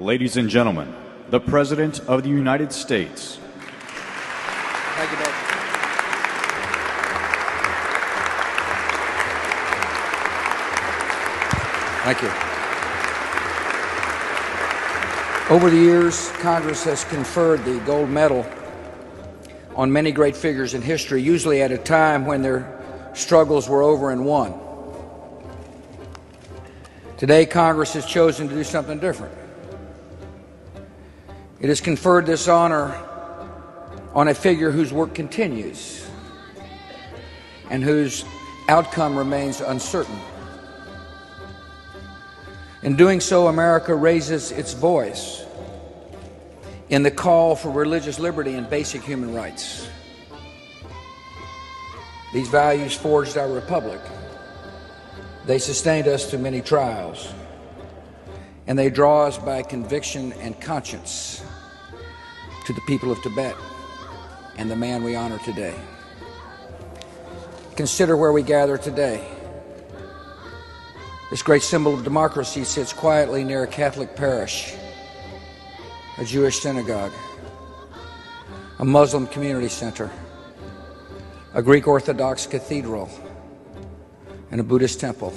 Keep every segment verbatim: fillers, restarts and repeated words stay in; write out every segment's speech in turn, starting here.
Ladies and gentlemen, the President of the United States. Thank you. Over the years, Congress has conferred the gold medal on many great figures in history, usually at a time when their struggles were over and won. Today, Congress has chosen to do something different. It has conferred this honor on a figure whose work continues and whose outcome remains uncertain. In doing so, America raises its voice in the call for religious liberty and basic human rights. These values forged our republic. They sustained us through many trials, and they draw us by conviction and conscience to the people of Tibet and the man we honor today. Consider where we gather today. This great symbol of democracy sits quietly near a Catholic parish, a Jewish synagogue, a Muslim community center, a Greek Orthodox cathedral, and a Buddhist temple,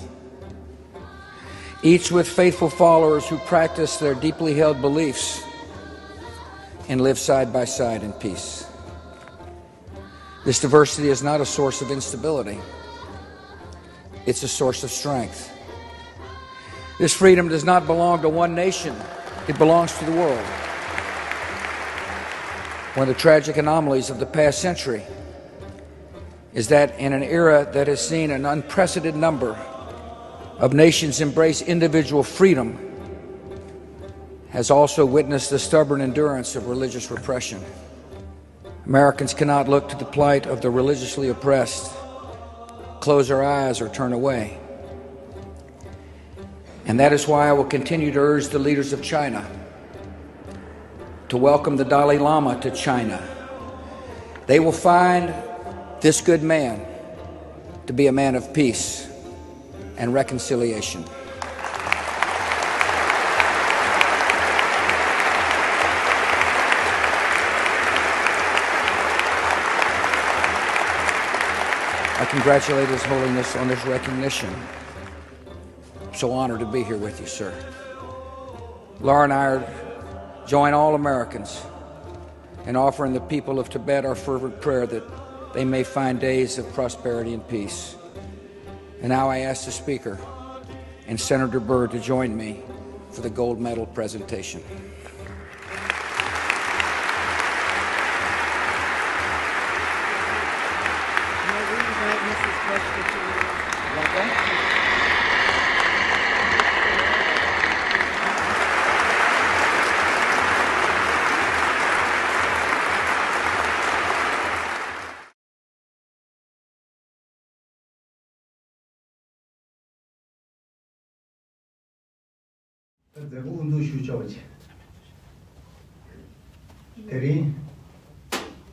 each with faithful followers who practice their deeply held beliefs and live side by side in peace. This diversity is not a source of instability. It's a source of strength. This freedom does not belong to one nation, it belongs to the world. One of the tragic anomalies of the past century is that in an era that has seen an unprecedented number of nations embrace individual freedom, has also witnessed the stubborn endurance of religious repression. Americans cannot look to the plight of the religiously oppressed, close our eyes, or turn away. And that is why I will continue to urge the leaders of China to welcome the Dalai Lama to China. They will find this good man to be a man of peace and reconciliation. I congratulate His Holiness on this recognition. I'm so honored to be here with you, sir. Laura and I are, join all Americans in offering the people of Tibet our fervent prayer that they may find days of prosperity and peace. And now I ask the Speaker and Senator Byrd to join me for the gold medal presentation. May we invite Missus Bush to join us? མཛད་སྒོ་དབུ་འཛུགས་ཞུ་ཆོག་པ་བྱས། དེ་རིང་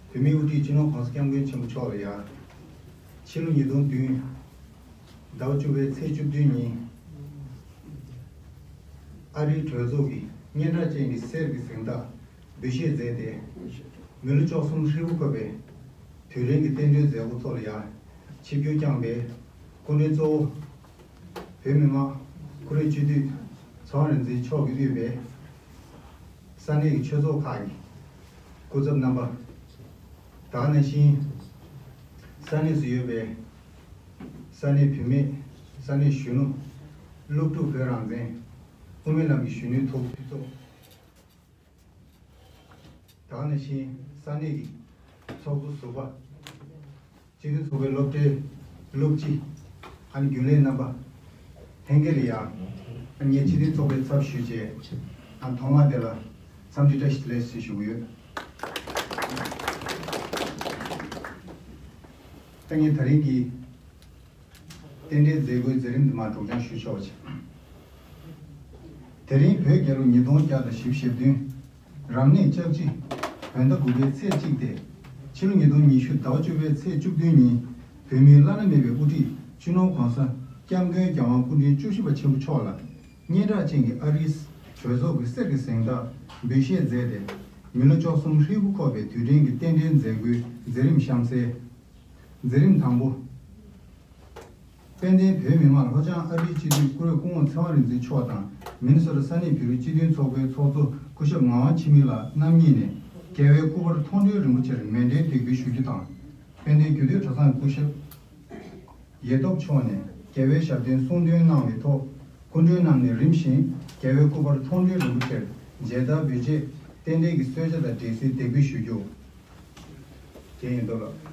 བོད་མིའི་དབུ་ཁྲིད་སྤྱི་ནོར་༸གོང་ས་༸སྐྱབས་མགོན་ཆེན་པོ་མཆོག་ལ་ཡང་ཕྱི་ལོ་ཉིས་སྟོང་བདུན་ཟླ་བ་བཅུ་པའི་ཚེས་བཅུ་བདུན་ཉིན་ཨ་རིའི་གྲོས་ཚོགས་ཀྱི་སྙན་གྲགས་ཅན་གྱི་གསེར་གྱི་གཟེངས་རྟགས་འབུལ་བཞེས་མཛད་དེ། མི་ལོ་བཅུ་གསུམ་ཧྲིལ་པོ་འཁོར་བའི་དུས་རིང་གི་རྟེན་འབྲེལ་མཛད་སྒོ་ཐོག་ལ་ཡང་ཆིབས་བསྒྱུར་བསྐྱངས་པའི་སྐུ་མགྲོན་གཙོ་བོ་བོད་མི་མང་ཁོ་རའི་སྤྱི་འཐུས་ཚེ་དབང་རིག་འཛིན་མཆོག་གིས་དབུས་པའི་ས་གནས་ཀྱི་ཆོས་ཚོགས་ཁག་གི་སྐུ་ཚབ་རྣམ་པ། ད་ག་ནང་བཞིན་ས་གནས་སུ་ཡོད་པའི་ས་གནས་བུད་མེད། ས་གནས་གཞོན་ནུ། སློབ་ཕྲུག་བོད་རང་བཙན། དབུ་མའི་ལམ་གྱི་གཞོན་ནུའི་ཐོག་འཐུས་ཚོགས། ད་ག་ནང་བཞིན་ས་གནས་ཀྱི་ཚོགས་གཙོ་ཟུར་པ། སྤྱི་མཐུན་ཚོགས་པའི་སློབ་གྲྭའི་སློབ་སྤྱི། ཨ་ནི་རྒྱུན་ལས་རྣམ་པ། ལྷན་རྒྱས་ལ་ཡང་ངས་སྤྱི་མཐུན་ཚོགས་པའི་ཚབ་ཞུས་བྱས་ཨ་ཐོག་མ་དེ་ལ་འཚམས་འདྲི་བཀྲ་ཤིས་བདེ་ལེགས་ཞེས་ཞུ་གི་ཡོད། ད་ངས་ད་རིང་གི་རྟེན་འབྲེལ་མཛད་སྒོའི་མཛད་རིམ་དུ་མར་སྒྲོག་སྦྱང་ཞུ་ཆོག་པ་བྱས། དེ་རིང་བོད་རྒྱལ་ལོ་ཉིས་སྟོང་བརྒྱ་དང་བཞི་བཅུ་ཞེ་བདུན་རབ་གནས་ལྕགས་བྱི་བོད་ཟླ་དགུ་པའི་ཚེས་གཅིག་སྟེ། ཕྱི་ལོ་ཉིས་སྟོང་ཉི་ཤུ་ཟླ་བ་བཅུ་པའི་ཚེས་བཅུ་བདུན་ཉིན་བོད་མིའི་བླ་ན་མེད་པའི་དབུ་ཁྲིད་སྤྱི་ནོར་༸གོང་ས་༸སྐྱབས་མགོན་༸རྒྱལ་དབང་སྐུ་ཕྲེང་བཅུ་བཞི་པ་ཆེན་པོ་མཆོག་ལ་སྙན་གྲགས་ཅན་གྱི་ཨ་རིའི་ གྲོས་ཚོགས་ཀྱི་གསེར་གྱི་གཟེངས་རྟགས་འབུལ་བཞེས་མཛད་དེ། མི་ལོ་བཅུ་གསུམ་ཧྲིལ་པོ་འཁོར་བའི་དུས་དྲན་གྱི་རྟེན་འབྲེལ་མཛད་སྒོའི་མཛད་རིམ་གཤམ་གསལ། མཛད་རིམ་དང་པོ། དཔལ་ལྡན་བོད་མི་མང་ལྷོ་བྱང་ཨ་རིའི་སྤྱི་འཐུས་བཀུར་འོས་སྐུ་ངོ་ཚེ་དབང་རིག་འཛིན་མཆོག་དང་། མི་ནི་སོ་ཊ་ས་གནས་བོད་རིགས་སྤྱི་མཐུན་ཚོགས་པའི་ཚོགས་གཙོ་སྐུ་ཞབས་ངག་དབང་འཆི་མེད་ལགས་རྣམ་གཉིས་ནས། རྒྱལ་བའི་སྐུ་པར་མཐོང་གྲོལ་རིན་པོ་ཆེར་མཎྜལ་འདེགས་འབུལ་ཞུ་རྒྱུ་དང་། དཔལ་ལྡན་རྒྱུད་སྟོད་གྲྭ་ཚང་སྐུ་ཞབས་ཡེ་སྟོབས་མཆོག་ནས་རྒྱལ་བའི་ཞབས་བརྟན་གསུང་འདོན་གནང་བའི་ཐོག་སྐུ་མགྲོན་རྣམས་ནས་རིམ་བཞིན་རྒྱལ་བའི་སྐུ་པར་མཐོང་གྲོལ་རིན་པོ་ཆེར་མཇལ་དར་འབུལ་རྗེས། རྟེན་འབྲེལ་གྱི་གསོལ་ཇ་དང་འབྲེལ་སིལ་འདེགས་འབུལ་ཞུ་རྒྱུ། རྒན་ཡེ་སྟོབས་ལགས།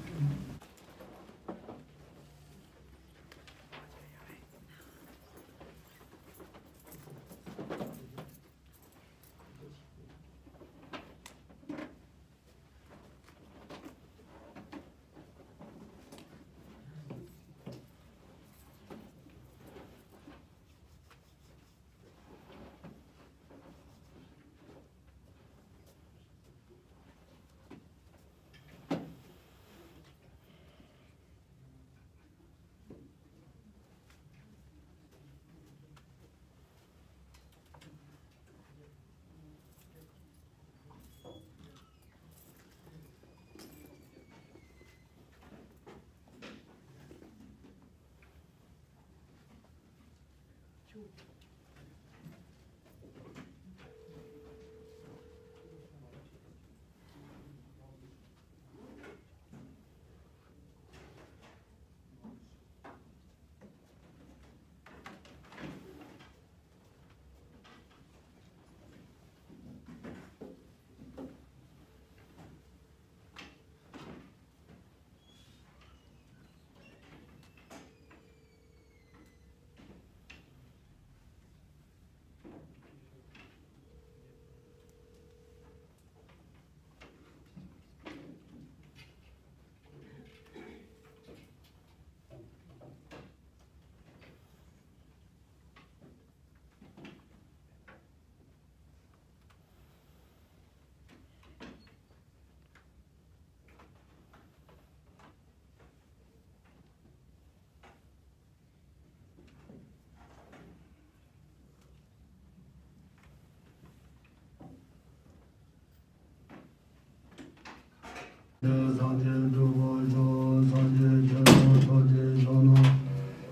སངས་རྒྱས་སྤྲུལ་པ་མཆོག་སངས་རྒྱས་ཆོས་དང་ཐུགས་རྗེ་མཆོག་ནོ།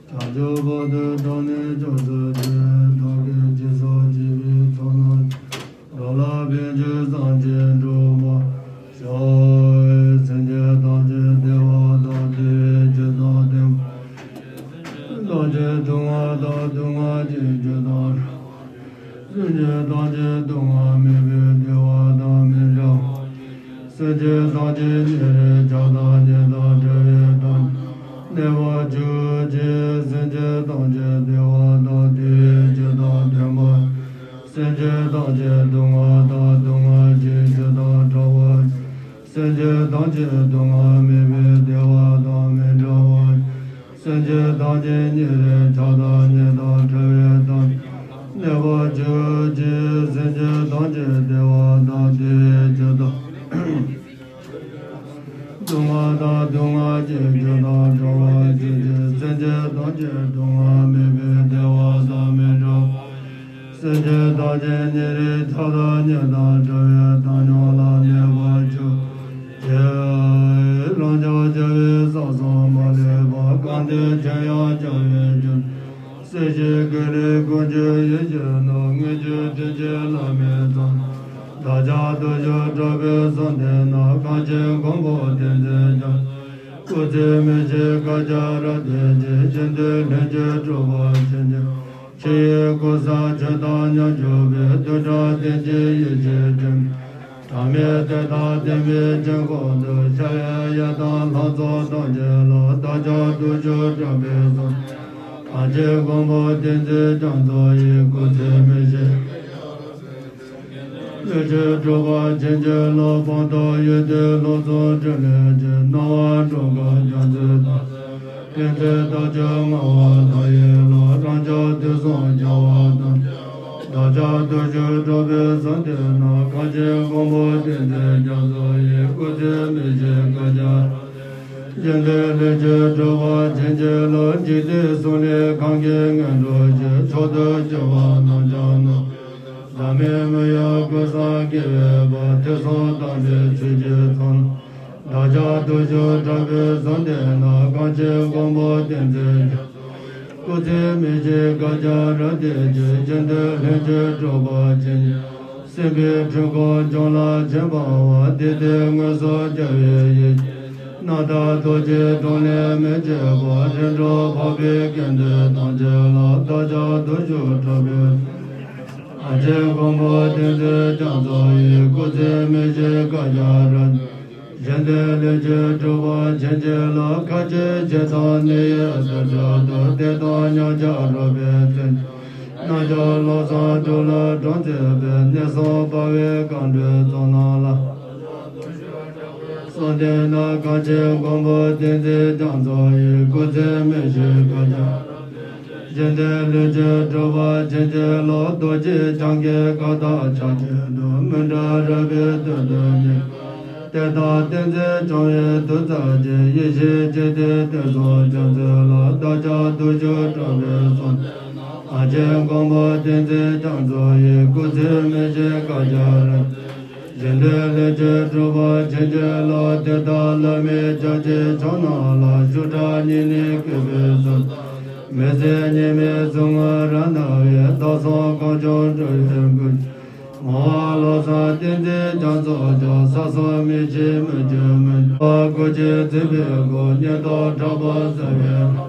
བྱང་ཆུབ་བར་དུ་བདག་ནི་སྐྱབས་སུ་མཆི། བདག་གིས་སྦྱིན་སོགས་བགྱིས་པའི་ཚོགས་རྣམས། བདག་ལ་ཕན་ཕྱིར་སངས་རྒྱས་འགྲུབ་པར་ཤོག། སེམས་ཅན་ཐམས་ཅད་བདེ་བ་དང་བདེ་བའི་རྒྱུ་དང་ལྡན་པ། སེམས་ཅན་ཐམས་ཅད་སྡུག་བསྔལ་དང་སྡུག་བསྔལ་གྱི་རྒྱུ་དང་བྲལ་བ། སེམས་ཅན་ཐམས་ཅད་སྡུག་བསྔལ་མེད་པའི་བདེ་བ་དང་མི་འབྲལ་བ། སེམས་ཅན་ཐམས་ཅད་ཉེ་རིང་ཆགས་སྡང་གཉེན་དང་བྲལ་བའི་དོན་གནས་པར་གྱུར་ཅིག། སེམས་ཅན་ཐམས་ཅད་བདེ་བ་དང་བདེ་བའི་རྒྱུ་དང་ལྡན་པ། སེམས་ཅན་ཐམས་ཅད་སྡུག་བསྔལ་དང་སྡུག་བསྔལ་གྱི་རྒྱུ་དང་བྲལ་བ། སེམས་ཅན་ཐམས་ཅད་སྡུག་བསྔལ་མེད་པའི་བདེ་བ་དང་མི་འབྲལ་བ། སེམས་ཅན་ཐམས་ཅད་ཉེ་རིང་ཆགས་སྡང་གཉེན་དང་བྲལ་བའི་དོན་གནས་པར་གྱུར་ཅིག། སེམས་ཅན་ཐམས་ཅད་བདེ་བ་དང་བདེ་བའི་རྒྱུ་དང་། སྡུག་བསྔལ་དང་སྡུག་བསྔལ་གྱི་རྒྱུ་དང་བྲལ་བར་གྱུར་ཅིག། སེམས་ཅན་ཐམས་ཅད་སྡུག་བསྔལ་མེད་པའི་བདེ་བ་དང་མི་འབྲལ་བར། སེམས་ཅན་ཐམས་ཅད་ཉེ་རིང་ཆགས་སྡང་གཉེན་དང་བྲལ་བའི་བཏང་སྙོམས་ལ་གནས་པར་གྱུར་ཅིག། རང་ཅག་བྱ་བའི་ས་གསུམ་མ་ལུས་པ། གང་དེ་ཆོས་ཡང་བྱ་བའི་རྒྱུ། སྲིད་ཞིའི་སྐད་ལས་ཀུན་གྱི་ཡིད་བཞིན་ནོར། དངོས་གཞི་དྲིན་ཅན་བླ་མའི་ཚོགས། བདག་ཅག་དུས་གཅིག་གྲགས་པའི་གསོལ་འདེབས་ནི། གང་ཕྱིར་མགོན་པོ་བསྟན་འཛིན་རྒྱ། སྐུ་ཚེ་མི་ཤིགས་བསྐལ་བརྒྱར་བརྟན་ཅིང་། གཞན་དོན་ལྷུན་གྱིས་གྲུབ་པར་བྱིན་གྱིས། ཕྱི་ཡི་ཀུན་བཟང་མཆོད་དང་མཉམ་བཞུགས་པའི། བདུན་ཕྲག་བསྟན་ཅིང་ཡེ་ཤེས་སྤྲིན། གྲངས་མེད་བསྟན་དང་བསྟན་པའི་དཀྱིལ་འཁོར་དུ། ཕྱག་གཡས་གཡོན་དང་ལྷ་ཚོགས་ཐམས་ཅད་ལ། བདག་ཅག་དུས་གཅིག་གྲགས་པའི་གསོལ། གང་ཕྱིར་མགོན་པོ་བསྟན་འཛིན་རྒྱ་མཚོ་ཡི། སྐུ་ཚེ་མི་ཤིགས་ལྷུན་གྱིས་གྲུབ་པར་བྱིན་གྱིས་རློབས། སྤངས་རྟོགས་ཡོན་ཏན་ལོངས་སུ་སྤྲུལ་ལས་ཀྱི། སྣང་བ་འགྲོ་ཀུན་རྒྱ་མཚོའི་དོན། ཕན་མཛད་བདག་ཅག་མངའ་བ་དག་ཡི་ལུགས། རང་ཅག་དུས་གསུམ་རྒྱལ་བ་དང་། བདག་ཅག་དུས་གཅིག་གྲགས་པའི་གསོལ་འདེབས་ནི། གང་ཕྱིར་མགོན་པོ་བསྟན་འཛིན་རྒྱ་མཚོ་ཡི། སྐུ་ཚེ་མི་ཤིགས་བསྐལ་བརྒྱར། བཞེད་དོན་ལྷུན་གྱིས་གྲུབ་པར་བྱིན་གྱིས་རློབས། འཇིག་རྟེན་གསུམ་ལས་གང་གིས་ངེས་འགྲུབ་ཅིང་། མཆོག་ཏུ་གྱུར་པ་རྣམས་ཀྱང་ནོར། མེ་མི་ཡ་ཀུན་བཟང་དགེ་བའི་བ་དེ་སོང་དམ་པའི་ཆོས་ཀྱི་ཚོགས། བདག་ཅག་ཐུགས་ཆུ་དྲག་པོའི་གཟུངས་ལྡན་ན། གངས་ཅན་མགོན་པོ་བསྟན་འཛིན་རྒྱ་མཚོ་ཡི། སྐུ་ཚེ་མི་ཤིགས་བསྐལ་བརྒྱར་རབ་བརྟན་ཅིང་། རྗེ་འདི་ལྷུན་གྱིས་གྲུབ་པར་བྱིན་གྱིས་རློབས། སྲིད་པའི་འཁྲུལ་འཁོར་འཇོམས་ལ་བྱིན་པ་བ། བདུད་སྡེ་དངོས་སུ་རྒྱལ་བའི་ཡེ་ཤེས། རྣམ་དག་རྡོ་རྗེའི་གདུང་ལས་མི་བསྐྱོད་པ། རིམ་གྲོ་འཕགས་པའི་སྐད་དོད་ཐམས་ཅད་ལ། བདག་ཅག་ཐུགས་ཆུ་དྲག་པོའི་གངས་ཅན་མགོན་པོ་བསྟན་འཛིན་རྒྱ་མཚོ་ཡི། སྐུ་ཚེ་མི་ཤིགས་བསྐལ་བརྒྱར་རབ་བརྟན་ཅིང་། རྗེ་འདི་ལྷུན་གྱིས་གྲུབ་པར་བྱིན་གྱིས་རློབས། མཁའ་སྤྱོད་ཆོས་དང་ནི་ཡི་དྭགས་སྲས་བདུད། བདེ་སྟོང་ཉམས་ཆག་རོལ་པའི་བཙན་རྣམས་ཀྱང་། བློ་བཟང་འབྲུག་ལ་སྒྲོག་མཛད་པའི། ངན་སོང་འབར་བའི་གངས་ཁྲོད་ཚོགས་རྣམས་ལ། གསུམ་ལྡན་ན་གངས་ཅན་མགོན་པོ་བསྟན་འཛིན་རྒྱ་མཚོ་ཡི། སྐུ་ཚེ་མི་ཤིགས་བསྐལ་བརྒྱར་རབ་བརྟན་ཅིང་། རྗེ་འདི་ལྷུན་གྱིས་གྲུབ་པར་བྱིན་གྱིས་རློབས། རྡོ་རྗེ་འཆང་གི་བཀའ་དང་ཕྱག་རྒྱའི་མཐུ། མི་འབྲལ་རོལ་པའི་དོན་དུ་ནི། བསྟན་དང་བསྟན་འཛིན་སྐྱོང་བའི་མཐུ་རྩལ་ཅན། ཡེ་ཤེས་ཀྱི་མཐུ་སྟོབས་སུ་སྤྱན་འཛིན་ལ། བདག་ཅག་ཐུགས་ཆུ་དྲག་པོའི་གཟུངས། གངས་ཅན་མགོན་པོ་བསྟན་འཛིན་རྒྱ་མཚོ་ཡི། སྐུ་ཚེ་མི་ཤིགས་བསྐལ་བརྒྱར་རབ་བརྟན་ཅིང་། རྗེ་འདི་ལྷུན་གྱིས་གྲུབ་པར་བྱིན་གྱིས་རློབས། དེ་ལྟར་བླ་མེད་བརྒྱ་བྱིན་ཕྱོགས་རྣམས་ལ། བཞུགས་གྲལ་གཉིས་ནི་བསྐོར་བའི་ཚུལ། མི་ཟད་མཉམ་མེད་གཟུངས་སྔགས་རབ་གནང་བས། བདག་སོགས་གངས་ལྗོངས་འགྲོ་བའི་མགོན། ངག་དབང་བློ་བཟང་བསྟན་འཛིན་རྒྱ་མཚོ་ཡི། ས་གསུམ་མི་ཕྱེད་མི་འགྱུར་མི་འགྱུར་བ། སྐུ་སྐྱེ་བརྩེགས་པའི་སྒོ། སྙན་དུ་གྲགས་པ་ཟབ་པའི་ལྷ།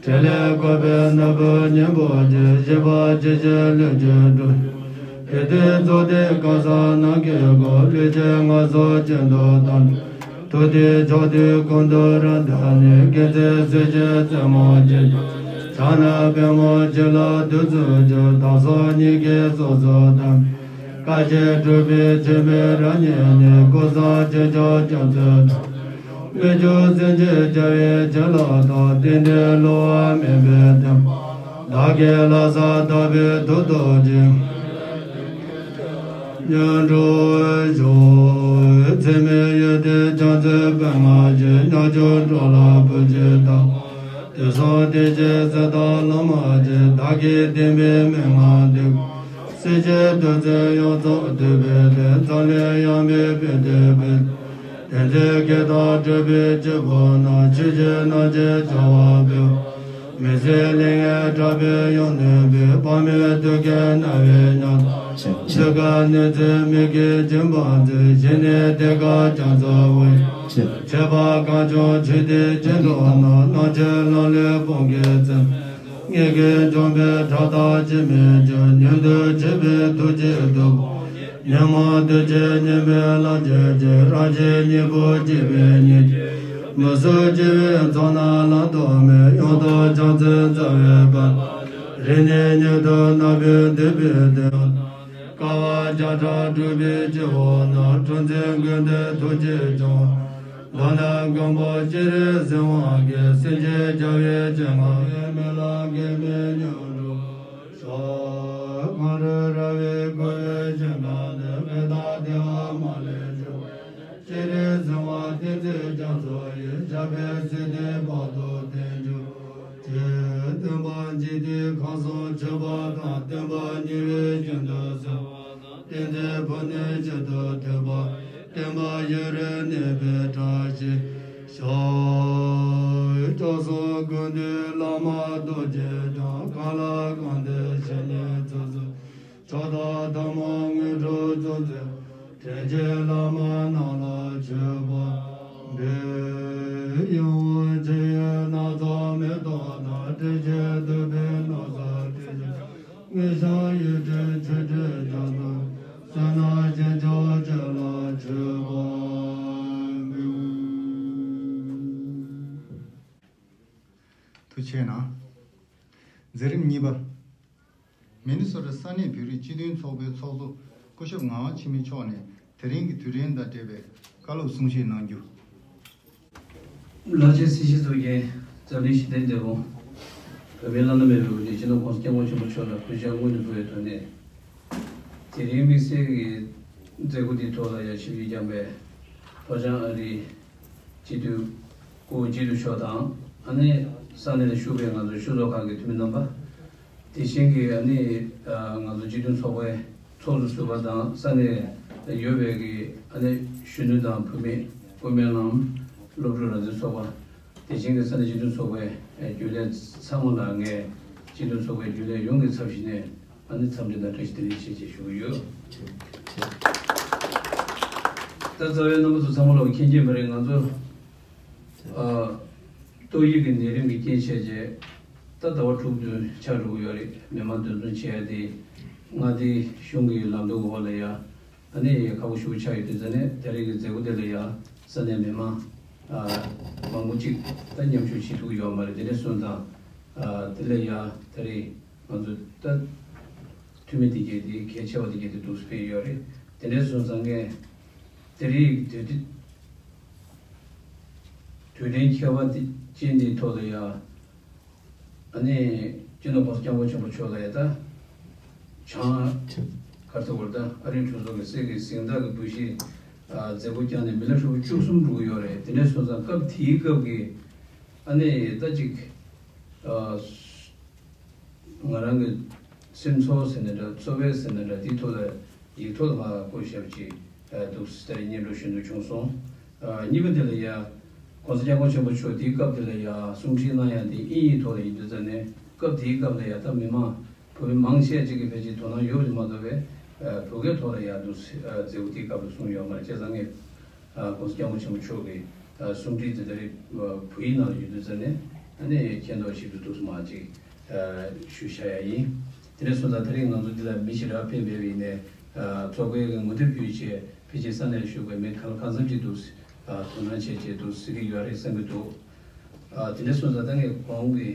ཕྲིན་ལས་བཀོད་པའི་སྣ་བུག་སྙིང་པོ་ཆེ། བཞད་པ་ཇི་བཞིན་ལྷུན་གྱིས་གྲུབ། དེ་དུས་རྫོགས་ལྡན་གང་ཟག་རྣམས་ཀྱི་སྒོ། ལུས་ཅན་ངན་སོང་གཅིག་ཏུ་བསྡམས། ཐུགས་བརྟན་ཕྱོགས་དུས་ཀུན་ཏུ་རབ་བརྟན་ནས། དགེ་མཚན་གསོས་བྱེད་རྩེ་མོ་ཆེ། ཕྱག་ན་པདྨོ་ཆེ་ལ་གདུགས་ཚོན་གྱོན། བདག་སོགས་སྙིང་གའི་སྲོག་རྩོལ་དང་། བཀའ་བཞིན་སྒྲུབ་པའི་ཆེན་པོའི་རབ་བརྙེས་ནས། ཀུན་བཟང་ཁྱེད་མཆོག་སྐྱབས་སུ་མཆི། མི་འགྱུར་སེམས་ཅན་རྒྱལ་བའི་བྱིན་རླབས་དང་། རྟེན་འབྲེལ་བསླུ་བ་མེད་པའི་བདེན་པ། བདག་གི་ལྷ་ས་དག་པའི་མཐུ་སྟོབས་ཀྱིས། སྙན་སྒྲོན་ཤོག། འཚེ་མེད་ཡོན་ཏན་རྒྱ་མཚོའི་པད་ངར་གྱིས། རྣལ་འབྱོར་འགྲོ་ལ་བུ་ཁྱོད་བལྟ། དུས་གསུམ་བསྟན་བཅོས་གསེར་ཐང་བླ་མ་ཆེ། བདག་གིས་བསྟན་པའི་མན་ངག་འདི། སེམས་ཅན་འདུ་འཛིན་ཡོངས་རྫོགས་འདུལ་བའི་བདེན། འཛམ་གླིང་ཡངས་པའི་བོད་དུ་ཕེབས། དེང་འདིར་སྐད་དང་འགྲོས་པའི་སྐྱེ་བོ་རྣམས། ཆོས་ཀྱི་རྣམ་འབྱེད་བྱ་བ་སྤེལ། མི་ཟད་ལས་ངན་དྲག་པོས་ཡོངས་ནོན་པའི། དཔག་མེད་དུས་ཀྱི་རྣ་བའི་ཉམས། འདི་ཀ་ནི་ཚེ་མིག་གི་སྦྱིན་པ་མཛོད། ཞིང་ནི་དེ་ཀ་རྒྱ་མཚོ་དབུས། ཆེ་བ་གངས་ལྗོངས་ཆོས་སྡེའི་སྤྱི་ཏོག་ན། སྣང་ཆེན་ལམ་ལས་བུང་གི་རྩེ། ངེད་ཀྱིས་འཇོམས་པའི་ཕྲག་དོག་ཅིས་མི་འཇོམས། མྱུར་དུ་མཆོད་པའི་ཐུགས་རྗེས་བསྟོད། ཉོན་མོངས་གདུལ་བྱའི་ཉེས་དམིགས་རླག་བྱེད་ཅིང་། རང་གཞན་གཉིས་པོ་སྐྱིད་པའི་ཉིད། མི་བཟོད་སྐྱེ་བོའི་ཚོགས་རྣམས་བླང་དོར་མེད། ཡང་དག་བྱང་སེམས་རྩ་བའི་བར། རིང་ནས་ཉིད་དུ་རྣམ་པར་འདུད་པའི་དོན། དཀའ་བ་བརྒྱ་ཕྲག་སྒྲོལ་བའི་སྐྱེ་བོ་རྣམས། འཁྲུག་འཛིན་ཀུན་ཏུ་ཐུགས་རྗེས་སྐྱོངས། མདོར་ན་མགོན་པོ་སྤྱན་རས་གཟིགས་དབང་གིས། སེམས་ཅན་རྒྱལ་བའི་སྤྱན་སྔར། མི་ལ་དགེ་བའི་མྱུར་འགྲོ་ཤོག། གངས་རི་ར་བས་བསྐོར་བའི་ཞིང་ཁམས་འདིར། མི་དང་བདེ་བ་མ་ལུས་འབྱུང་བའི་ཕྱིར། སྤྱན་རས་གཟིགས་དབང་བསྟན་འཛིན་རྒྱ་མཚོ་ཡི། ཞབས་པད་སྲིད་མཐའི་བར་དུ་བརྟན་གྱུར་ཅིག། སྟོན་པ་འཇིག་རྟེན་ཁམས་གསུམ་མཆོད་པ་དང་། བསྟན་པ་ཉེ་བའི་ཞིང་དུ་གསལ་བ་དང་། བསྟན་འཛིན་ཕོ་ཉའི་ཞིང་དུ་ཐོས་པ། བསྟན་པ་ཡུན་རིང་གནས་པའི་བཀྲ་ཤིས་ཤོག། སྐྱབས་སོགས་ཀུན་འདུས་བླ་མ་རྡོ་རྗེ་འཆང་། གང་ལ་གང་འདུལ་བཤེས་གཉེན་ཚོགས་སུ། མཆོག་དང་ཐུན་མོང་དངོས་གྲུབ་སྩོལ་མཛད། དྲིན་ཅན་བླ་མ་རྣམས་ལ་མཆོད་པ་འབུལ། ཡང་མཆོད་ཡོན་སྣ་ཚོགས་མེ་ཏོག་དང་། དྲིན་ཅན་བདུད་བྷེ་ནོ་སར་ཏེ་ཡི། དངོས་བཤམས་ཡིད་སྤྲུལ་མཆོད་སྤྲིན་རྒྱ་མཚོ། བསོད་ནམས་ཞིང་མཆོག་ཁྱེད་ལ་མཆོད་པ་འབུལ། ཐུགས་རྗེ་གནང་། མཛད་རིམ་གཉིས་པ། མི་ནི་སོ་ཊ་ས་གནས་བོད་རིགས་སྤྱི་མཐུན་ཚོགས་པའི་ཚོགས་གཙོ་སྐུ་ཞབས་ངག་དབང་འཆི་མེད་མཆོག་ནས་དེ་རིང་གི་དུས་དྲན་དང་འབྲེལ་བའི་བཀའ་སློབ་གསུང་བཤད་གནང་རྒྱུ། ལྷ་ཆེན་སྲིད་ཞིའི་གཙུག་རྒྱན་འཛམ་གླིང་ཞི་བདེའི་མཛད་སྒོ་བོད་མིའི་བླ་ན་མེད་པའི་དབུ་ཁྲིད་སྤྱི་ནོར་༸གོང་ས་༸སྐྱབས་མགོན་ཆེན་པོ་མཆོག་ལ་གུས་ཕྱག་སྔོན་དུ་འབུལ་བའི་ཐོག་ནས། དེ་རིང་དམིགས་བསལ་གྱི་མཛད་སྒོ་འདིའི་ཐོག་ལ་ཡང་ཞིབ་འཇུག་བསྐྱངས་པའི་ལྷོ་བྱང་ཨ་རིའི་སྤྱི་འཐུས་སྐུ་ངོ་སྐྱིད་སྡུག་མཆོག་དང་། ཨ་ནི་ས་གནས་ལ་བཞུགས་པའི་ང་ཚོའི་གཞུང་ཚོགས་ཁག་གི་འཐུས་མི་རྣམ་པ། དེ་བཞིན་གྱི་ཨ་ནི་ང་ཚོ་སྤྱི་མཐུན་ཚོགས་པའི་ ཚོགས་སུ་ཚུད་པ་དང་ས་གནས་ཡོད་པའི་གི་ཨ་ནི་གཞོན་ནུ་དང་བུད་མེད། སྐུ་སྨན་ནང་སློབ་ཕྲུག་རང་བཙན་ཚོགས་པ། དེ་བཞིན་གྱི་ས་གནས་སྤྱི་མཐུན་ཚོགས་པའི་རྒྱུན་ལས་ཚང་མ་ལ་ངས་སྤྱི་མཐུན་ཚོགས་པའི་རྒྱུན་ལས་ཡོངས་ཀྱི་ཚབ་ཞུས་ནས་ཨ་ནི་འཚམས་འདྲི་དང་བཀྲ་ཤིས་བདེ་ལེགས་ཞེས་ཞུ་གི་ཡོད། ད་རྩ་བའི་རྣམ་པ་ཚོ་ཚང་མ་ལ་མཁྱེན་གྱི་མ་རེད། ང་ཚོ་ཨ་ཏོག་དབྱིབས་ཀྱི་ནད་རིམས་ཀྱི་རྐྱེན་བྱས་རྗེས་ད་ཟླ་བ་དྲུག་བདུན་ཆགས་འགྲོ་གི་ཡོད་རེད། མི་མང་འདུ་འཛོམས་བྱེད་ཡ་དེ་མངའ་སྡེ་གཞུང་གི་ལམ་ལུགས་འོག་ལ་ཡ། ཨ་ནི་ཁག་པོ་ཞེ་པོ་ཆགས་ཡོད་དུས་ཙ་ནས་དེ་རིང་གི་མཛད་སྒོ་དེ་ལ་ཡང་ས་གནས་མི་མང་ཨ་མང་པོ་ཅིག་ད་མཉམ་ཞུགས་བྱེད་ཐུབ་ཀྱི་ཡོད་མ་རེད། དེ་འདྲ་སོང་ཙང་ཨ་དེ་ལ་ཡང་དེ་རིང་ང་ཚོ་ད་འཐུས་མི་དེ་གས་དེ་གལ་ཆེ་བ་དེ་གས་དེ་འདུག་སེ་ཕེབས་ཡོད་རེད། དེ་འདྲ་སོང་ཙང་ངས་དེ་རིང་གི་དུས་དེ་དུས་དྲན་ཁྱད་པར་དེ་ཅན་དེའི་ཐོག་ལ་ཡང་། ཨ་ནི་སྤྱི་ནོར་༸གོང་ས་༸སྐྱབས་མགོན་ཆེན་པོ་མཆོག་ལ་ཡ་ད་བྱང་གར་ཚོ་བར་ད་ཨ་རིའི་གྲོས་ཚོགས་ཀྱི་སྲིད་ཀྱི་གཟེངས་རྟགས་ཀྱི་འབུལ་བཞེས་ཨ་མཛད་སྒོ་བསྐྱངས་ནས་མི་ལོ་ཧྲིལ་པོ་བཅུ་གསུམ་འགྲོ་གི་ཡོད་རེད། དེ་འདྲ་སོང་ཙང་སྐབས་དེའི་སྐབས་ཀྱི་ཨ་ནི་ད་ཅིག་ཨ་ང་རང་གི་སེམས་ཚོར་ཟེར་ན་འདྲ། ཚོར་བ་ཟེར་ན་འདྲ། དེའི་ཐོག་ལ་ཡིག་ཐོག་ལ་མར་བཀོད་བཞག་པ་ཅིག་འདུག་སེ་སྙན་སྒྲོན་ཞུ་འདོད་བྱུང་སོང་། ཨ་གཉིས་པ་དེ་ལ་ཡ། ༸གོང་ས་༸སྐྱབས་མགོན་ཆེན་པོ་མཆོག་དེའི་སྐབས་དེ་ལ་ཡ་གསུང་འཕྲིན་གནང་ཡ་དེ་དབྱིན་ཡིག་ཐོག་ལ་ཡིན་དུས་ཙ་ནས་སྐབས་དེའི་སྐབས་ལ་ཡ་ད་མི་མང་བོད་མི་མང་ཆེ་ཅིག་གིས་ཕལ་ཆེར་དོ་སྣང་ཡོད་པ་མ་གཏོགས་པའི་ཨ་བོད་སྐད་ཐོག་ལ་ཡ་འདུག་སེ་ཨ་མཛད་སྒོ་དེའི་སྐབས་ལ་གསུངས་ཡོད་མ་རེད། བྱས་ཙང་ངས་ཨ་༸གོང་ས་༸སྐྱབས་མགོན་ཆེན་པོ་མཆོག་གི་ཨ་གསུང་འཕྲིན་དེ་ད་རེས་ཨ་བོད་ཡིག་ནང་ལ་ཡོད་དུས་ཙ་ནས་ཨ་ནི་མཁྱེན་རྟོགས་ཞིབ་ཏུ་འདུག་སེ་མར་ཅིག་ཨ་ཞུ་བཞག་ཡ་ཡིན། དེ་འདྲ་སོང་ཙང་དེ་རིང་ང་ཚོ་འདི་ལ་མི་ཞེ་དྲག་ཕེབས་མེད་པ་ཡིན་ནའི་ཨ་ཚོགས་པའི་གི་ངོ་དེབ་བརྒྱུད་བྱས། ཕལ་ཆེར་ས་གནས་བཞུགས་པའི་མི་གང་གང་འཚམ་ཅིག་འདུག་ཨ་དོ་སྣང་བྱེད་བྱེད་འདུག་ཟེར་གྱི་ཡོད་རེད་བསམ་གྱི་འདུག་ཨ་དེ་འདྲ་སོང་ཙང་ད་ངས་གོང་གི་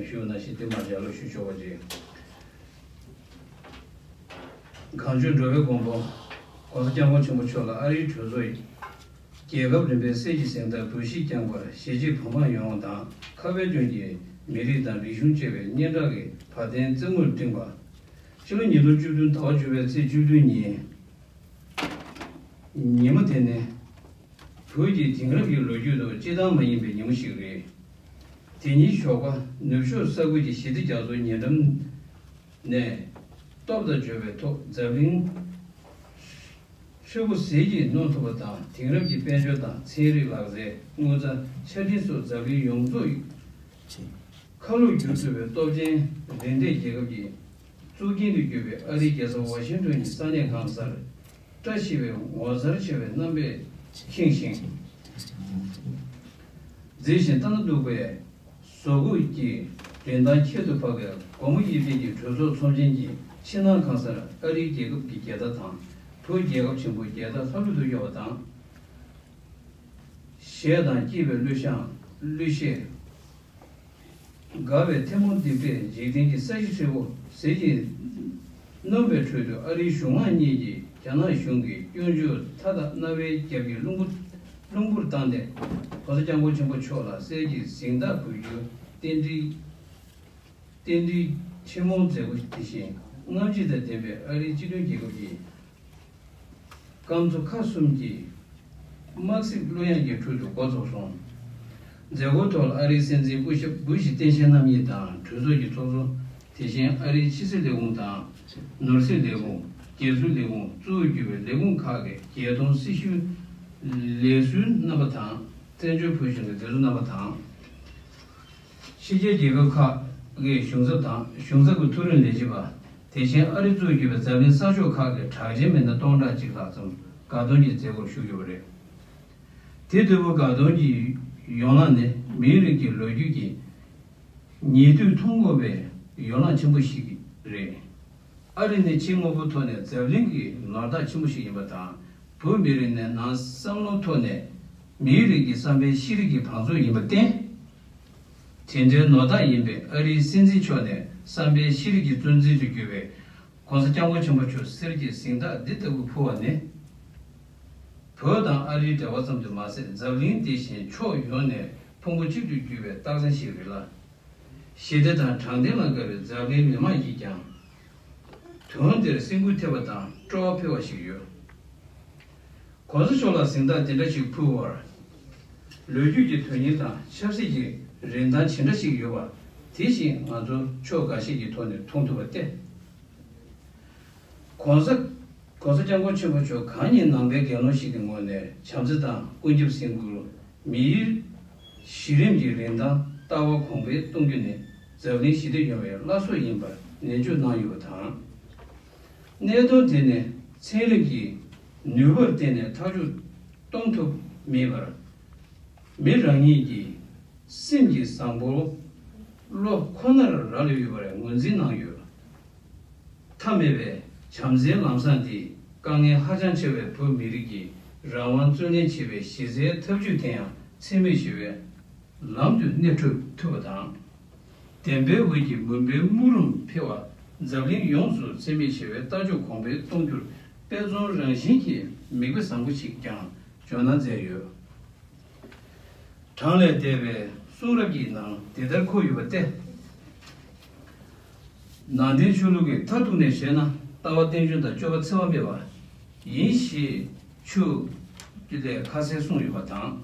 ཞུ་ན་ཞིག་དེ་མར་ལྗགས་ཀློག་ཞུ་ཆོག་པ་ཅིག་གངས་ལྗོངས་འགྲོ་བའི་མགོན་པོ་༸གོང་ས་༸སྐྱབས་མགོན་ཆེན་པོ་མཆོག་ལ་ཨ་རིའི་གྲོས་ཚོགས་ཀྱི་རྒྱལ་ཁབ་རིམ་པའི་སྲིད་ཀྱི་གཟེངས་རྟགས་འབུལ་བཞེས་བསྐྱངས་པར་གཞིས་བྱེས་བོད་འབངས་ཡོངས་དང་ཁ་བའི་ལྗོངས་ཀྱི་མི་རིགས་དང་རིག་གཞུང་བཅས་པའི་སྙན་གྲགས་ཀྱི་བ་དན་རྩེ་མོར་བསྒྲེངས་པ། ཕྱི་ལོ་ཉིས་སྟོང་བཅུ་བདུན་ཟླ་བ་བཅུ་པའི་ཚེས་བཅུ་བདུན་ཉིན། ཉིན་མོ་དེ་ནི། བོད་ཀྱི་དེང་རབས་ཀྱི་ལོ་རྒྱུས་ཐོག་སྤྱིར་བཏང་མ་ཡིན་པའི་ཉིན་མོ་ཞིག་རེད། དེ་ཉིན་ཞོགས་པ་ནུབ་ཕྱོགས་ས་ཁུལ་གྱི་ཞི་བདེ་རྒྱ་མཚོ་ཉེ་འགྲམ་ནས་སྟོབས་དང་འབྱོར་བའི་ཐོག་འཛམ་གླིང་ཧྲིལ་པོ་ཟིལ་གྱིས་གནོན་ཐུབ་པ་དང་། དེང་རབས་ཀྱི་དཔལ་འབྱོར་དང་ཚན་རིག་ལག་རྩལ། དངུལ་རྩ། ཆ་འཕྲིན་སོགས་འཛམ་གླིང་ཡོངས་རྫོགས་ཁ་ལོ་བསྒྱུར་ཐུབ་པའི་སྟོབས་ཆེན་རིག་གནས་རྒྱལ་ཁབ་ཀྱི་གཙུག་རྒྱན་དུ་གྱུར་པའི་ཨ་རིའི་རྒྱལ་ས་ཝ་ཤིང་ཏོན་གྱི་ས་གནས་ཁང་གསར། བཀྲ་ཤིས་པའི་ངོ་མཚར་ཆེ་བའི་རྣམ་པས་ཁེངས་ཤིང་། མཛེས་ཤིང་ལྟ་ན་སྡུག་པའི་བཟོ་བཀོད་ཀྱི་རིན་ཐང་ཁྱད་དུ་འཕགས་པའི་སྒོ་མོ་དབྱིབས་ཅན་གྱི་གྲོས་ཚོགས་ཚོམས་ཆེན་གྱི་ཕྱི་ནང་ཁང་གསར། ཨ་རིའི་རྒྱལ་ཁབ་ཀྱི་རྒྱལ་དར་དང་བོད་རྒྱལ་ཁབ་ཆེན་པོའི་རྒྱལ་དར་ལྷབ་ལྷུབ་ཏུ་གཡོ་བ་དང་། གཞས་དང་སྐྱིད་པའི་གླུ་ཤང་གླུ་གཞས། དགའ་བའི་ཐལ་མོ་རྡིབ་སྒྲས་འཇིག་རྟེན་གྱི་ས་གཞི་ཧྲིལ་པོ་ཟིལ་གྱིས་གནོན་པའི་ཁྲོད་དུ། ཨ་རིའི་གཞུང་མང་གཉིས་ཀྱིས་རྒྱ་ནག་གཞུང་གི་སྐྱོན་བརྗོད་མཐའ་དག་རྣ་བའི་རྒྱབ་ཀྱི་རླུང་བུ་རླུང་བུར་བཏང་སྟེ། ༸གོང་ས་༸སྐྱབས་མགོན་ཆེན་པོ་མཆོག་ལ་གསེར་གྱི་གཟེངས་རྟགས་འབུལ་རྒྱུ་རྟེན་འབྲེལ་རྟེན་འབྲེལ་ཆེན་མོའི་མཛད་སྒོ་དེ་བཞིན་རྔམ་བརྗིད་དང་ལྡན་པའི་ཨ་རིའི་སྤྱི་མཐུན་རྒྱལ་ཁབ་ཀྱི་སྐམ་མཚོ་ཁག་གསུམ་གྱི་དམག་སྲིད་གླུ་དབྱངས་ཀྱི་ཁྲོད་དུ་འགོ་ཚུགས་སོང་། མཛད་སྒོའི་ཐོག་ལ་ཨ་རིའི་སྲིད་འཛིན་སྐུ་ཞབས་བུ་ཤི་སྟངས་དཔྱལ་རྣམ་གཉིས་དང་གྲོས་ཚོགས་ཀྱི་ཚོགས་གཙོ། དེ་བཞིན་ཨ་རིའི་ཕྱི་སྲིད་ལས་ཁུངས་དང་། ནོར་སྲིད་ལས་ཁུངས། རྒྱལ་སྲུང་ལས་ཁུངས་གཙོ་བོར་གྱུར་པའི་ལས་ཁུངས་ཁག་གི་རྒྱལ་གཏོང་སྲི་ཞུའི་ལས་ཟུར་རྣམ་པ་དང་། བཙན་བྱོལ་བོད་གཞུང་གི་མཛད་གཙོ་རྣམ་པ་དང་། ཕྱི་རྒྱལ་རྒྱལ་ཁབ་ཁག་གི་གཞུང་ཚབ་དང་གཞུང་ཚབ་ཀྱི་མཐོ་རིམ་ལས་བྱེད་པ། དེ་བཞིན་ཨ་རི་གཙོས་གྱུར་པའི་འཛམ་གླིང་ས་ཕྱོགས་ཁག་གི་གྲགས་ཅན་མི་སྣ་སྟོང་ཕྲག་གཅིག་ལྷག་ཙམ་དགའ་སྟོན་གྱི་མཛད་སྒོར་ཞུགས་ཡོད་པ་རེད། དེ་ལྟ་བུའི་དགའ་སྟོན་གྱི་ཡོང་ལམ་ནི་མིའི་རིགས་ཀྱི་ལོ་རྒྱུས་ཀྱི་ཉེ་དུས་མཐོང་དགོས་པའི་ཡོ་ལང་ཆེན་པོ་ཞིག་རེད། ཨ་རི་ནི་ཕྱི་དངོས་པོའི་ཐོག་ནས་འཛམ་གླིང་གི་ནོར་བདག་ཆེན་པོ་ཞིག་ཡིན་པ་དང་། བོད་མི་རིགས་ནི་ནང་བསམ་བློའི་ཐོག་ནས་མིའི་རིགས་ཀྱི་བསམ་པའི་ཤེས་རིག་གི་བང་མཛོད་ཡིན་པར་བརྟེན། དེ་འདྲའི་ནོར་བདག་ཡིན་པའི་ཨ་རིའི་སྲིད་འཛིན་མཆོག་ནས་བསམ་པའི་ཤེས་རིག་གི་གཙོ་འཛིན་དུ་གྱུར་པའི་༸གོང་ས་༸སྐྱབས་མགོན་ཆེན་པོ་མཆོག་གསེར་གྱི་གཟེངས་རྟགས་འདི་ལྟ་བུ་ཕུལ་བ་ནི། བོད་དང་ཨ་རིའི་འབྲེལ་བ་ཙམ་དུ་མ་ཟད། འཛམ་གླིང་འདི་བཞིན་ཕྱོགས་ཡོངས་ནས་ཕུང་པོ་གཅིག་ཏུ་གྱུར་པའི་རྟགས་མཚན་ཞིག་རེད་ལ། ཞི་བདེ་དང་དྲང་བདེན་ལ་དགའ་བའི་འཛམ་གླིང་མི་མང་གིས་ཀྱང་། དོན་འདིར་སེམས་འགུལ་ཐེབས་པ་དང་སྤྲོ་བ་འཕེལ་བ་ཞིག་ཡོད། ༸གོང་ས་མཆོག་ལ་གཟེངས་རྟགས་འདི་འདྲ་ཞིག་ཕུལ་བར། ལོ་རྒྱུས་ཀྱི་དོན་སྙིང་དང་ཆབ་སྲིད་ཀྱི་རིན་ཐང་ཇི་འདྲ་ཞིག་ཡོད་པ་དེ་བཞིན་ང་ཚོ་ཕྱོགས་འགའ་ཤས་ཀྱི་ཐོག་ནས་མཐོང་ཐུབ་པ་སྟེ། ༸གོང་ས་༸གོང་ས་༸སྐྱབས་མགོན་ཆེན་པོ་མཆོག་གང་ཉིད་ནང་པའི་དགེ་སློང་ཞིག་གི་ངོས་ནས་བྱམས་བརྩེ་དང་ཀུན་ཁྱབ་སེམས་ཁུར། མི་ཡུལ་གཞི་རིམ་གྱི་རིན་ཐང་ལྟ་བ་གོང་འཕེལ་གཏོང་རྒྱུ་ནི་འཛམ་གླིང་ཞི་བདེ་ཡོང་བའི་བླ་སྲོག་ཡིན་པར་ནན་བརྗོད་གནང་ཡོད་པ་དང་། གནད་དོན་དེ་ནི་ཚན་རིག་གི་ནུས་པར་བརྟེན་ནས་ཐག་གཅོད་གཏོང་ཐུབ་མེད་པར། མི་རང་ཉིད་ཀྱི་སེམས་ཀྱི་བཟང་པོ་བློ་ཁོ་ནར་རག་ལས་ཡོད་པར་ངོས་འཛིན་གནང་ཡོད། མཐའ་མེད་པའི་བྱམས་བརྩེའི་ལམ་བཟང་འདིས་དཀའ་ངལ་ཧ་ཅང་ཆེ་བའི་བོད་མི་རིགས་ཀྱི་རང་དབང་རྩོད་ལེན་བྱེད་པའི་གཞི་རྩའི་ཐབས་ཇུས་དེ་ཡང་འཚེ་མེད་ཞི་བའི་ལམ་དུ་སྣེ་ཁྲིད་ཐུབ་པ་དང་། བདེན་པའི་འོད་ཀྱི་མུན་པའི་སྨག་རུམ་འཕེལ་བ། འཛམ་གླིང་ཡོངས་སུ་འཚེ་མེད་ཞི་བའི་ལྟ་ཕྱོགས་གོང་འཕེལ་གཏོང་རྒྱུར་དཔེ་མཚོན་རང་བཞིན་གྱི་མིག་དཔེ་བཟང་པོ་ཞིག་ཀྱང་འཇོག་གནང་མཛད་ཡོད། གྲངས་ལས་འདས་པའི་གསུང་རབ་ཀྱི་ནང་འདི་ལྟར་འཁོད་ཡོད་པ་སྟེ། ནང་བསྟན་ཆོས་ལུགས་ཀྱི་མཐར་གཏུགས་ནས་བཤད་ན། ལྟ་བ་རྟེན་འབྱུང་དང་སྤྱོད་པ་འཚེ་བ་མེད་པ་ཡིན་ཞེས་ཆོས་ཀྱི་ལས་ཁ་གསལ་གསུངས་ཡོད་པ་དང་།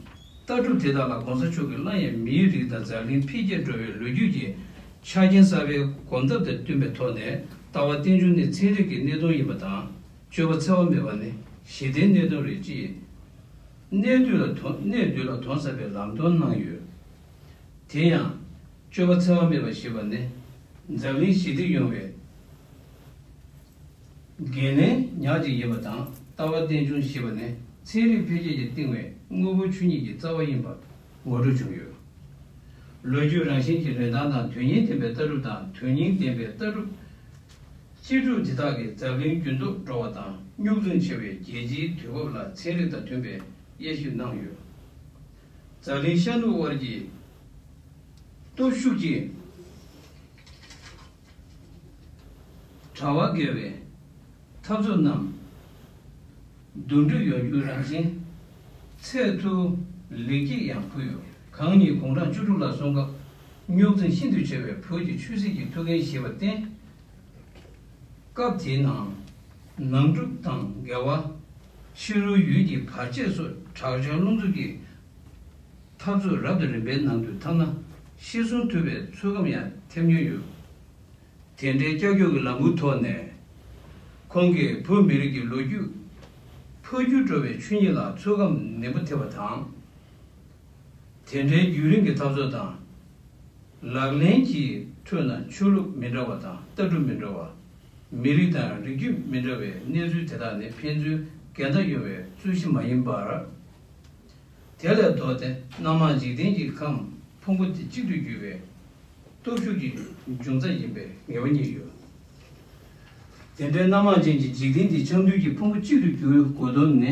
ལྟ་གྲུབ་དེ་དག་ལ་༸གོང་ས་མཆོག་གིས་སླར་ཡང་མིའི་རིགས་དང་འཛམ་གླིང་འཕེལ་རྒྱས་འགྲོ་བའི་ལོ་རྒྱུས་ཀྱི་ཆ་རྐྱེན་གསར་པའི་གོམ་སྟབས་དང་བསྟུན་པའི་ཐོག་ནས། ལྟ་བ་རྟེན་འབྱུང་ནི་ཚན་རིག་གི་གནད་དོན་ཡིན་པ་དང་། སྤྱོད་པ་འཚེ་བ་མེད་པ་ནི་ཞི་བདེའི་གནད་དོན་རེད་ཅེས། གནད་བསྡུས་ལ་དོ་གནད་བསྡུས་ལ་དོན་གསར་པའི་ལམ་སྟོན་གནང་ཡོད། དེ་ཡང་། སྤྱོད་པ་འཚེ་བ་མེད་པ་ཞེས་པ་ནི། འཛམ་གླིང་ཞི་བདེ་ཡོང་བའི་འགན་ལེན་ཉག་གཅིག་ཡིན་པ་དང་། ལྟ་བ་རྟེན་འབྱུང་ཞེས་པ་ནི་ཚན་རིག་འཕེལ་རྒྱས་ཀྱི་སྟེང་བའི་དངོས་པོའི་ཆོས་ཉིད་ཀྱི་རྩ་བ་ཡིན་པ་ངོ་སྤྲོད་བྱུང་ཡོད། ལོ་རྒྱུས་རང་བཞིན་གྱི་རིན་ཐང་དང་དོན་སྙིང་ལྡན་པའི་ལྟ་གྲུབ་དང་། དོན་སྙིང་ལྡན་པའི་ལྟ་གྲུབ་གཅེས་ཕྲུག་དེ་དག་གིས་འཛམ་གླིང་འགྱུར་ལྡོག་འགྲོ་བ་དང་རྙོག་འཛིང་ཆེ་བའི་རྒྱལ་སྤྱིའི་དུས་བབ་ལ་ཚན་རིག་དང་མཐུན་པའི་དབྱེ་ཞིབ་གནང་ཡོད། འཛམ་གླིང་ཤར་ནུབ་དབར་གྱི་སྟོབས་ཤུགས་ཀྱི་དྲ་བ་བརྒལ་བའི་འཐབ་རྩོད་རྣམས་འདུམ་འགྲིག་ཡོང་རྒྱུའི་རང་བཞིན་ཚད་མཐོའི་ལེགས་སྐྱེས་ཡང་ཕུལ་ཡོད། གང་ཉིད་དགུང་གྲངས་བཅུ་དྲུག་ལ་སོན་སྐབས་རྙོག་འཛིང་ཤིན་ཏུ་ཆེ་བའི་བོད་ཀྱི་ཆོས་སྲིད་ཀྱི་ཐུགས་འགན་བཞེས་པར་བརྟེན། སྐབས་དེའི་ནང་། ནང་འཁྲུག་དང་འགལ་བ། ཕྱི་རོལ་ཡུལ་གྱི་བར་ཆད་སོགས་དྲག་ཆར་རླུང་འཚུབ་ཀྱི་འཐབ་རྩོད་རབ་དང་རིམ་པའི་ནང་དུ་འཐབ་ན་ཤི་གསོན་ཐུབ་པའི་ཚོད་བགམ་ཡང་ཐེབས་མྱོང་ཡོད། དེ་འདྲའི་ཀྱག་ཀྱོག་གི་ལམ་བུའི་ཐོག་ནས། ཁོང་གིས་བོད་མི་རིགས་ཀྱི་ལོ་རྒྱུས་འཕོ་འགྱུར་འགྲོ་བའི་ཆོས་ཉིད་ལ་ཚོད་བགམ་ནན་པོ་ཐེབས་པ་དང་། དེ་འདྲའི་རྒྱུན་རིང་གི་འཐབ་རྩོད་དང་། ལག་ལེན་གྱི་ཁྲོད་ན་ཆོས་ལུགས་མི་འདྲ་བ་དང་ལྟ་གྲུབ་མི་འདྲ་བ། མི་རིགས་དང་རིགས་རྒྱུད་མི་འདྲ་བའི་གནས་ཚུལ་དེ་དག་ནི་ཕན་ཚུན་འགལ་ཟླ་ཡོང་བའི་རྩོད་གཞི་མ་ཡིན་པར། དེ་ལས་ལྡོག་སྟེ་སྣ་མང་འཇིག་རྟེན་གྱི་ཁམས་ཕུང་པོ་དེ་གཅིག་ཏུ་གྱུར་བའི་སྟོབས་ཤུགས་ཀྱི་འབྱུང་རྩ་ཡིན་པའི་ངེས་པ་རྙེད་ཡོད། དེ་འདྲའི་སྣ་མང་ཅན་གྱི་འཇིག་རྟེན་འདི་འཆམ་མཐུན་གྱི་ཕུང་པོ་གཅིག་ཏུ་གྱུར་དགོས་དོན་ནི།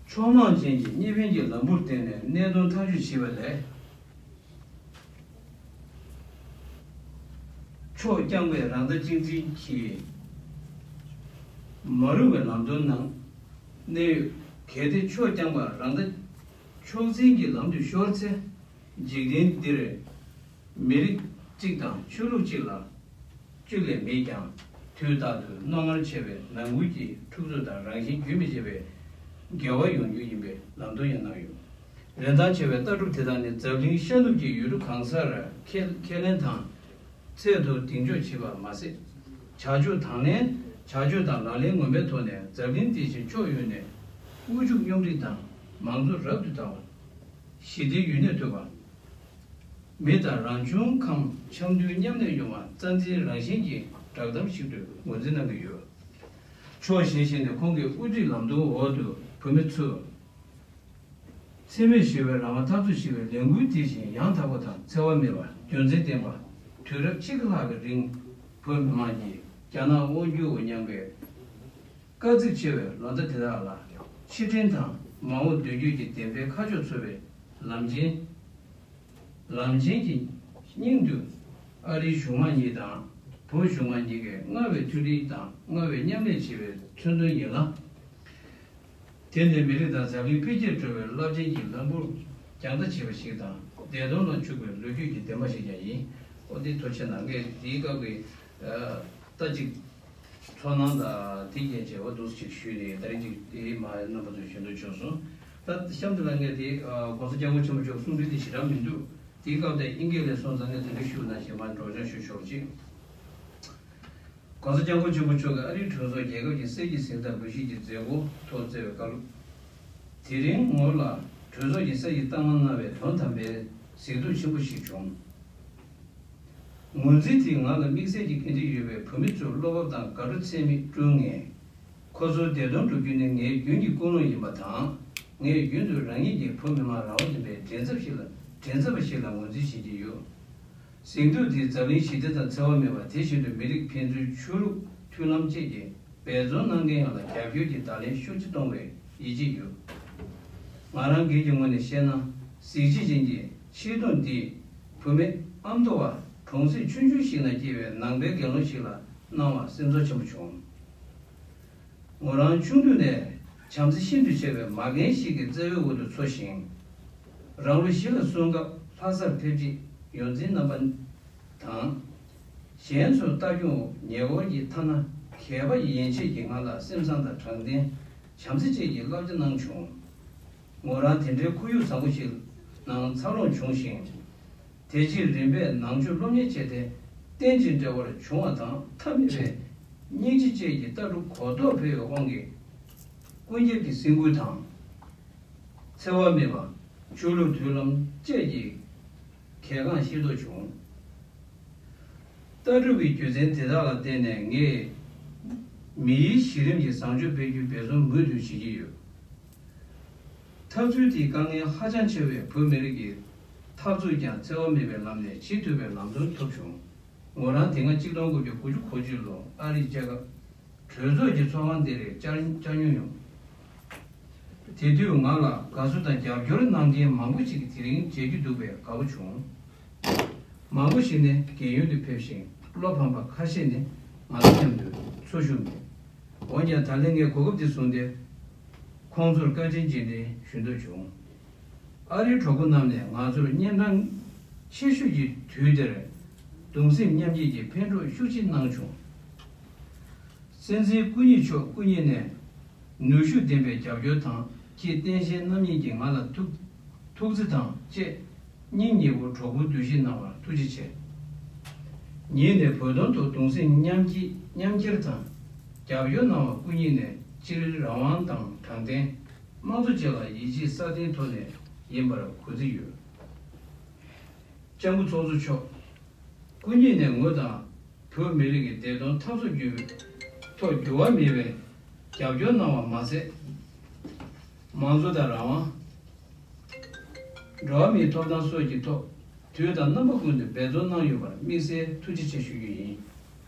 ཕྱོགས་མང་ཅན་གྱི་གཉིས་ཕན་གྱི་ལམ་བུར་བརྟེན་ནས་གནད་དོན་ཐག་གཅོད་བྱེད་པ་ལས། ཕྱོགས་རྐྱང་པའི་རང་ལྟ་གཅིག་འཛིན་གྱིས་མ་རུང་བའི་ལམ་སྟོན་ནང་གནས་ཡོད། གལ་ཏེ་ཕྱོགས་རྐྱང་པ་རང་ལྟ་ཕྱོགས་འཛིན་གྱི་ལམ་དུ་ཤོར་ཚེ། འཇིག་རྟེན་འདིར་མི་རིགས་གཅིག་དང་ཆོས་ལུགས་གཅིག་ལ་བཅུད་ལས་མེད་ཀྱང་། དུས་རྟག་ཏུ་རྣོ་ངར་ཆེ་བའི་ནང་ཁུལ་གྱི་འཁྲུག་རྩོད་དང་རང་བཞིན་རྒྱུན་མི་འཆད་པའི་འགལ་བ་ཡོང་རྒྱུ་ཡིན་པའི་ལམ་སྟོན་ཡང་གནང་ཡོད། རིན་ཐང་ཆེ་བའི་ལྟ་གྲུབ་དེ་དག་ནི་འཛམ་གླིང་ཤར་ནུབ་ཀྱི་ཡུལ་གྲུ་གང་སར་ཁས་ཁས་ལེན་དང་ཚད་མཐོར་གདེང་འཇོག་བྱེད་པ་མ་ཟད། བྱ་སྤྱོད་དང་ལེན། བྱ་སྤྱོད་དང་ལག་ལེན་ངོ་མའི་ཐོག་ནས་འཛམ་གླིང་འདི་བཞིན་ཕྱོགས་ཡོངས་ནས་དབུལ་ཕྱུག་སྙོམས་སྒྲིག་དང་མང་གཙོ་རབ་ཏུ་དར་བ། ཞི་བདེ་ཡུན་གནས་ཐུབ་པ། མི་དང་རང་བྱུང་ཁམས་འཆམ་མཐུན་མཉམ་གནས་ཡོང་བར་རྩ་འཛིན་རང་བཞིན་གྱིས་བསྒྲགས་གཏམ་ཞིག་ཏུ་ངོས་འཛིན་གནང་གི་ཡོད། ཕྱོགས་གཞན་ཞིག་ནས་ཁོང་གི་དབུ་ཁྲིད་ལམ་སྟོན་འོག་ཏུ་བོད་མི་ཚོས་འཚེ་མེད་ཞི་བའི་རང་དབང་འཐབ་རྩོད་ཞེས་པའི་ལས་འགུལ་དེ་བཞིན་ཡང་དག་པ་དང་འཚེ་བ་མེད་པ། རྒྱུ་མཚན་ལྡན་པ། དུས་རབས་ཕྱེད་ཀ་ལྷག་གི་རིང་བོད་མི་མང་གིས་རྒྱ་ནག་དབང་སྒྱུར་འོག་མཉམ་པའི་དཀའ་ཚེགས་ཆེ་བའི་ལོ་ཟླ་དེ་དག་ལ་ཕྱིར་དྲན་དང་མ་འོངས་མདུན་སྐྱོད་ཀྱི་བདེན་པའི་ཁ་ཕྱོགས་འཚོལ་བའི་ལམ་ཆེན། ལམ་ཆེན་གྱི་སྙིང་དུ་ཨ་རིའི་གཞུང་མང་གཉིས་དང་བོད་གཞུང་མང་གཉིས་ཀས་སྔར་བས་མཐུན་སྒྲིལ་དང་སྔར་བས་མཉམ་ལས་བྱེད་པའི་མཚོན་དོན་ཡིན་ལ། དེ་ནི་མི་རིགས་དང་འཛམ་གླིང་འཕེལ་རྒྱས་འགྲོ་བའི་རླབས་ཆེན་གྱི་ལམ་བུར་རྒྱང་ལྟ་བྱེད་པ་ཞིག་དང་བདེན་དོན་ལ་འཇུག་པའི་ལོ་རྒྱུས་ཀྱི་བདེན་པ་ཞིག་ཀྱང་ཡིན། ཨོ་དེ་ཐུགས་རྗེ་གནང་། ངས་དེའི་སྐབས་ཀྱི་ལྟ་ཅིག་ཚོར་སྣང་དང་དེ་རྐྱེན་བྱས་པ་འདུག་ཅིག་ཞུས་ནས་ད་རིང་ཅིག་དེའི་མ་རྣམ་པ་ཚོས་ཞུ་འདོད་བྱུང་སོང་། ད་གཤམ་དུ་ལ་ངས་དེ་༸གོང་ས་༸སྐྱབས་མགོན་ཆེན་པོ་མཆོག་གསུང་འཕྲིན་དེ་ཞེ་དྲག་མི་འདུག་དེའི་སྐབས་དེ་དབྱིན་སྐད་ལས་སོང་ཙང་ངས་དེ་འདྲ་ཞུ་ན་ཞེས་མ་སྒྲོག་སྦྱང་ཞུ་ཆོག་ཅིག ༸གོང་ས་༸སྐྱབས་མགོན་ཆེན་པོ་མཆོག་གིས་ཨ་རིའི་གྲོས་ཚོགས་རྒྱལ་ཁབ་ཀྱི་གསེར་གྱི་གཟེངས་རྟགས་འབུལ་བཞེས་ཀྱི་མཛད་སྒོ་ཐོག་བསྩལ་བའི་བཀའ་སློབ། དེ་རིང་ངོས་ལ་གྲོས་ཚོགས་ཀྱི་གསེར་གྱི་རྟགས་མ་གནང་བའི་དོན་དམ་པའི་གཟེངས་བསྟོད་ཆེན་པོ་ཞིག་བྱུང་། ངོས་འཛིན་དེས་ང་ལ་དམིགས་བསལ་གྱི་འགན་འཁྲི་ཡོད་པའི་བུད་མེད་ཚོར་བློ་བབ་དང་དགའ་སྤྲོ་ཚད་མེད་བསྐྲུན་ངེས། ཁོ་ཚོར་བདེ་དོན་སྒྲུབ་རྒྱུ་ནི་ངའི་རྒྱུན་གྱི་ཀུན་སློང་ཡིན་པ་དང་། ངས་རྒྱུན་དུ་རང་ཉིད་ཀྱི་བུ་མི་མང་རང་དབང་ལྡན་པའི་མགྲིན་ཚབ་ཞིག་ལ་མགྲིན་ཚབ་པ་ཞིག་ལ་ངོས་འཛིན་བྱེད་ཀྱི་ཡོད། གཟེངས་བསྟོད་འདིས་འཛམ་གླིང་ཞི་བདེ་དང་འཚེ་བ་མེད་པ། དེ་བཞིན་དུ་མི་རིགས་ཕན་ཚུན་ཆོས་ལུགས་མཐུན་ལམ་བཅས་ཀྱི་འབད་བརྩོན་གནང་མཁན་ཡོངས་ལ་རྒྱབ་སྐྱོར་གྱི་བརྡ་ལན་ཤུགས་ཆེ་གཏོང་བའི་ཡིད་ཆེས་ཡོད། ང་རང་སྒེར་གྱི་ངོས་ནས་བཤད་ན། གཟི་བརྗིད་ཅན་གྱི་ཆེ་མཐོང་འདིས་བུད་མེད་ཨ་མདོ་བ་གྲོང་གསེབ་ཆུང་ཆུང་ཞིག་ན་སྐྱེས་པའི་ནང་པའི་དགེ་སློང་ཞིག་ལ་གནང་བར་སེམས་ཚོར་ཆེན་པོ་བྱུང་། ངོས་རང་ཆུང་དུས་ནས་བྱམས་བརྩེ་ཤིན་ཏུ་ཆེ་བའི་མ་རྒན་ཞིག་གི་བརྩེ་བའི་འོག་ཏུ་འཚོ་ཞིང་། རང་ལོ་བཞི་ལ་སོན་སྐབས་ལྷ་སར་ཕེབས་རྗེས་ཡོངས་འཛིན་རྣམ་པ་དང་། གཞན་ཚོར་ལྟ་སྐྱོང་འོག་ཉེ་འཁོར་གྱི་ཐ་ན་གད་པ་ཡན་ཆད་ཀྱིས་ང་ལ་སེམས་བཟང་དང་དྲང་བདེན། བྱམས་བརྩེ་བཅས་ཀྱི་བསླབ་བྱ་གནང་བྱུང་། ངོས་རང་དེ་འདྲའི་ཁོར་ཡུག་བཟང་པོ་ཞིག་ནང་འཚར་ལོངས་བྱུང་ཞིང་། དེ་རྗེས་རིམ་པས་ནང་ཆོས་སློབ་གཉེར་བྱས་ཏེ། རྟེན་ཅིང་འབྲེལ་བར་བྱུང་བ་དང་། མཐའ་མེད་པའི་སྙིང་རྗེ་བཅས་ཀྱི་ལྟ་གྲུབ་གོ་རྟོགས་འཕེལ་བའི་དབང་གིས། ཀུན་ཁྱབ་ཀྱི་གཟིགས་འགུལ་དང་། འཚེ་བ་མེད་པ། ཆོས་ལུགས་མཐུན་ལམ་བཅས་ཀྱི་གལ་འགངས་ཤེས་རྟོགས་བྱུང་། ལྟ་གྲུབ་ཀྱི་རྒྱུ་མཚན་དེ་དག་ལ་བརྟེན་ནས། ངས་མི་ཡུལ་གཞི་རིམ་གྱི་བཟང་སྤྱོད་སྤེལ་རྒྱུའི་འབད་བརྩོན་མུ་མཐུད་བྱེད་ཀྱི་ཡོད། འཐབ་རྩོད་དེའི་དཀའ་ངལ་ཧ་ཅང་ཆེ་བས། བོད་མི་རིགས་ཀྱི་འཐབ་རྩོད་ཀྱང་འཚེ་བ་མེད་པའི་ལམ་ནས་བྱེད་ཐུབ་པའི་ལམ་སྟོན་ཐོབ་བྱུང་། ངོས་རང་དེ་སྔ་གཅིག་སྟོང་དགུ་བརྒྱ་དགུ་བཅུ་གོ་གཅིག་ལོར་ཨ་རིའི་རྒྱལ་ཁབ་གྲོས་ཚོགས་ཀྱི་ཚོགས་ཁང་དེར་བཅར་བཅར་མྱོང་ཡོད། དེ་དུས་ང་ལ་དགའ་བསུ་དང་རྒྱབ་སྐྱོར་གནང་མཁན་མང་པོ་ཞིག་གིས་དེ་རིང་མཇལ་རྒྱུ་འདུག་པས་དགའ་པོ་བྱུང་། མང་པོ་ཞིག་ནི་རྒས་ཡོལ་དུ་ཕེབས་ཤིང་། བློ་ཕམ་པ་ཁ་ཤས་ནི་ང་དང་མཉམ་དུ་འཚོ་བཞུགས་མེད། འོན་ཀྱང་། ད་ལན་ངས་གོ་སྐབས་འདི་བཟུང་སྟེ། ཁོང་ཚོར་བཀའ་དྲིན་རྗེས་དྲན་ཞུ་འདོད་བྱུང་། ཨ་རིའི་གྲོགས་པོ་རྣམས་ནས་ང་ཚོར་གཉན་འཕྲང་ཆེ་ཤོས་ཀྱི་དུས་དེར་གདུང་སེམས་མཉམ་སྐྱེད་ཀྱི་ཕན་གྲོགས་ཤུགས་ཆེ་གནང་བྱུང་། སྲིད་འཛིན་སྐུ་ཉིད་མཆོག་སྐུ་ཉིད་ནས་ནུས་ཤུགས་ལྡན་པའི་རྒྱབ་སྐྱོར་དང་། ཁྱེད་བསྟན་ཆེན་རྣམ་གཉིས་ཀྱིས་ང་ལ་ཐུགས་ཐུགས་བརྩེ་དང་བཅས། སྙིང་ཉེ་བོ་གྲོགས་པོའི་འདུ་ཤེས་གནང་བར་ཐུགས་རྗེ་ཆེ། ཉིད་ནས་བོད་དོན་ཐོག་གདུང་སེམས་མཉམ་སྐྱེད་མཉམ་འཁྱེར་དང་། རྒྱབ་སྐྱོར་གནང་བར་སྐུ་ཉིད་ནས་སྤྱིར་རང་དབང་དང་དྲང་བདེན། དམངས་གཙོ་བཅས་ལ་ཡིད་ཆེས་སྲ་བརྟན་ཐོག་ནས་ཡིན་པར་གུས་བརྩི་ཡོད། ལྕམ་སྐུ་ཚོགས་གཙོ་མཆོག་སྐུ་ཉིད་ནས་ངོས་དང་བོད་མི་རིགས་ཀྱི་བདེ་དོན་འཐབ་རྩོད་བརྒྱུད་ཐོག་འགྱུར་བ་མེད་པའི་རྒྱབ་སྐྱོར་གནང་བ་མ་ཟད། དམངས་གཙོ་དང་རང་དབང་། འགྲོ་བ་མིའི་ཐོབ་ཐང་སོགས་ཀྱི་ཐོག་དུས་དང་རྣམ་པ་ཀུན་ཏུ་འབད་བརྩོན་གནང་ཡོད་པར་དམིགས་བསལ་ཐུགས་རྗེ་ཆེ་ཞུ་རྒྱུ་ཡིན།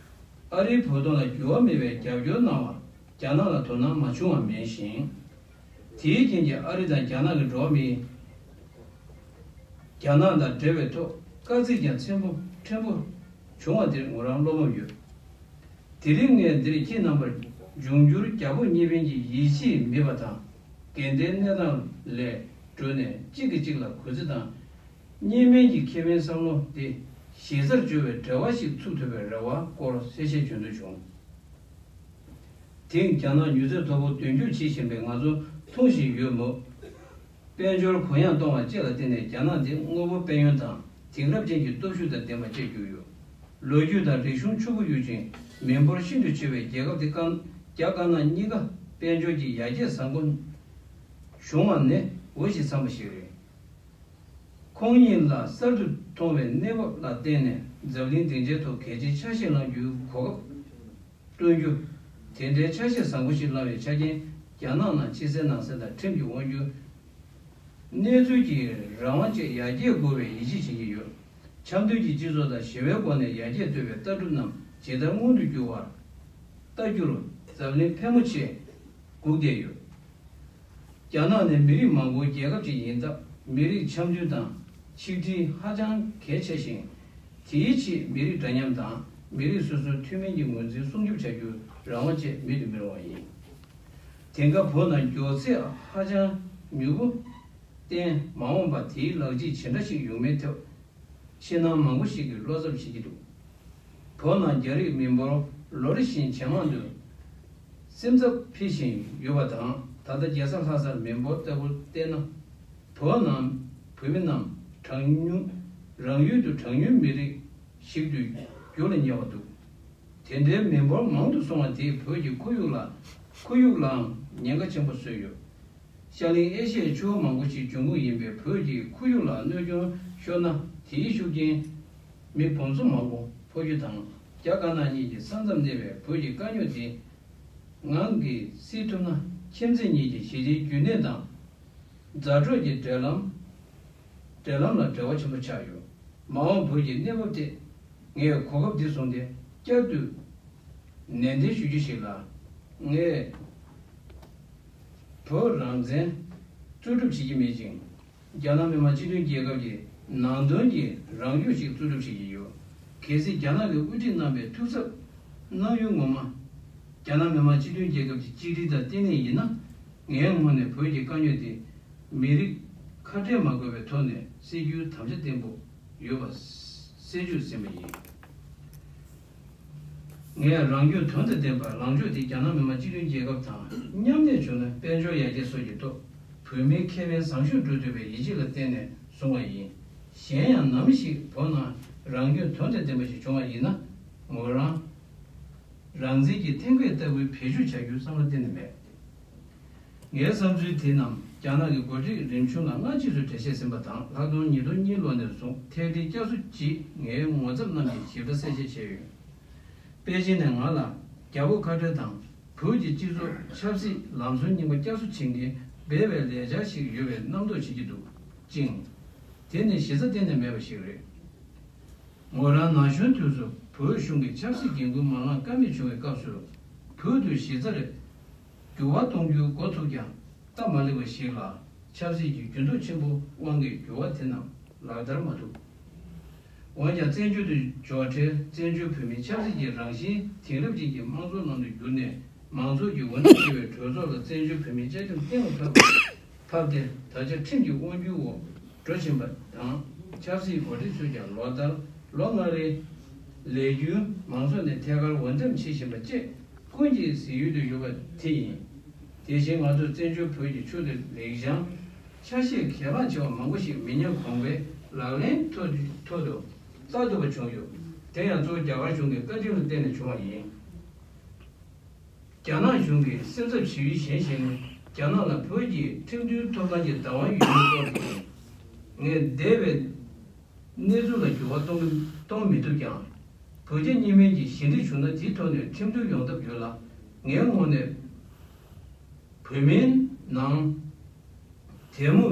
ཨ་རིའི་བོད་དོན་ལ་འགྱུར་བ་མེད་པའི་རྒྱབ་སྐྱོར་གནང་བར་རྒྱ་ནག་ལ་དོ་སྣང་མ་བྱུང་བ་མིན་ཞིང་། དེའི་རྐྱེན་གྱིས་ཨ་རི་དང་རྒྱ་ནག་གི་འགྲོ་བ་མིའི། རྒྱ་ནག་དང་འབྲེལ་བའི་ཐོག་དཀའ་ཚེགས་ཀྱང་ཕྲན་བུ་ཕྲན་བུ་བྱུང་བ་དེར་ངོས་རང་བློ་སྨོན་ཡོད། དེ་རིང་ངས་འདིར་ཁྱེད་རྣམ་པར་འབྱུང་འགྱུར་རྒྱ་བོད་གཉིས་ཕན་གྱི་ཡིད་ཆེས་མེད་པ་དང་། འགལ་ཟླའི་གནས་སྟངས་ལས་གྲོལ་ནས་གཅིག་གིས་གཅིག་ལ་གུས་བརྩི་དང་། གཉིས་ཕན་གྱི་ཁེ་ཕན་བསམ་བློ་དེ་གཞི་རྩར་འཇོག་པའི་འབྲེལ་བ་ཞིག་ཚུགས་ཐུབ་པའི་རེ་བ་སྐོར་གསལ་བཤད་བྱེད་འདོད་བྱུང་། དེང་རྒྱ་ནག་མྱུར་ཚད་མཐོ་པོ་དོན་འཁྱོལ་བྱེད་བཞིན་པའི་ང་ཚོ་མཐོང་བཞིན་ཡོད་མོད། དཔལ་འབྱོར་གུ་ཡངས་གཏོང་བ་བཅས་ལ་བརྟེན་ནས་རྒྱ་ནག་འདི་དངོས་པོ་དཔལ་ཡོན་དང་དེང་རབས་ཅན་གྱི་སྟོབས་ཤུགས་དང་ལྡན་པ་བཅས་གྱུར་ཡོད། ལོ་རྒྱུས་དང་རིག་གཞུང་ཕྱུག་པོ་ཡོད་ཅིང་མི་འབོར་ཤིན་ཏུ་ཆེ་བའི་རྒྱལ་ཁབ་འདི་ཀ་རྒྱ་དཀར་ནག་གཉིས་ཀ་དཔལ་འབྱོར་གྱི་ཡར་རྒྱས་བཟང་པོ་བྱུང་བ་ནི་འོས་ཤིང་འཚམ་པ་ཞིག་རེད། ཁོང་གཉིས་ལ་གསར་དུ་མཐོང་བའི་གནས་བབ་ལ་བརྟེན་ནས་འཛམ་གླིང་སྡིངས་ཆའི་ཐོག་གལ་ཆེའི་ཆ་ཤས་བླང་རྒྱུའི་གོ་སྐབས་བསྐྲུན་རྒྱུ། དེ་འདྲའི་ཆ་ཤས་བཟང་པོ་ཞིག་བླང་བའི་ཆ་རྐྱེན་རྒྱ་ནག་ནང་ཕྱི་གསལ་ནང་གསལ་དང་ཁྲིམས་ཀྱི་དབང་སྒྱུར། གནས་ཚུལ་གྱི་རང་དབང་བཅས་ཡར་རྒྱས་དགོས་པའི་ཡིད་ཆེས་བྱེད་ཀྱི་ཡོད། འཆམ་མཐུན་གྱི་སྤྱི་ཚོགས་དང་ཞི་བའི་སྒོ་ནས་ཡར་རྒྱས་གཏོད་པའི་ལྟ་གྲུབ་རྣམས་ཇི་ལྟར་སྔོན་དུ་འགྱུར་བར་ལྟ་རྒྱུར་འཛམ་གླིང་ཕལ་མོ་ཆེ་སྒུག་བསྡད་ཡོད། རྒྱ་ནག་ནི་མི་རིགས་མང་པོའི་རྒྱལ་ཁབ་ཅིག་ཡིན་སྟབས། མི་རིགས་འཆམ་མཐུན་དང་ཆིག་སྒྲིལ་ཧ་ཅང་གལ་ཆེ་ཞིང་། དེའི་ཆེད་མི་རིགས་འདྲ་མཉམ་དང་མི་རིགས་སོ་སོའི་ཐུན་མིན་གྱི་ངོས་འཛིན་སྲུང་སྐྱོབ་བྱ་རྒྱུའི་རང་དབང་བཅས་མེད་དུ་མི་རུང་བ་ཡིན། དེང་སྐབས་བོད་ནང་མགྱོགས་ཚད་ཧ་ཅང་མྱུར་པོ་བརྟན། མ་འོངས་པར་དེའི་ལག་རྗེས་ཇི་འདྲ་ཞིག་ཡོང་མིན་ཐད། ཕྱི་ནང་མང་པོ་ཞིག་གིས་བློ་འཚབ་བྱེད་ཀྱི་འདུག་བོད་ནང་རྒྱ་རིགས་མི་འབོར་ལོ་རེ་བཞིན་ཇེ་མང་དུ་སེམས་འཚབ་འཕེལ་བཞིན་ཡོད་པ་དང་། ད་ལྟ་རྒྱལ་ས་ལྷ་སར་མི་འབོར་ལྟ་བུར་བལྟས་ན། བོད་ནང་བོད་མི་རྣམས་གྲངས་ཉུང་རང་ཡུལ་དུ་གྲངས་ཉུང་མི་རིགས་ཤིག་ཏུ་འགྱུར་ལ་ཉེ་བ་འདུག་དེ་འདྲའི་མི་འབོར་མང་དུ་སོང་བ་དེས་བོད་ཀྱི་ཁོར་ཡུག་ལ་ཁོར་ཡུག་ལའང་ཉེན་ཁ་ཆེན་པོ་བཟོས་ཡོད། ཤར་གླིང་ཨེ་ཤི་ཡའི་ཆུ་བོ་མང་པོ་ཞིག་འབྱུང་ཁུངས་ཡིན་པའི་བོད་ཀྱི་ཁོར་ཡུག་ལ་གནོད་སྐྱོན་ཤོར་ན། དེའི་ཤུགས་རྐྱེན་མི་བུ་མོ་མང་པོ་འཕོ་རྒྱུ་དང་། རྒྱ་དཀར་ནག་གཉིས་ཀྱི་ས་མཚམས་གནས་པའི་བོད་ཀྱི་དཀའ་རྙོག་དེ་ངང་གིས་སེལ་ཐུབ་ན། ཁྱིམ་མཚེས་གཉིས་ཀྱི་ཞི་བདེའི་རྒྱུན་གནས་དང་། མཛའ་གྲོགས་ཀྱི་འབྲེལ་ལམ། འབྲེལ་ལམ་ལ་འབྲེལ་བ་ཆེན་པོ་ཆགས་ཡོད། མ་འོངས་བོད་ཀྱི་གནས་བབ་ཐད། ངས་གོ་སྐབས་འདི་བཟུང་སྟེ་བསྐྱར་དུ་ནན་ཏན་ཞུ་རྒྱུ་ཞིག་ལ། ངས་བོད་རང་བཙན་རྩོད་སྒྲུབ་བྱེད་ཀྱི་མེད་ཅིང་། རྒྱ་ནག་མི་དམངས་སྤྱི་མཐུན་རྒྱལ་ཁབ་ཀྱི་ནང་དོན་གྱི་རང་སྐྱོང་ཞིག་རྩོད་སྒྲུབ་བྱེད་ཀྱི་ཡོད། གལ་སྲིད་རྒྱ་ནག་གིས་དབུ་ཁྲིད་གནང་བའི་ཐུགས་འཚབ་གནང་ཡུལ་ངོ་མ། རྒྱ་ནག་མི་དམངས་སྤྱི་མཐུན་རྒྱལ་ཁབ་ཀྱི་གཅིག་སྒྲིལ་དང་བརྟན་ལྷིང་ཡིན་ན། ངའི་ངོས་ནས་བོད་ཀྱི་དཀའ་རྙོག་དེ་མི་རིགས་ཁ་བྲལ་མ་དགོས་པའི་ཐོག་ནས་སེལ་རྒྱུའི་དམ་བཅའ་བརྟན་པོ་ཡོད་པ་གསལ་བརྗོད་ཟིན་པ་ཡིན། ངས་རང་སྐྱོང་དོན་དང་ལྡན་པ་ལངས་ཕྱོགས་དེ་རྒྱ་ནག་མི་དམངས་སྤྱི་མཐུན་རྒྱལ་ཁབ་དང་མཉམ་གནས་བྱུང་ན། དཔལ་འབྱོར་ཡར་རྒྱས་སོགས་ཀྱི་ཐོག་བོད་མིའི་ཁེ་ཕན་བཟང་ཤོས་འགྲོ་ཐུབ་པའི་ཡིད་ཆེས་ལ་བརྟེན་ནས་བཟུང་བ་ཡིན། གཞན་ཡང་ནམ་ཞིག་བོད་ནང་རང་སྐྱོང་དོན་དང་ལྡན་པ་ཞིག་བྱུང་བ་ཡིན་ན། མོ་རང་རང་བཙན་གྱི་ཐེམ་སྐས་ལྟ་བུའི་བེད་སྤྱོད་བྱ་རྒྱུའི་བསམ་བློ་གཏན་ནས་མེད། ངའི་བསམ་ཚུལ་དེ་རྣམས་རྒྱ་ནག་གི་འགོ་ཁྲིད་རིམ་བྱོན་ལ་སྔ་ཕྱིས་སུ་འགྲེལ་བཤད་ཟིན་པ་དང་། ལྷག་དོན་ཉིས་སྟོང་གཉིས་ལོ་ནས་བཟུང་ཐད་ཀར་བསྐྱར་གསོ་བགྱིས། ངའི་ངོ་ཚབ་རྣམས་ཀྱིས་ཞིབ་ཕྲ་གསལ་བཤད་བྱས་ཡོད། པེ་ཅིན་ནས་ང་ལ་རྒྱ་བོད་ཁ་བྲལ་དང་བོད་ཀྱི་སྤྱི་ཚོགས་ཆབ་སྲིད་ལམ་སྲོལ་རྙིང་པ་བསྐྱར་གསོ་བྱེད་མཁན་སྦས་པའི་ལས་འཆར་ཞིག་ཡོད་པའི་རྣམ་རྟོག་བྱེད་ཀྱི་འདུག་ཅིང་། དེ་ནི་གཞི་རྩ་གཏན་ནས་མེད་པ་ཞིག་རེད། མོ་རང་ན་གཞོན་དུས་སུ་བོད་གཞུང་གི་ཆབ་སྲིད་འགན་འཁུར་མ་བླངས་ཀ་མེད་བྱུང་བའི་སྐབས་སུ། བོད་དུ་གཞི་རྩར་འགྱུར་བ་གཏོང་རྒྱུའི་འགོ་ཚུགས་ཀྱང་། སྟབས་མ་ལེགས་པ་ཞིག་ལ་ཆབ་སྲིད་ཀྱི་འགྱུར་ལྡོག་ཆེན་པོའི་དབང་གིས་འགྱུར་བ་དེ་རྣམས་ལག་བསྟར་མ་ཐུབ། འོན་ཀྱང་། བཙན་བྱོལ་དུ་འབྱོར་འཕྲལ་བཙན་བྱོལ་བོད་མིའི་ཆབ་སྲིད་ཀྱི་རང་བཞིན་དེང་རབས་ཅན་གྱི་དམངས་གཙོའི་ལམ་དུ་བསྒྱུར་ནས། མང་ཚོགས་ཀྱི་འོས་འདེམས་བྱས་པའི་གྲོས་ཚོགས་ལ་བཙན་བྱོལ་བོད་མིའི་བཅའ་ཁྲིམས་གཏན་ལ་ཕབ། ཕབ་སྟེ། ད་ཆ་ཁྲིམས་ཀྱི་དབང་སྒྱུར་འོག་འགྲོ་བཞིན་པ་དང་། ཆབ་སྲིད་འགོ་ཁྲིད་ཚོས་ཀྱང་ལོ་ལྟར་ལོ་ལྔ་རེའི་ལས་རྒྱུན་མང་ཚོགས་ནས་ཐད་ཀར་འོས་འདེམས་བྱེད་བཞིན་པ་བཅས་ཀུན་གྱིས་གཟིགས་ཡུལ་དུ་ཡོད་པ་དེ་ཡིན། དེ་བཞིན་ང་ཚོས་བཙན་བྱོལ་བོད་ཀྱི་ཆོས་དང་ལེགས་བྱང་ཆ་ཤས་གལ་འགངས་ཆེ་བ་མང་པོ་ཞིག་མི་ཉག་གོང་པའི་ལག་ལེན་ཐོག་ཐོག་ཏུ་བསྟར་ཐུབ་པ་བྱུང་ཡོད། དེ་ཡང་གཙོ་བོ་རྒྱ་གར་གཞུང་གི་བཀའ་དྲིན་ལ་བརྟེན་ནས་བྱུང་བ་ཡིན། རྒྱ་ནག་གཞུང་གིས་སེམས་འཚབ་བྱེད་ཡུལ་གཞན་ཞིག་ནི། རྒྱ་ནག་ལ་བོད་ཀྱི་ཁྲིམས་མཐུན་ཐོབ་ཐང་གི་བདག་དབང་ཡོད་མེད་སྐོར་དེ་ཡིན། ངས་འདས་པའི་གནས་ཚུལ་ལ་འགྱུར་བ་གཏོང་གཏོང་མི་ཐུབ་ཀྱང་། བོད་རྒྱ་གཉིས་སྨན་གྱི་ཞི་འགྲིག་བྱུང་ན། དེའི་ཐོག་ནས་ཁྲིམས་མཐུན་ཡོང་ཐབས་ཡོད་ལ། ངའི་ངོས་ནས་བོད་མིའི་ནང་དེ་མུ་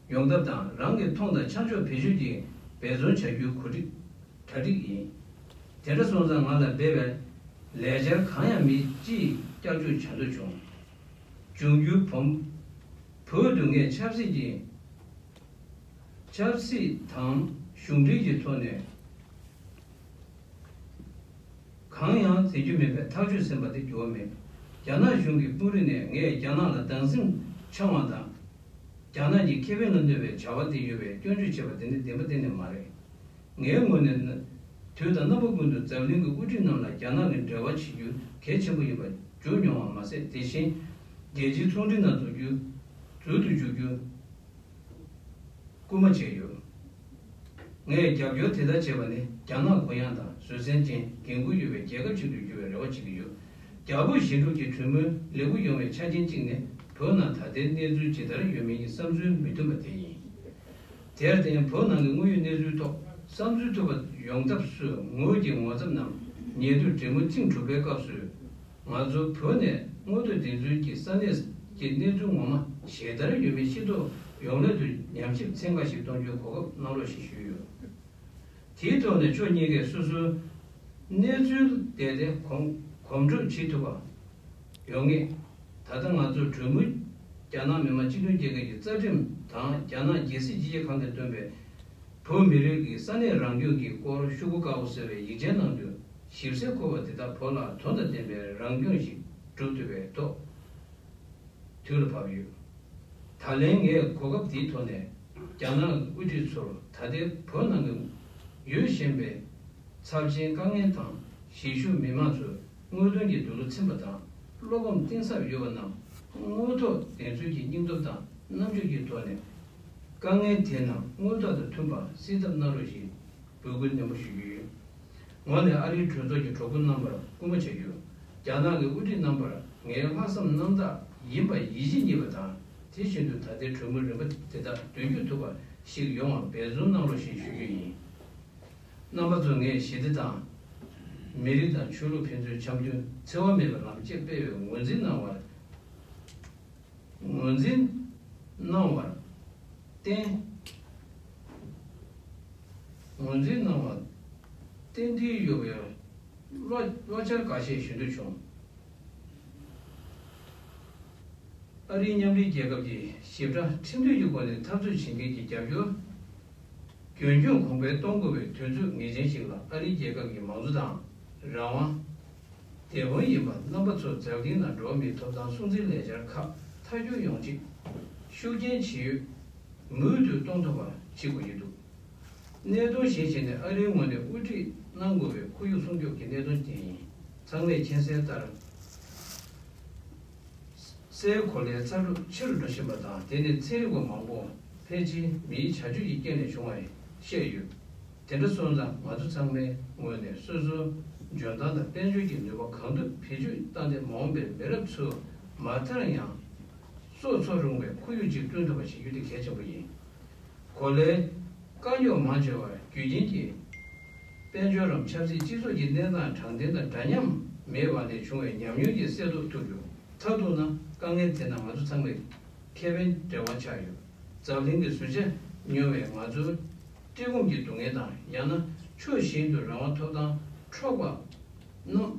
ཡོང་ཐབས་དང་། རང་གི་མཐོང་དང་ཆ་འཇོག་བེད་སྤྱོད་ཀྱིས་འབད་བརྩོན་བྱ་རྒྱུའི་གོ་སྒྲིག་གྲ་སྒྲིག་ཡིན། དེ་འདྲ་སོང་ཙང་། ང་ལ་འབད་པའི་ལས་འཆར་གང་ཡང་མེད་ཅེས་བསྐྱར་བཅོས་བྱ་འདོད་བྱུང་། འབྱུང་འགྱུར་བོད་བོད་དུ་ངས་ཆབ་སྲིད་ཀྱི་ཆབ་སྲིད་དང་གཞུང་འབྲེལ་གྱི་ཐོག་ནས་གང་ཡང་མཛད་རྒྱུ་མེད་པའི་ཐག་གཅོད་ཟིན་པ་དེ་འགྱུར་བ་མེད། རྒྱ་ནག་གཞུང་གི་དཔོན་རིགས་ནས་ངས་རྒྱ་ནག་ལ་སྡང་སེམས་འཆང་བ་དང་། རྒྱ་ནག་གི་ཁེ་ཕན་ལ་གནོད་པའི་བྱ་བ་དེ་ཡོད་པའི་སྐྱོན་བརྗོད་བྱས་པ་དེ་ནི་བདེན་པ་གཏན་ནས་མ་རེད། ངའི་ངོས་ནས་ན། དུས་དང་རྣམ་པ་ཀུན་ཏུ་འཛམ་གླིང་གི་དབུ་ཁྲིད་རྣམས་ལ་རྒྱ་ནག་གི་འབྲེལ་བ་བྱེད་རྒྱུ་གལ་ཆེན་པོ་ཡིན་པ་བརྗོད་མྱོང་བ་མ་ཟད། དེ་བཞིན་རྒྱལ་སྤྱིའི་ཚོང་འབྲེལ་ནང་འཛུལ་རྒྱུ། འཛུལ་དུ་འཇུག་རྒྱུ་སྐུལ་མ་བྱས་ཡོད། ངས་རྒྱབ་སྐྱོར་དེ་ལྟར་བྱས་པ་ནི། རྒྱ་ནག་གུ་ཡངས་དང་བཟོད་བསྲན་ཅན། འགན་འཁུར་ཡོད་པའི་རྒྱལ་ཁབ་ཅིག་ཏུ་འགྱུར་བའི་རེ་བ་བྱེད་ཀྱི་ཡོད། རྒྱ་བོད་ཞི་འགྲོགས་ཀྱི་གྲོས་མོལ་ལེགས་པོ་ཡོང་བའི་ཆ་རྐྱེན་གཅིག་ནི། བོད་ནང་ད་ལྟའི་གནས་ཚུལ་ཇི་ལྟར་ཡོད་མིན་གྱི་བསམ་ཚུལ་མི་མཐུན་པ་དེ་ཡིན། དེར་བརྟེན། བོད་ནང་གི་དངོས་ཡོད་གནས་ཚུལ་ཐོག་བསམ་ཚུལ་མཐུན་པ་ཡོང་ཐབས་སུ། ངོས་ཀྱི་ངོ་ཚབ་རྣམས་ཉེ་དུས་འབྲེལ་མོལ་ཐེངས་དྲུག་པའི་སྐབས་སུ། ང་ཚོ་བོད་ནས་དངོས་ཐོག་བདེན་འཚོལ་གྱིས་ས་གནས་ཀྱི་གནས་ཚུལ་ངོ་མ་ཇི་ལྟར་ཡོད་མེད་ཤེས་རྟོགས་ཡོང་སླད་དུ། ཉམས་ཞིབ་ཚན་ཁག་ཞིག་གཏོང་རྒྱུའི་གོ་སྐབས་གནང་རོགས་ཞེས་ཞུས་ཡོད། དེའི་ཐོག་ནས་ཕྱོགས་གཉིས་ཀས་སོ་སོའི་གནས་ཚུལ་བལྟས་ཏེ་གོམ་གོམ་བགྲོད་བྱེད་ཐུབ་པ་ཡོང་ངེས། ད་ལྟ་ང་ཚོ་གྲོས་མོལ། རྒྱ་ནག་མི་དམངས་སྤྱི་མཐུན་རྒྱལ་ཁབ་ཀྱི་རྩ་ཁྲིམས་དང་། རྒྱ་ནག་རྒྱལ་སྲིད་སྤྱི་ཁྱབ་ཁང་དུ་བཏོན་པའི་བོད་མི་རིགས་ཀྱི་ས་གནས་རང་སྐྱོང་གི་སྐོར་ཤོག་གུ་དཀར་པོ་ཟེར་བའི་ཡིག་ཆའི་ནང་དུ་ཞིབ་གསལ་འཁོད་པ་དེ་དག་བོད་ལ་དོན་དང་ལྡན་པའི་རང་སྐྱོང་ཞིག་སྒྲུབ་ཐུབ་པའི་ཐོག་དུས་ལ་བབ་ཡོད། ད་ལན་ངས་གོ་སྐབས་འདིའི་ཐོག་ནས་རྒྱ་ནག་དབུ་ཁྲིད་ཚོར། ད་ལྟའི་བོད་ནང་གི་ཡོད་བཞིན་པའི་ཚབས་ཆེན་དཀའ་ངལ་དང་། གཞིས་བཞུགས་མི་མང་ཚོས་དངོས་དོན་གྱི་འདུག་ལོ་ཚིམ་པ་དང་། བློ་ཕམ་གཏིང་ཟབ་ཡོད་པ་རྣམས་དངོས་ཐོག་བདེན་འཚོལ་གྱི་སྙིང་སྟོབས་དང་རྣམ་དཔྱོད་ཀྱི་ཐོག་ནས། དཀའ་ངལ་དེ་རྣམས་དངོས་བདག་དང་མཐུན་པར་སེལ་ཐབས་གནང་རོགས་ཞེས་འབོད་སྐུལ་ནན་པོ་ཞུ་རྒྱུ་ཡིན། ངོས་ནས་ཨ་རིའི་གྲོས་ཚོགས་ཀྱི་གྲོགས་པོ་རྣམ་པར་སྐུལ་མ་བྱ་རྒྱུ། རྒྱ་ནག་གི་དབུ་ཁྲིད་རྣམ་པར་ངའི་ལྷག་བསམ་རྣམ་དག་ཡིན་པ་ཡིད་ཆེས་རྙེད་པ་དང་། དེ་བཞིན་དུ་ད་ལྟའི་གྲོས་མོལ་རིམ་པ་དེ་དག་དོན་འཁྱོལ་ཐུབ་པ་ཞིག་ཡོང་བར་འབད་བརྩོན་གནང་རོགས་ཞེས་ཞུ་རྒྱུ་ཡིན། རྣམ་པ་ཚོ། ངས་ཞི་བདེ་དང་། མི་རིགས་དང་ཆོས་ལུགས་ཕན་ཚུན་འཆམ་མཐུན་འཚེ་བ་མེད་པའི་ལམ་གཅིག་སྤེལ་བའི་ངོས་འཛིན་གནང་བར། ངོས་འཛིན་གནང་བར་བརྟེན། ངོས་འཛིན་གནང་བར་བརྟེན་འབྲེལ་ཡོད་པའི་བློ་བློ་འཆར་འགའ་ཤས་ཞུ་འདོད་བྱུང་། ཨ་རིའི་མཉམ་འབྲེལ་རྒྱལ་ཁབ་ཀྱིས་ཞིབ་ཕྲ་ཁྲིམས་མཐུན་གྱི་སྒོ་ནས་འཐབ་རྩོད་བྱེད་མཁན་གྱི་རྒྱབ་སྐྱོར་རྒྱུན་འཁྱོངས་གོང་འཕེལ་གཏོང་དགོས་པའི་དུས་ཚོད་ངེས་ཅན་ཞིག་ལ། ཨ་རིའི་རྒྱལ་ཁབ་ཀྱི་མང་གཙོ་དང་རང་དབང་བདེན་དཔང་ཡིན་པ་རྣམ་པ་ཚོ་འཛམ་གླིང་ནང་འགྲོ་བ་མིའི་ཐོབ་ཐང་སྲུང་བརྩིའི་ལས་འཆར་ཁག་མཐའ་འཁྱོལ་ཡོང་ཆེད་ཤུགས་རྐྱེན་ཇི་ཡོད་མུ་མཐུད་གཏོང་ཐུབ་པ་བྱེད་དགོས་ཀྱི་འདུག་གནད་དོན་གཞན་ཞིག་ནི། ཨ་རིའི་ངོས་ནས་དབུ་ཁྲིད་གནང་དགོས་པའི་ཁོར་ཡུག་སྲུང་སྐྱོབ་ཀྱི་གནད་དོན་དེ་ཡིན། ཚང་མས་མཁྱེན་གསལ་ལྟར། སའི་གོ་ལའི་ཚ་དྲོད་ཆེ་རུ་འགྲོ་བཞིན་པ་དང་། དེ་ནི་ཚན་རིག་པ་མང་པོ་ཕལ་ཆེར་མིའི་བྱ་སྤྱོད་ཀྱི་རྐྱེན་ལས་བྱུང་བ་ཡིན་བཤད་ཡོད། དེ་འདྲ་སོང་ཙང་། ང་ཚོ་ཚང་མའི་ངོས་ནས་སོ་སོའི་འཇོན་ཐང་དང་དཔལ་འབྱོར་གྱི་ནུས་པ་གང་ཐུབ་བེད་སྤྱོད་བཏང་སྟེ། མ་འོངས་པའི་མི་རབས་ཚོས་མ་མཐར་ཡང་སྲོག་འཚོ་རུང་བའི་ཁོར་ཡུག་ཅིག་བསྐྲུན་ཐུབ་པ་བྱེད་རྒྱུ་དེ་གལ་ཆེན་པོ་ཡིན། གོ་ལའི་དཀའ་རྙོག་མང་ཆེ་བ་རྒྱུ་རྐྱེན་གྱིས་དཔལ་འབྱོར་རམ་ཆབ་སྲིད་སྤྱི་ཚོགས་ཀྱི་གནས་སྟངས་དྲང་བདེན་དང་འདྲ་མཉམ་མེད་པ་ལས་བྱུང་བའི་ཉམས་མྱོང་གིས་སེལ་ཐབས་ཐུབ་རྒྱུ། མཐར་གཏུགས་ན། དཀའ་ངལ་དེ་དང་ང་ཚོ་ཚང་མའི་ཁེ་ཕན་འབྲེལ་བ་ཆགས་ཡོད། འཛམ་གླིང་གི་ཟུར་ཆ་ཉུང་བའི་ང་ཚོའི་བཀྲེས་སྐོམ་གྱི་སྡུག་བསྔལ་དང་། ཡང་ན་ཕྱོགས་གཞན་དུ་རང་དབང་ཐོབ་ཐང་འཕྲོག་པ་རྣམས།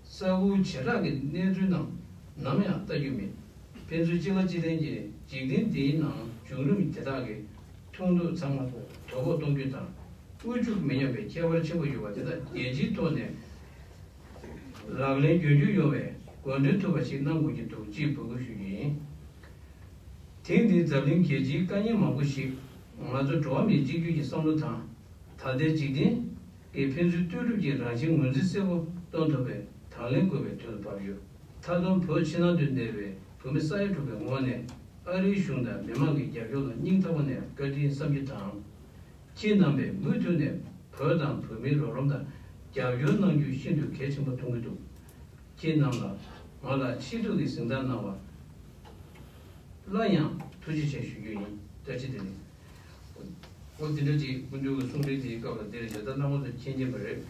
ས་ཁུལ་བྱེ་བྲག་གི་གནས་ཚུལ་རྣམས་ནམ་ཡང་ལྟ་རྒྱུ་མེད། ཕན་ཚུན་གཅིག་ལ་གཅིག་བརྟེན་གྱི་འཇིག་རྟེན་འདིའི་ནང་བྱུང་རིམ་དེ་དག་གི་མཐོང་ཐོས་ཚང་མ་དོ་ཕོག་གཏོང་རྒྱུ་དང་། དབུལ་ཕྱུག་མི་ཉམས་པའི་ཁྱད་པར་ཆེན་པོ་ཡོད་པ་དེ་དག་རྒྱལ་སྤྱིའི་ཐོག་ནས་ལག་ལེན་རྒྱུན་འཁྱོངས་ཡོང་བའི་དགོས་འདུན་ཐུབ་པ་ཞིག་གནང་དགོས་ཀྱི་འདུག་ཅེས་འབོད་སྐུལ་ཞུ་རྒྱུ་ཡིན། དེང་འདིར་འཛམ་གླིང་རྒྱལ་སྤྱིའི་དཀའ་ཉེན་མང་པོ་ཞིག་ང་ཚོ་འགྲོ་བ་མིའི་གཅིག་གྱུར་གྱི་བསམ་བློ་དང་། ད་ལྟའི་འཇིག་རྟེན་གྱི་ཕན་ཚུན་ལྟོས་གྲུབ་ཀྱི་རང་བཞིན་ངོས་འཛིན་གསལ་པོ་གཏོང་ཐུབ་པའི་དང་ལེན་དགོས་པའི་དོན་དུ་བབས་ཡོད། མཐའ་དོན་བོད་ཕྱི་ནང་དུ་གནས་པའི་བོད་མི་ས་ཡ་དྲུག་པའི་ངོས་ནས་ཨ་རིའི་གཞུང་དང་མི་མང་གི་རྒྱབ་སྐྱོར་ལ་སྙིང་ཐག་པ་ནས་བཀའ་དྲིན་བསམ་རྒྱུ་དང་། ཁྱེད་རྣམ་པས་མུ་མཐུད་ནས་བོད་དང་བོད་མིའི་རོགས་རམ་དང་རྒྱབ་སྐྱོར་གནང་རྒྱུ་ཤིན་ཏུ་གལ་ཆེན་པོ་མཐོང་གི་འདུག་ཁྱེད་རྣམས་ལ་ང་ལ་ཆེད་འཛུགས་ཀྱི་གཟེངས་རྟགས་གནང་བ་སླར་ཡང་ཐུགས་རྗེ་ཆེ་ཞུ་རྒྱུ་ཡིན། བཀྲ་ཤིས་བདེ་ལེགས། འོ་དེ་འདྲ་ཅིག་སྐུ་མདུན་གྱི་གསུང་འཕྲིན་དེའི་སྐབས་ལ་འདིར་བཞག་ད་རྣམ་པ་ཚོ་མཁྱེན་གྱི་མ་རེད།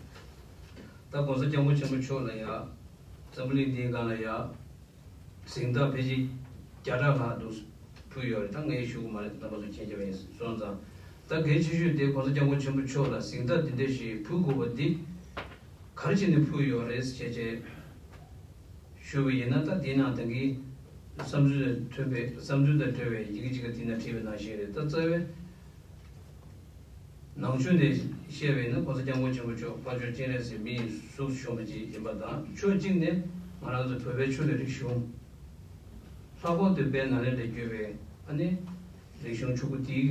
ད་༸གོང་ས་༸སྐྱབས་མགོན་ཆེན་པོ་མཆོག་ལ་ཡ། འཛམ་བུ་གླིང་འདིའི་སྒང་ལ་ཡ། གཟེངས་རྟགས་ཕལ་ཆེར་བརྒྱ་ཕྲག་ལྷག་འདུག་ཕུལ་ཡོད་རེད། ད་ངས་ཞུ་གི་མ་རེད། རྣམ་པ་ཚོ་མཁྱེན་རྒྱ་ཡིན་སོང་ཙང་། ད་གལ་ཆེ་ཤོས་དེ་༸གོང་ས་༸སྐྱབས་མགོན་ཆེན་པོ་མཆོག་ལ་གཟེངས་རྟགས་འདི་འདྲ་ཞིག་ཕུལ་དགོས་པ་འདི། ག་རེ་བྱས་ནས་ཕུལ་ཡོད་རེད་ཟེར་བྱས་ཞུས་པ་ཡིན་ན། ད་དེའི་ནང་ད་གིན་བསམ་ཚུལ་དང་མཐུན་པའི་བསམ་ཚུལ་དང་འབྲེལ་བའི་ཡི་གེ་གཅིག་ག་དེ་ན་བྲིས་པའི་ནང་བཞིན་རེད། ད་རྩ་བའི། ནང་ཆོས་ནས་བཤད་པ་ཡིན་ན། ༸གོང་ས་༸སྐྱབས་མགོན་ཆེན་པོ་མཆོག་དཔལ་འབྱོར་སྤྱན་རས་གཟིགས་མི་ཡི་གཟུགས་བྱུང་བ་ཅིག་ཡིན་པ་དང་། ཕྱོགས་གཅིག་ནས་ང་རང་ཚོ་བོད་པའི་ཆོས་དང་རིག་གཞུང་། ལྷག་པར་དུ་དཔལ་ནཱ་ལེནྡྲར་བརྒྱུད་པའི་ཨ་ནི་རིག་གཞུང་ཆུ་བོ་འདིའི་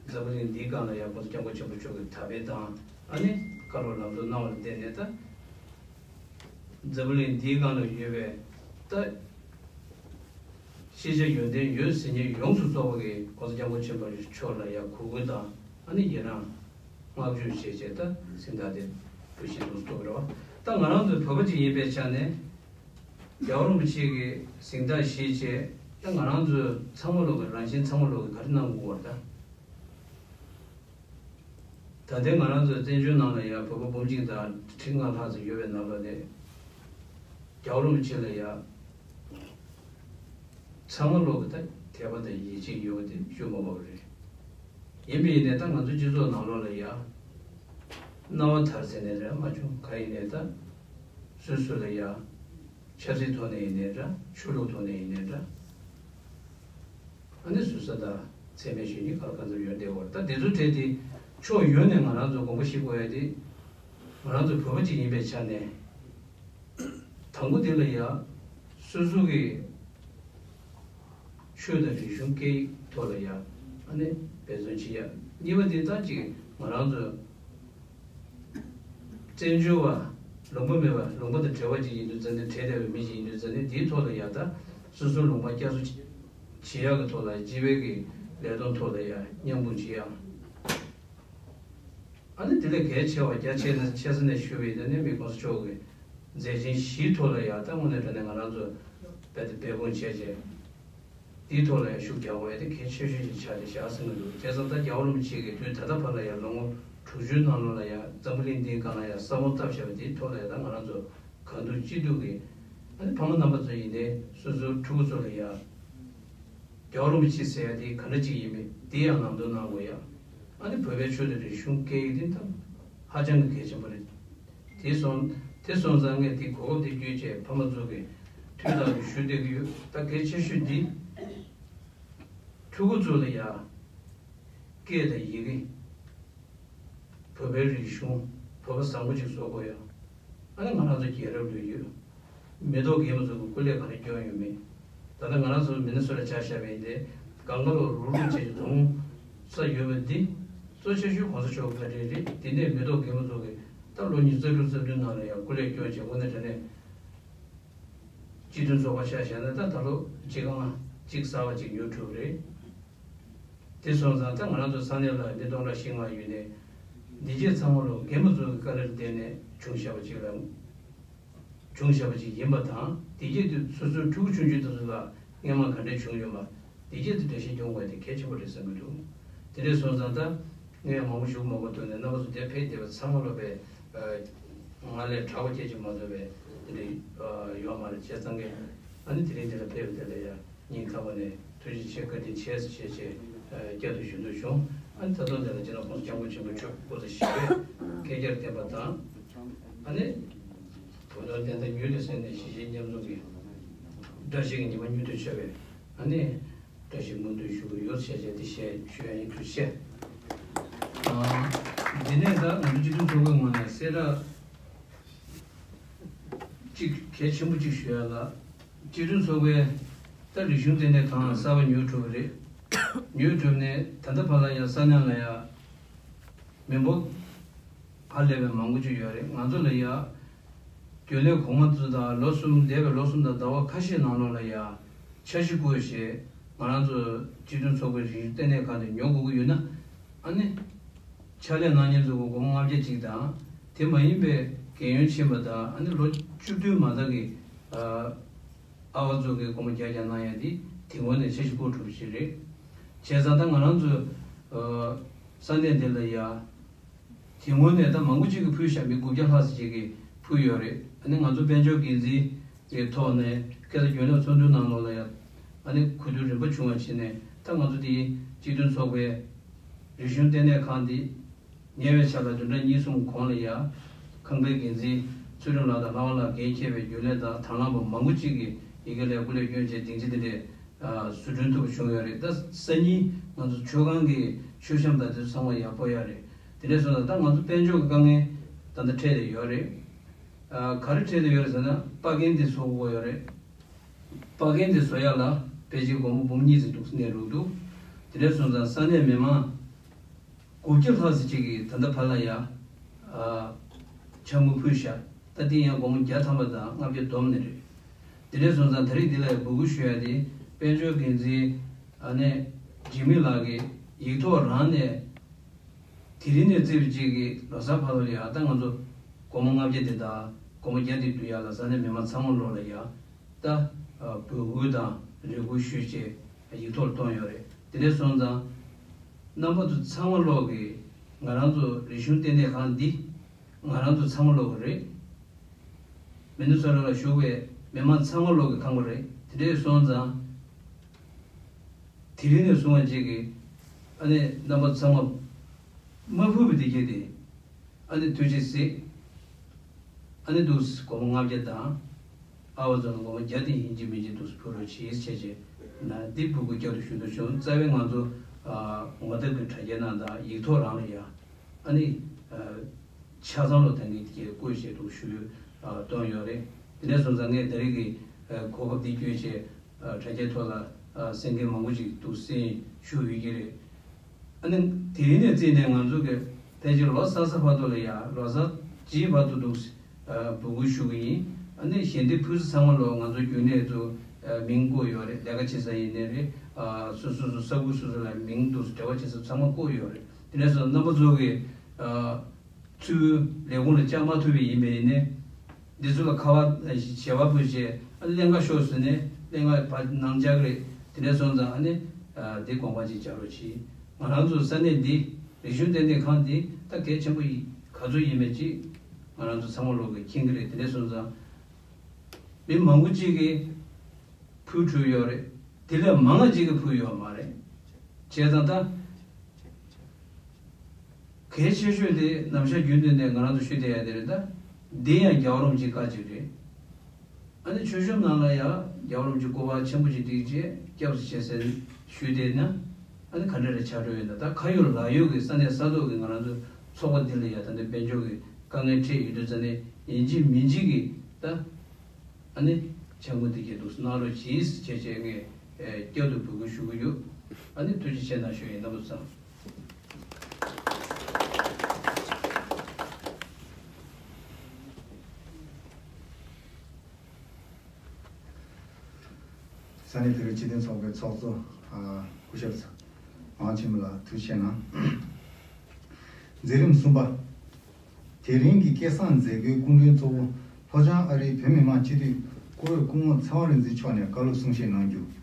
འཛམ་བུ་གླིང་འདིའི་སྒང་ལ་ཡང་༸གོང་ས་༸སྐྱབས་མགོན་ཆེན་པོ་མཆོག་གི་དར་སྤེལ་དང་། ཨ་ནི་བཀའ་སློབ་ལམ་སྟོན་གནང་བ་ལ་བརྟེན་ནས། ད་འཛམ་བུ་གླིང་འདིའི་སྒང་ལ་ཡོད་པའི་ད་ཤེས་བྱ་ཡོན་ཏན་ཡོད་ཟེར་མཁན་ཡོངས་སུ་རྫོགས་པ་གིས་༸གོང་ས་༸སྐྱབས་མགོན་ཆེན་པོ་མཆོག་ལ་ཡང་གུས་བཀུར་དང་། ཨ་ནི་ཡི་རང་བསྔགས་བརྗོད་བྱས་བྱས། ད་གཟེངས་རྟགས་དེ་འབུལ་བཞིན་འདུག་ཐུག་རེད་བ། ད་ང་རང་ཚོ་བོད་པ་ཅིག་ཡིན་པའི་ཆ་ནས། རྒྱལ་བ་རིན་པོ་ཆེ་གིས་གཟེངས་རྟགས་བཞེས་བྱས། ད་ང་རང་ཚོ་ཚང་མ་ལོག་གི། རང་བཞིན་ཚང་མ་ལོག་གི་ག་རེ་གནང་དགོས་པ་རེད་ད། ད་ལྟའི་ང་རང་ཚོའི་བཙན་བྱོལ་ནང་ལ་ཡང་བོད་པ་འབུམ་གཅིག་དང་ཁྲི་ལྔ་ལྷག་ཙམ་ཡོད་པའི་ནང་ལོགས་ནས། རྒྱལ་བ་རིན་པོ་ཆེ་ལ་ཡང་ཚང་མ་ལོག་གི་ད་དད་པ་དང་ཡིད་ཆེས་ཡོད་པ་དེ་བཅོས་མ་དགོས་པ་རེད། ཡིན་པ་ཡིན་ནའི་ད་ང་ཚོ་སྤྱི་ཚོགས་ནང་ལོགས་ལ་ཡང་སྣང་བ་དར་ཟེར་ནའི་རེད། མ་བྱུང་ག་ཡིན་ནའི་ད་སོ་སོ་ལ་ཡང་། ཆབ་སྲིད་ཐོག་ནས་ཡིན་ནའི་འདྲ། ཆོས་ལུགས་ཐོག་ནས་ཡིན་ནའི་འདྲ། ཨ་ནི་ཟུར་ཟ་དང་འཚེ་མེད་གཞོན་སྐྱེས་ག་ལ་གང་འཚམ་ཡོད་བསྡད་ཡོད་རེད། ད་དེ་ཚོ་གྲས་དེ་ཕྱོགས་ཡོངས་ནས་ང་རང་ཚོ་དགོངས་པ་བཞེས་དགོས་ཡ་དེ། ང་རང་ཚོ་བོད་པ་ཅིག་ཡིན་པའི་ཆ་ནས། དང་པོ་དེ་ལ་ཡ། སོ་སོ་གི་ཆོས་དང་རིག་གཞུང་སྐད་ཡིག་ཐོག་ལ་ཡ། ཨ་ནི་འབད་བརྩོན་བྱེད་ཡ། གཉིས་པ་དེ་ད་ཅིག་ང་རང་ཚོ། བཙན་བྱོལ་བ། ལུང་པ་མེད་པ། ལུང་པ་དང་བྲལ་བ་ཅིག་ཡིན་དུས་ཙང་ནས། བྲལ་བསྡད་པའི་མི་ཞིག་ཡིན་དུས་ཙང་ནས། དེའི་ཐོག་ལ་ཡ་ད་སོ་སོའི་ལུང་པ་བསྐྱར་གསོ་བྱེད་ཡག་གི་ཐོག་ལ། སྤྱི་པའི་གི་ལས་དོན་ཐོག་ལ་ཡ་མཉམ་སྤུངས་བྱེད་ཡག། ཨ་ནི་དེ་ལས་གལ་ཆེ་བ་རྒྱ་ཆེ་ན་ཆེ་ས་ནས་ཞུ་བའི་དེ་ནས་མི་གོང་ས་མཆོག་གི་མཛད་འཕྲིན་བཞིའི་ཐོག་ལ་ཡང་ད་དངོས་གནས་དྲང་གནས་ང་རང་ཚོ་རྦད་དེ་འབད་འབུངས་བྱས་རྗེས་དེའི་ཐོག་ལ་ཡང་ཤུགས་རྒྱག་དགོས་ཡ་དེ་གལ་ཆེ་ཤོས་ཤིག་ཆགས་བསྡད་བཞག་བསམ་གྱི་འདུག་བྱས་ཙང་ད་རྒྱལ་བ་རིན་པོ་ཆེ་གིས་དུས་ད་ལྟ་བར་ལ་ཡང་ལོ་ངོ་དྲུག་ཅུའི་ནང་ལོགས་ལ་ཡང་འཛམ་བུ་གླིང་འདིའི་སྒང་ལ་ཡང་ས་བོན་བཏབ་བཞག་པ་དེའི་ཐོག་ལ་ཡང་ད་ང་རང་ཚོ་གང་ཐུབ་ཅི་ཐུབ་ཀྱིས་ཨ་ནི་ཕ་མ་རྣམ་པ་ཚོ་ཡིན་ནའི་སོ་སོའི་ཕྲུ་གུ་ཚོ་ལ་ཡང་རྒྱལ་བ་རིན་པོ་ཆེ་ཟེར་ཡ་དེ་ག་འདྲ་ཅིག་ཡིན་མིན་དེ་ཡང་ནང་དོན་གནང་དགོས་ཡ། ཨ་ནི་བོད་པའི་ཆོས་དང་རིག་གཞུང་སྐད་ཡིག་དེ་ད་ཧ་ཅང་གི་གལ་ཆེན་པོ་རེད། དེ་སོང་དེ་སོང་ཙང་ངས་དེ་གོ་སྐབས་དེ་བརྒྱུད་བྱས་ཕ་མ་ཚོ་གི་ཐུགས་དང་དུ་ཞུ་བསྡད་ཀྱི་ཡོད། ད་གལ་ཆེ་ཤོས་འདི་ཕྲུ་གུ་ཚོ་ལ་ཡ་སྐད་དང་ཡི་གེ། བོད་པའི་རིག་གཞུང་བོད་པ་བཟང་པོ་ཅིག་བཟོ་དགོས་ཡ། ཨ་ནི་ང་རང་ཚོ་རྒྱལ་རབས་ལོས་ཡོད། མེ་ཏོག་རྒན་པོ་ཚོ་གི་སྐུ་ལས་ག་རེ་སྐྱོན་ཡོད་མེད། ད་ལྟ་ང་རང་ཚོ་མི་ནི་སོ་ཊ་ཆ་བཞག་པ་ཡིན་ཏེ་སྒང་ག་ལོ་རུ་རུ་བྱས་ཀྱི་རྫོང་ས་ཡོད་པ་འདི་གཙོ་ཆེ་ཤོས་གོང་ས་མཆོག་བཀའ་དྲིན་རེད། དེ་ནས་མེ་ཏོག་རྒན་པོ་ཚོ་གི་ད་ལོ་ཉི་ཤུ་རྩ་དྲུག་རྩ་བདུན་ནང་ལ་ཡང་སྐུ་ལས་སྐྱོན་བྱས་དངོས་གནས་དྲང་གནས་སྤྱི་མཐུན་ཚོགས་པ་ཆ་བཞག་ན་ད་ད་ལོ་གཅིག་ཨང་གཅིག་གསར་བ་གཅིག་ཉོ་ཐུབ་རེད། དེ་སོང་ཙང་ད་ང་རང་ཚོ་ས་གནས་ལ་མི་སྟོང་ཕྲག་བཞི་ལྔ་ཡོད་ནས་འདི་རྗེས་ཚང་མ་ལོ་རྒན་པོ་ཚོ་གི་བཀའ་དྲིན་བརྟེན་ནས་བྱུང་བཞག་པ་ཅིག་ལ་བྱུང་བཞག་པ་ཅིག་ཡིན་པ་དང་འདི་རྗེས་དུ་སོ་སོའི་ཕྲུ་གུ་ཆུང་ཆུང་དེ་ཚོ་ལ་སྔོན་མ་ག་འདྲས་བྱུང་ཡོད་པ་འདི་རྗེས་དུ་འགྲེལ་བཤད་སྐྱོང་དགོས་དེ་གལ་ཆེན་པོ་རེད་བསམ་གྱི་འདུག་དེ་འདྲས་སོང་ཙང་ད་ངས་མང་པོ་ཞུ་མ་དགོས་དོན་ནས་རྣམ་པ་ཚོ་འདིར་ཕེབས་བསྡད་པ་ཚང་མ་ལོ་པའི་ང་ལས་དྲག་པོ་སྐད་ཅིག་མ་ཐོས་པའི་དེ་འདྲས་ཡོད་མ་རེད། བྱས་ཙང་གི་ཨ་ནི་དེ་རིང་འདི་ལ་ཕེབས་པ་དེ་ལ་ཡ། སྙིང་ཐག་པ་ནས་ཐུགས་རྗེ་ཆེ་བཀའ་དྲིན་ཆེ་ཟེར་བྱས་བྱས་བསྐྱར་དུ་ཞུ་འདོད་བྱུང་། ཨ་ནི་ད་དུང་དེ་ལ་སྤྱི་ནོར་༸གོང་ས་༸སྐྱབས་མགོན་ཆེན་པོ་མཆོག་སྐུ་ཚེ་ཞབས་པད་བསྐལ་བརྒྱར་བརྟན་པ་དང་། ཨ་ནི་བོད་དོན་བདེན་མཐའ་མྱུར་དུ་གསལ་ནས་གཞིས་བྱེས་མཉམ་འཛོམས་ཀྱི་བཀྲ་ཤིས་ཀྱི་ཉི་མ་མྱུར་དུ་ཤར་བའི་ཨ་ནི་བཀྲ་ཤིས་སྨོན་འདུན་ཞུ་གི་ཡོད་ཟེར་བྱས་འདི་བཤད་ཞུ་ཡ་ཡིན། ཐུགས་རྗེ་ཆེ། འདི་ནས་ད་ང་ཚོ་སྤྱི་འཐུས་ཚོགས་པའི་ངོས་ནས་གསལ་བསྒྲགས། གཅིག་གལ་ཆེན་པོ་གཅིག་ཞུ་ཡ་ལ། སྤྱི་མཐུན་ཚོགས་པས་ད་རིག་གཞུང་ལྟེ་གནས་ཁང་གསར་པ་ཉོ་གྲུབ་རེད། ཉོ་གྲུབ་ནས་ད་ལྟ་བར་ལ་ཡ་ས་གནས་ལ་ཡ་མི་འབོར་ཧ་ལས་པའི་མང་པོ་ཅིག་ཡོད་རེད། ང་ཚོ་ལ་ཡ་རྒྱུན་ལས་གོང་མ་ཚོ་དང་ལོ་གསུམ་འདས་པའི་ལོ་གསུམ་དང་ཟླ་བ་ཁ་ཤས་ནང་ལོགས་ལ་ཡ་འཆར་གཞི་བཀོད་བྱས་ང་རང་ཚོ་སྤྱི་མཐུན་ཚོགས་པའི་རིག་གཞུང་ལྟེ་གནས་ཁང་དེ་ཉོ་དགོས་ཀྱི་ཡོད་ན་ཨ་ནི། ཕྱག་ལས་གནང་མཁན་ཚོ་གི་སྒོར་མོ་ལྔ་བརྒྱ་གཅིག་དང་། དེ་མ་ཡིན་པའི་རྒན་ཡོལ་ཕྱིན་པ་དང་ཨ་ནི་ལོ་བཅུ་བདུན་མ་མཐའ་གི་ཨ་བ་ཚོ་གི་སྒོར་མོ་བརྒྱ་བརྒྱ་གནང་ཡ་དེ་དེ་ངོས་ནས་འཆར་གཞི་བཀོད་གྲུབ་པ་ཞིག་རེད། བྱས་ཙང་ད་ང་རང་ཚོ་ཨ་ས་གནས་འདི་ལ་ཡ་དེ་ངོས་ནས་ད་མང་པོ་ཅིག་གིས་ཕུལ་བཞག་མི་དགུ་བརྒྱ་ལྷག་ཙམ་ཅིག་གིས་ཕུལ་ཡོད་རེད། ཨ་ནི་ང་ཚོ་དཔལ་འབྱོར་འགན་འཛིན་གྱི་ཐོག་ནས་ཁ་སང་རྒྱུན་ལས་ཚོགས་འདུའི་ནང་ལོགས་ལ་ཡ་ཨ་ནི་གོ་བསྡུར་རིམ་པ་བྱུང་བ་བྱས་ནས་ད་ང་ཚོ་དེ་སྤྱི་མཐུན་ཚོགས་པའི་རིག་གཞུང་ལྟེ་གནས་ཁང་འདི་ཉེ་བའི་ཆར་ལ་བདུན་ཕྲག་གཉིས་གསུམ་གོང་ལ་ཡ་ཁང་པའི་འགན་འཛིན་ཚུལ་ཁྲིམས་ལགས་དང་ལྷ་དབང་ལགས་འགན་འཁྱེར་བའི་རྒྱུན་ལས་དང་དང་བླངས་པ་མང་པོ་གཅིག་གིས་ཡི་གེ་ལས་སྐུ་ལས་བསྐྱོན་བྱས་སྡིངས་ཆ་འདི་འདྲའི་བཟོ་སྐྲུན་ཐུབ་པ་བྱུང་ཡོད་རེད། ད་སང་ཉིན་ང་ཚོ་མཆོད་ཁང་གི་མཆོད་བཤམས་དང་དེ་ཚོ་ཚང་མ་ཡག་པོ་ཡོད་རེད། དེ་འདྲ་སོང་ཙང་ད་ང་ཚོ་དཔལ་འབྱོར་གྱི་དཀའ་ངལ་ད་ལྟ་འཕྲད་བསྡད་ཡོད་རེད། ག་རེ་འཕྲད་བསྡད་ཡོད་རེད་ཟེར་ན་པར་རྒན་དེ་བཟོ་དགོས་ཡོད་རེད། པར་རྒན་དེ་བཟོ་ཡག་ལ་ཕལ་ཆེར་སྒོར་མོ་འབུམ་གཉིས་ཙམ་འདུག་གནས་རུག་འདུག་དེ་འདྲ་སོང་ཙང་ས་གནས་མི་མང་དགུ་བརྒྱ་ལྷག་ཙམ་ཅིག་གིས་ད་ལྟ་བར་ལ་ཡ་ཨ་འཆར་དངུལ་ཕུལ་བཞག་ད་དེ་ཡང་སྒོར་མོ་བརྒྱ་ཐམ་པ་དང་ལྔ་བརྒྱ་བསྡོམས་ནས་རེད། དེ་འདྲ་སོང་ཙང་ད་རེས་འདི་ལ་འབོད་སྐུལ་ཞུ་ཡ་དེ་དཔལ་འབྱོར་འགན་འཛིན་ཨ་ནེ་འཇིགས་མེད་ལགས་ཀྱིས་ཡིག་ཐོག་རང་ནས་དེ་རིང་ནས་བརྩིས་པ་ཅིག་གིས་ལོ་གསར་བར་དུ་ལ་ཡ་ད་ང་ཚོ་སྒོར་མོ་ལྔ་བརྒྱ་དེ་དང་སྒོར་མོ་བརྒྱ་དེ་བསྡུ་ཡ་ལ་ས་གནས་མི་མང་ཚང་མ་ལོག་ལ་ཡ། ད་འབོད་སྐུལ་དང་རེ་སྐུལ་ཞུས་བྱས་ཡིག་ཐོག་བཏོན་ཡོད་རེད། དེ་འདྲ་སོང་ཙང་རྣམ་པ་ཚོ་ཚང་མ་ལོག་གིས་ང་རང་ཚོ་རིག་གཞུང་ལྟེ་གནས་ཁང་འདི་ང་རང་ཚོ་ཚང་མ་ལོག་གི་རེད། མི་ནི་སོ་ཊ་ལ་བཞུགས་པའི་མི་མང་ཚང་མ་ལོག་གི་ཁང་པ་རེད། དེ་འདྲ་སོང་ཙང་དེ་རིང་ནས་བཟུང་བ་ཅིག་གིས་ཨ་ནི་རྣམ་པ་ཚང་མ་མ་ཕུལ་བའི་དེ་སྐད་དེ། ཨ་ནི་ཐུགས་རྗེ་གཟིགས། ཨ་ནི་འདུག་སེ་སྒོར་མོ་ལྔ་བརྒྱ་དང་། ཨ་བ་ཚོ་ལ་སྒོར་མོ་བརྒྱ་དེ་ཡིན་གཅིག་མིན་གཅིག་འདུག་སེ་ཕུལ་རོགས་གྱིས་ཟེར་བྱས་ན་འདི་འབོད་སྐུལ་བསྐྱར་དུ་ཞུ་འདོད་བྱུང་། རྩ་བའི་ང་ཚོ་ངོ་དེབ་ཀྱི་དྲ་རྒྱའི་ནང་དང་ཡིག་ཐོག་རང་ལ་ཡ་ཨ་ནི་ཆ་ཚང་ལོ་ད་གིན་དེ་བཀོད་བྱས་འདུག་ཞུ་བཏོན་ཡོད་རེད། དེ་ནས་སོང་ཙང་ངས་ད་རེས་ཀྱི་གོ་སྐབས་འདི་བརྒྱུད་བྱས། དྲ་རྒྱའི་ཐོག་ལ་གསན་མཁན་མང་པོ་ཅིག་འདུག་སེ་ཞུ་ཡོད་ཀྱི་རེད། ཨ་ནི་དེ་རིང་ནས་བརྩིས་ནས་ང་ཚོ་གི་ཕལ་ཆེར་ལོ་གསར་ཚེས་བར་དུ་ལ་ཡ་ལོ་གསར་བརྗེས་བར་དུ་འདུག་སེ་འབོད་སྐུལ་ཞུ་གི་ཡིན། ཨ་ནི་ཞལ་འདེབས་ཕུལ་ས་ཚང་མ་ལོ་ང་ཚོ་རྒྱུན་ལས་ཚོ་མིང་བཀོད་ཡོད་རེད། ལས་ཀ་བྱེད་ས་ཡིན་ནའི་རེད། སོ་སོ་སོ་ས་ཁུལ་སོ་སོ་ལ་མིང་འདུག་སེ་འབྲེལ་བ་བྱེད་ས་ཚང་མ་བཀོད་ཡོད་རེད། དེ་ནས་སོ་རྣམ་པ་ཚོ་གི་ ཚུར་ལས་ཁུངས་ལ་བཅར་མ་ཐུབ་པ་ཡིན་པ་ཡིན་ནའི། འདི་ཚོ་ལ་ཁ་པར་ཞལ་པར་ཕུལ་བྱས་ཨ་ནི་ཀླན་ཀ་ཤོར་ཟེར་ནས་ཀླན་ཀ་ཕར་ནང་བཅར་གི་རེད། དེ་འདྲ་སོང་ཙང་ཨ་ནི་འདི་དགོངས་པ་ཅིག་འཇགས་རོགས་གྱིས། ང་རང་ཚོ་ས་གནས་འདི་རིག་གཞུང་ལྟེ་གནས་ཁང་འདི་ད་གལ་ཆེན་པོ་ཡིན་ག་ཚོད་ཡིན་མིན་ཅིག་ང་རང་ཚོ་ཚང་མ་ལོག་གི་མཁྱེན་གི་རེད། དེ་འདྲ་སོང་ཙང་མི་མང་པོ་ཅིག་གིས་ཕུལ་གྲུབ་ཡོད་རེད། དེ་ལས་མང་ང་ཅིག་གིས་ཕུལ་ཡོད་མ་རེད། བྱས་ཙང་ད། གལ་ཆེ་ཤོས་དེ་ནམ་ཞག་རྒྱུན་དུ་ནས་ང་རང་ཚོ་ཞུ་བསྡད་ཡ་དེ་རེད་ད། འདི་ཡང་རྒྱལ་བ་རིན་པོ་ཆེའི་བཀའ་ཅིག་རེད། ཨ་ནི་མཆོད་གཤོམ་ནང་ལ་ཡང་རྒྱལ་བ་རིན་པོ་ཆེ་སྐུ་པར་ཆེན་པོ་ཅིག་བསྒྲིགས་བྱས་སྐྱབས་སུ་མཆི་ཟེར་ཞུས་བསྡད་ན། ཨ་ནི་ག་འདྲ་རེ་ཆགས་འགྲོ་ཡོད་ན། ད་ཁ་ཡོད་ལག་ཡོད་ཀྱི་ས་གནས་ས་ཐོག་གི་ང་རང་ཚོ་ཚོགས་པ་འདི་ལ་ཡང་ད་ལྟ་དཔལ་འབྱོར་གྱི་དཀའ་ངལ་འཕྲད་ཡོད་དུས་ཙང་ནས་ཡིན་གཅིག་མིན་གཅིག་གིས་ད། ཨ་ནི་བྱ་དངོས་འདི་གས་འདུག་གནང་རོགས་གྱིས་ཞེས་བྱས་ངས་བསྐྱར་དུ་འབོད་སྐུལ་ཞུ་གི་ཡོད། ཨ་ནི་ཐུགས་རྗེ་ཆེ་གནང་ཞུ་ཡིན། རྣམ་པ་ཚོ། ས་གནས་བོད་རིགས་སྤྱི་མཐུན་ཚོགས་པའི་ཚོགས་གཙོ་སྐུ་ཞབས་ངག་དབང་ཆོས་འཕེལ་ལགས་ཐུགས་རྗེ་ཆེ་གནང་། མཛད་རིམ་གསུམ་པ། དེ་རིང་གི་སྐལ་བཟང་མཛད་སྒོའི་སྐུ་མགྲོན་གཙོ་བོ་ལྷོ་བྱང་ཨ་རིའི་བོད་མི་མང་སྤྱི་འཐུས་བཀུར་འོས་སྐུ་ངོ་ཚེ་དབང་རིག་འཛིན་མཆོག་ནས་བཀའ་སློབ་གསུང་བཤད་གནང་རྒྱུ།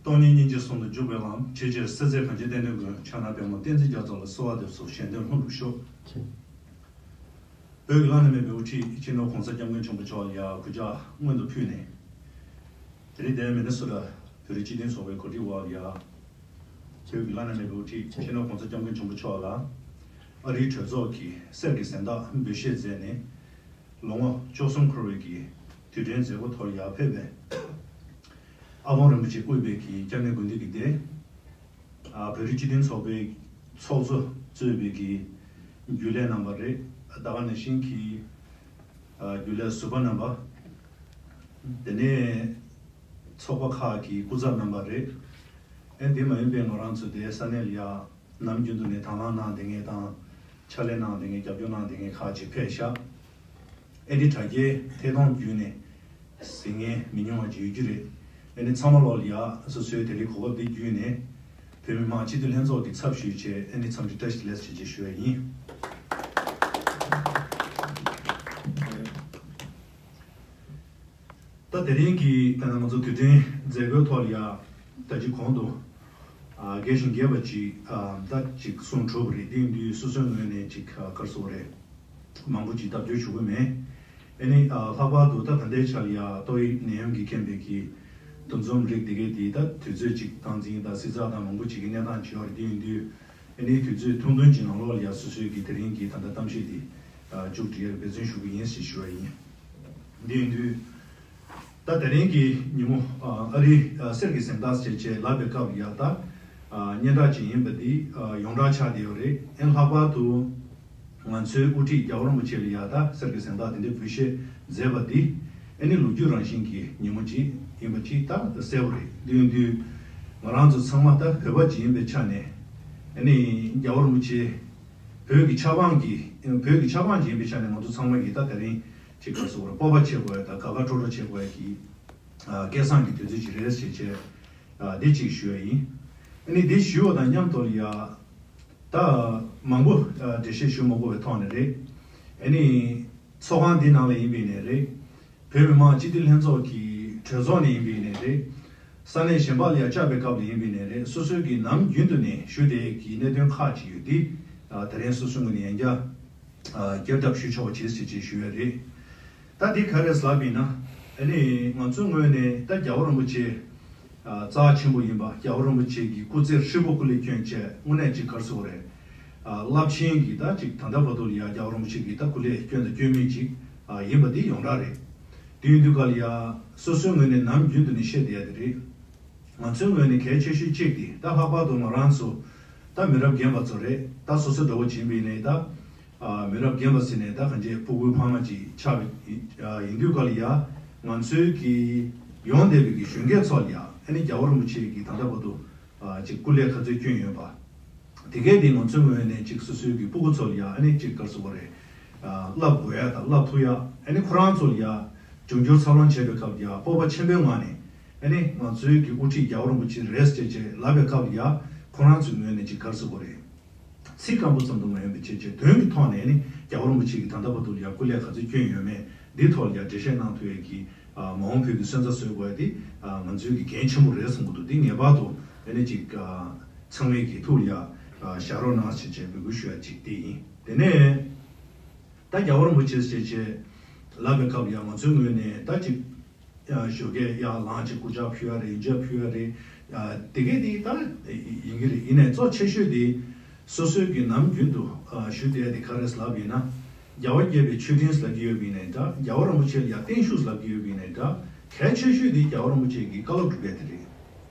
སྟོང་ཉིད་སྙིང་རྗེ་ཟུང་དུ་འཇུག་པའི་ལམ། ཆེས་ཆེར་སྲིད་མཛད་གངས་ཅན་བསྟན་འཛིན་མགོན། ཕྱག་ན་པདྨོ་བསྟན་འཛིན་རྒྱ་མཚོ་ལ་གསོལ་བ་འདེབས་སོ། གཞན་དོན་ལྷུན་གྲུབ་ཤོག། བོད་ཀྱི་བླ་ན་མེད་པའི་དབུ་ཁྲིད་སྤྱི་ནོར་༸གོང་ས་༸སྐྱབས་མགོན་ཆེན་པོ་མཆོག་ལ་ཡང་གུས་ཕྱག་སྔོན་དུ་ཕུལ་ནས། དེ་རིང་འདིར་མི་ནི་སོ་ཊ་བོད་རིགས་སྤྱི་མཐུན་ཚོགས་པའི་གོ་སྒྲིག་འོག་ལ་ཡང་། བོད་ཀྱི་བླ་ན་མེད་པའི་དབུ་ཁྲིད་སྤྱི་ནོར་༸གོང་ས་༸སྐྱབས་མགོན་ཆེན་པོ་མཆོག་ལ། ཨ་རིའི་གྲོས་ཚོགས་ཀྱི་གསེར་གྱི་གཟེངས་རྟགས་འབུལ་བཞེས་མཛད་ནས། ལོ་ངོ་བཅུ་གསུམ་འཁོར་བའི་གི་དུས་དྲན་མཛད་སྒོ་ཐོག་ཡར་ཕེབས་པའི་ཨ་དབང་རིན་པོ་ཆེ་དབུས་པའི་གི་སྐྱབས་གནས་དགོན་སྡེ་གི་སྡེ། ཨ་བོད་རིགས་སྤྱི་མཐུན་ཚོགས་པའི་ཚོགས་གཙོ་གཙོས་པའི་གི་རྒྱུན་ལས་རྣམ་པ་རེད། ད་ག་ནང་བཞིན་གྱི་ཨ་རྒྱུན་ལས་ཟུར་པ་རྣམ་པ། དེ་ནས་ཚོགས་པ་ཁག་གི་སྐུ་ཚབ་རྣམ་པ་རེད། ཨེ་འདི་མ་ཡིན་པའི་ང་རང་ཚོ་དེ་ས་གནས་ལ་ཡ་ནམ་རྒྱུན་དུ་ནས་དང་བླངས་གནང་བསྡད་མཁན་དང་། ཕྱག་ལས་གནང་བསྡད་མཁན། རྒྱབ་སྐྱོར་གནང་བསྡད་མཁན་ཁག་ཅིག་ཕེབས་ཤག། ཨེ་འདི་དྲ་རྒྱའི་ཐད་གཏོང་བརྒྱུད་ནས་གཟིགས་མཁན་མི་ཉུང་བ་ཅིག་ཡོད་རྒྱུ་རེད། ཨེ་ནི་ཚང་མ་ལོག་ལ་ཡ་སོ་སོའི་དེ་རིང་གོ་སྐབས་འདི་བརྒྱུད་ནས་བོད་མི་མང་སྤྱི་འཐུས་ལྷན་ཚོགས་ཀྱི་ཚབ་ཞུས་བྱས་ཨེ་ནི་འཚམས་འདྲི་བཀྲ་ཤིས་བདེ་ལེགས་ཞེས་ཞུ་བ་ཡིན། ད་དེ་རིང་གི་ང་ཚོ་དུས་དྲན་མཛད་སྒོའི་ཐོག་ལ་ཡ་ད་ཅིག་གོང་དུ་རྒྱས་ཤིང་རྒྱས་པ་ཅིག་ད་ཅིག་གསུངས་གྲུབ་པ་རེད། དེ་ཡིན་དུས་སོ་སོའི་ངོས་ནས་ཅིག་ག་རེ་ཟེར་དགོས་རེད། མང་པོ་ཅིག་ལྡབ་སྐྱོར་ཞུ་གི་མེད། ཨ་ནི་ལྷག་པར་དུ་ད་ད་ལྟའི་ཆར་ལ་ཡ་ཏོག་དབྱིབས་ནད་ཡམས་ཀྱི་རྐྱེན་པས་ཀྱི་འདུ་འཛོམས་རིགས་འདི་གའི་དེ་ད་དུས་ཚོད་ཅིག་སྟངས་འཛིན་དང་བསྲི་ཚགས་དང་མང་པོ་ཅིག་གི་གནས་སྟངས་ཅིག་ཡོད་རེད། དེ་ཡིན་དུས། ཨ་ནི་དུས་ཚོད་ཐུང་ཐུང་གི་ནང་ལོགས་ལ་ཡ་སོ་སོའི་གི་དེ་རིང་གི་ད་ལྟ་གཏམ་བཤད་འདི་མཇུག་སྒྲིལ་ཡག་འབད་བརྩོན་ཞུ་གི་ཡིན་ཞེས་ཞུ་བ་ཡིན། འདི་ཡིན་དུས། ད་དེ་རིང་གི་ཉིན་མོ་ཨ་རིའི་གསེར་གྱི་གཟེངས་རྟགས་ཟེར་བྱས་ལབ་པའི་སྐབས་ལ་ཡ་ད་སྙན་གྲགས་ཅིག་ཡིན་པ་འདི་ཡོངས་གྲགས་ཆགས་བསྡད་ཡོད་རེད། ཨ་ནི་ལྷག་པར་དུ་ང་ཚོའི་དབུ་ཁྲིད་རྒྱལ་བ་རིན་པོ་ཆེ་ལ་ཡ་ད་གསེར་གྱི་གཟེངས་རྟགས་དེ་འདྲའི་འབུལ་བཞེས་མཛད་པ་འདི་ཨ་ནི་ལོ་རྒྱུས་རང་བཞིན་གྱི་ཉིན་མོ་ཅིག་ཡིན་པ་ཅིག་ད་གསལ་པོ་རེད། འདི་ཡིན་དུས་ང་རང་ཚོ་ཚང་མ་ད་བོད་པ་ཅིག་ཡིན་པའི་ཆ་ནས་ཨ་ནི་རྒྱལ་བ་རིན་པོ་ཆེ་བོད་ཀྱི་ཆབ་འབངས་ཀྱི་བོད་ཀྱི་ཆབ་འབངས་ཅིག་ཡིན་པའི་ཆ་ནས་ང་ཚོ་ཚང་མ་གིས་ད་དེ་རིང་ཅིག་ག་རེ་ཟེར་དགོས་རེད། སྤོབས་པ་བྱེད་དགོས་ཡ་དང་དགའ་དགའ་སྤྲོ་སྤྲོ་བྱེད་དགོས་ཡ་གི་སྐལ་བཟང་གི་དུས་ཚོད་ཅིག་རེད་ཟེར་བྱས་འདི་ཅིག་ཞུ་ཡ་ཡིན། ཨ་ནི་འདི་ཞུ་བ་དང་མཉམ་དུ་ལ་ཡ། ད་མང་པོ་འགྲེལ་བཤད་ཞུ་མ་དགོས་པའི་ཐོག་ནས་རེད། ཨ་ནི་ཚོགས་ཁང་འདི་ནང་ལ་ཡིན་པའི་ནས་རེད། བོད་མི་མང་སྤྱི་འཐུས་ལྷན་ཚོགས་ཀྱི་གྲོས་ཚོགས་ནས་ཡིན་པའི་ནས་རེད། ས་གནས་གཞན་པ་ལ་ཡ་བཅར་བའི་སྐབས་ལ་ཡིན་པའི་ནས་རེད། སོ་སོའི་གི་ནམ་རྒྱུན་དུ་ནས་ཞུ་བསྡད་ཀྱི་གནད་དོན་ཁག་ཅིག་ཡོད་དེ། དེ་རིང་སོ་སོའི་ངོས་ནས་ཡང་བསྐྱར་བསྐྱར་ལྡབ་ཞུ་ཆོག་པ་བྱེད་ཟེར་ཅེས་ཞུ་ཡ་རེད། ད་འདི་ག་རེ་ཟེར་ལབ་ཡིན་ན། ཨ་ནི་ང་ཚོའི་ངོས་ནས་ད་རྒྱལ་བ་རིན་པོ་ཆེ་རྩ་ཆེན་པོ་ཡིན་པ། རྒྱལ་བ་རིན་པོ་ཆེ་གི་སྐུ་ཚེ་ཧྲིལ་པོ་སྐུ་ལས་བསྐྱོན་བྱས་དངོས་གནས་ཅིག་ག་རེ་ཟེར་དགོས་རེད། རླབས་ཆེན་གྱི་ད་ཅིག་ད་ལྟ་བར་དུ་ལ་ཡ་རྒྱལ་བ་རིན་པོ་ཆེ་གི་ད་སྐུ་ལས་བསྐྱོན་དང་བསྐྱོན་མུས་ཅིག་ཡིན་པ་འདི་ཡོངས་གྲགས་རེད། དེ་ཡིན་དུས་ག་ལ་ཡ་སོ་སོའི་ངོས་ནས་ནམ་རྒྱུན་དུ་ནས་བཤད་བསྡད་ཡ་དེ་རེད། ང་ཚོའི་ངོས་ནས་གལ་ཆེ་ཤོས་གཅིག་དེ་ད་ལྷག་པར་དུ་ང་རང་ཚོ་ད་མི་རབས་རྒན་པ་ཚོ་རེད། ད་སོ་སོ་འདྲ་བོ་བྱིན་པ་ཡིན་ནའི་ད་མི་རབས་རྒན་པ་ཟེར་ནས་ད་གང་ཅི་ཕྲུ་གུའི་ཕ་མ་ཅིག་ཆགས་པ་ཡིན་དུས་ག་ལ་ཡ་ང་ཚོའི་གི་ ཡོང་བསྡད་པའི་གི་གཞོན་སྐྱེས་ཚོ་ལ་ཡ་ཨ་ནི་རྒྱལ་བ་རིན་པོ་ཆེ་གིས་ད་ལྟ་བར་དུ་ཨ་ཅིག་སྐུ་ལས་ག་ཚོད་བསྐྱོན་ཡོད་པ། དེ་གས་དེ་ང་ཚོའི་ངོས་ནས་ཅིག་སོ་སོའི་གི་སྤུ་གུ་ཚོ་ལ་ཡ་ཨ་ནི་ཅིག་ག་རེ་ཟེར་དགོས་རེད། ཨ་བསླབ་དགོས་ཡ་དང་བསླབ་ཐུབ་ཡ། ཨ་ནི་ཁོ་རང་ཚོ་ལ་ཡ་འབྱུང་འགྱུར་འཚར་ལོངས་བྱེད་པའི་སྐབས་ལ་ཡ་སྤོབས་པ་ཆེན་པོའི་ངང་ནས་ཨ་ནི་ང་ཚོའི་གི་དབུ་ཁྲིད་རྒྱལ་བ་རིན་པོ་ཆེ་རེད་ཟེར་བྱས་ལབ་པའི་སྐབས་ལ་ཡ་ཁོ་རང་ཚོའི་ངོས་ནས་ཅིག་ག་རེ་ཟེར་དགོས་རེད། ཚིག་སྐམ་པོ་ཙམ་དུ་མ་ཡིན་པའི་བྱས་བྱས་དོན་གྱི་ཐོག་ནས་ནི་རྒྱལ་བ་རིན་པོ་ཆེ་གིས་ད་ལྟ་བར་དུ་ལ་ཡ་སྐུ་ལས་ག་ཚོད་བསྐྱོན་ཡོད་མེད་འདིའི་ཐོག་ལ་ཡ་འགྲེལ་བཤད་གནང་ཐུབ་ཡས་ཀྱི་ཨ་མ་འོངས་བོད་ཀྱི་སོན་རྩ་བཟོ་དགོས་ཡ་དེ་ཨ་ང་ཚོའི་གི་འགན་ཆེན་པོ་རེད་བསམ་གྱི་འདུག་དེ་ངེས་པར་དུ་ཨ་ནི་ཅིག་ཨ་ཚང་མས་ཀྱི་ཐུགས་ལ་ཡ་ཨ་བཞག་རོགས་གནང་ཞེས་བྱས་འབོད་སྐུལ་ཞུ་ཡ་ཅིག་དེ་ཡིན། དེ་ནས་ད་རྒྱལ་བ་རིན་པོ་ཆེ་ཞེས་བྱས་ལབ་པའི་སྐབས་ལ་ཡ་ང་ཚོའི་ངོས་ནས་ད་ཅིག་ཨ་ཞོགས་ཀས་ཡར་ལངས་ཅིག་སྐུ་ཕྱག་ཕུལ་ཡ་རེད། ཡོན་ཆབ་ཕུལ་ཡ་རེད། ཨ་དེ་གས་དེ་ད་ཡིན་གྱི་རེད། ཡིན་ནའི་གཙོ་ཆེ་ཤོས་དེ་སོ་སོའི་གི་ནམ་རྒྱུན་དུ་ཨ་ཞུ་བསྡད་དེ་ག་རེ་ལབ་ཡིན་ན། རྒྱལ་བ་དགྱེས་པའི་མཆོད་སྤྲིན་ལབ་ཀྱི་ཡོད་པ་ཡིན་ནའི་འདྲ། རྒྱལ་བ་རིན་པོ་ཆེ་ལ་ཡ་བརྟན་བཞུགས་ལབ་ཀྱི་ཡོད་པ་ཡིན་ནའི་འདྲ། གལ་ཆེ་ཤོས་དེ་རྒྱལ་བ་རིན་པོ་ཆེ་གི་བཀའ་སློབ་སྒྲུབ་ཡ་དེ་རེད།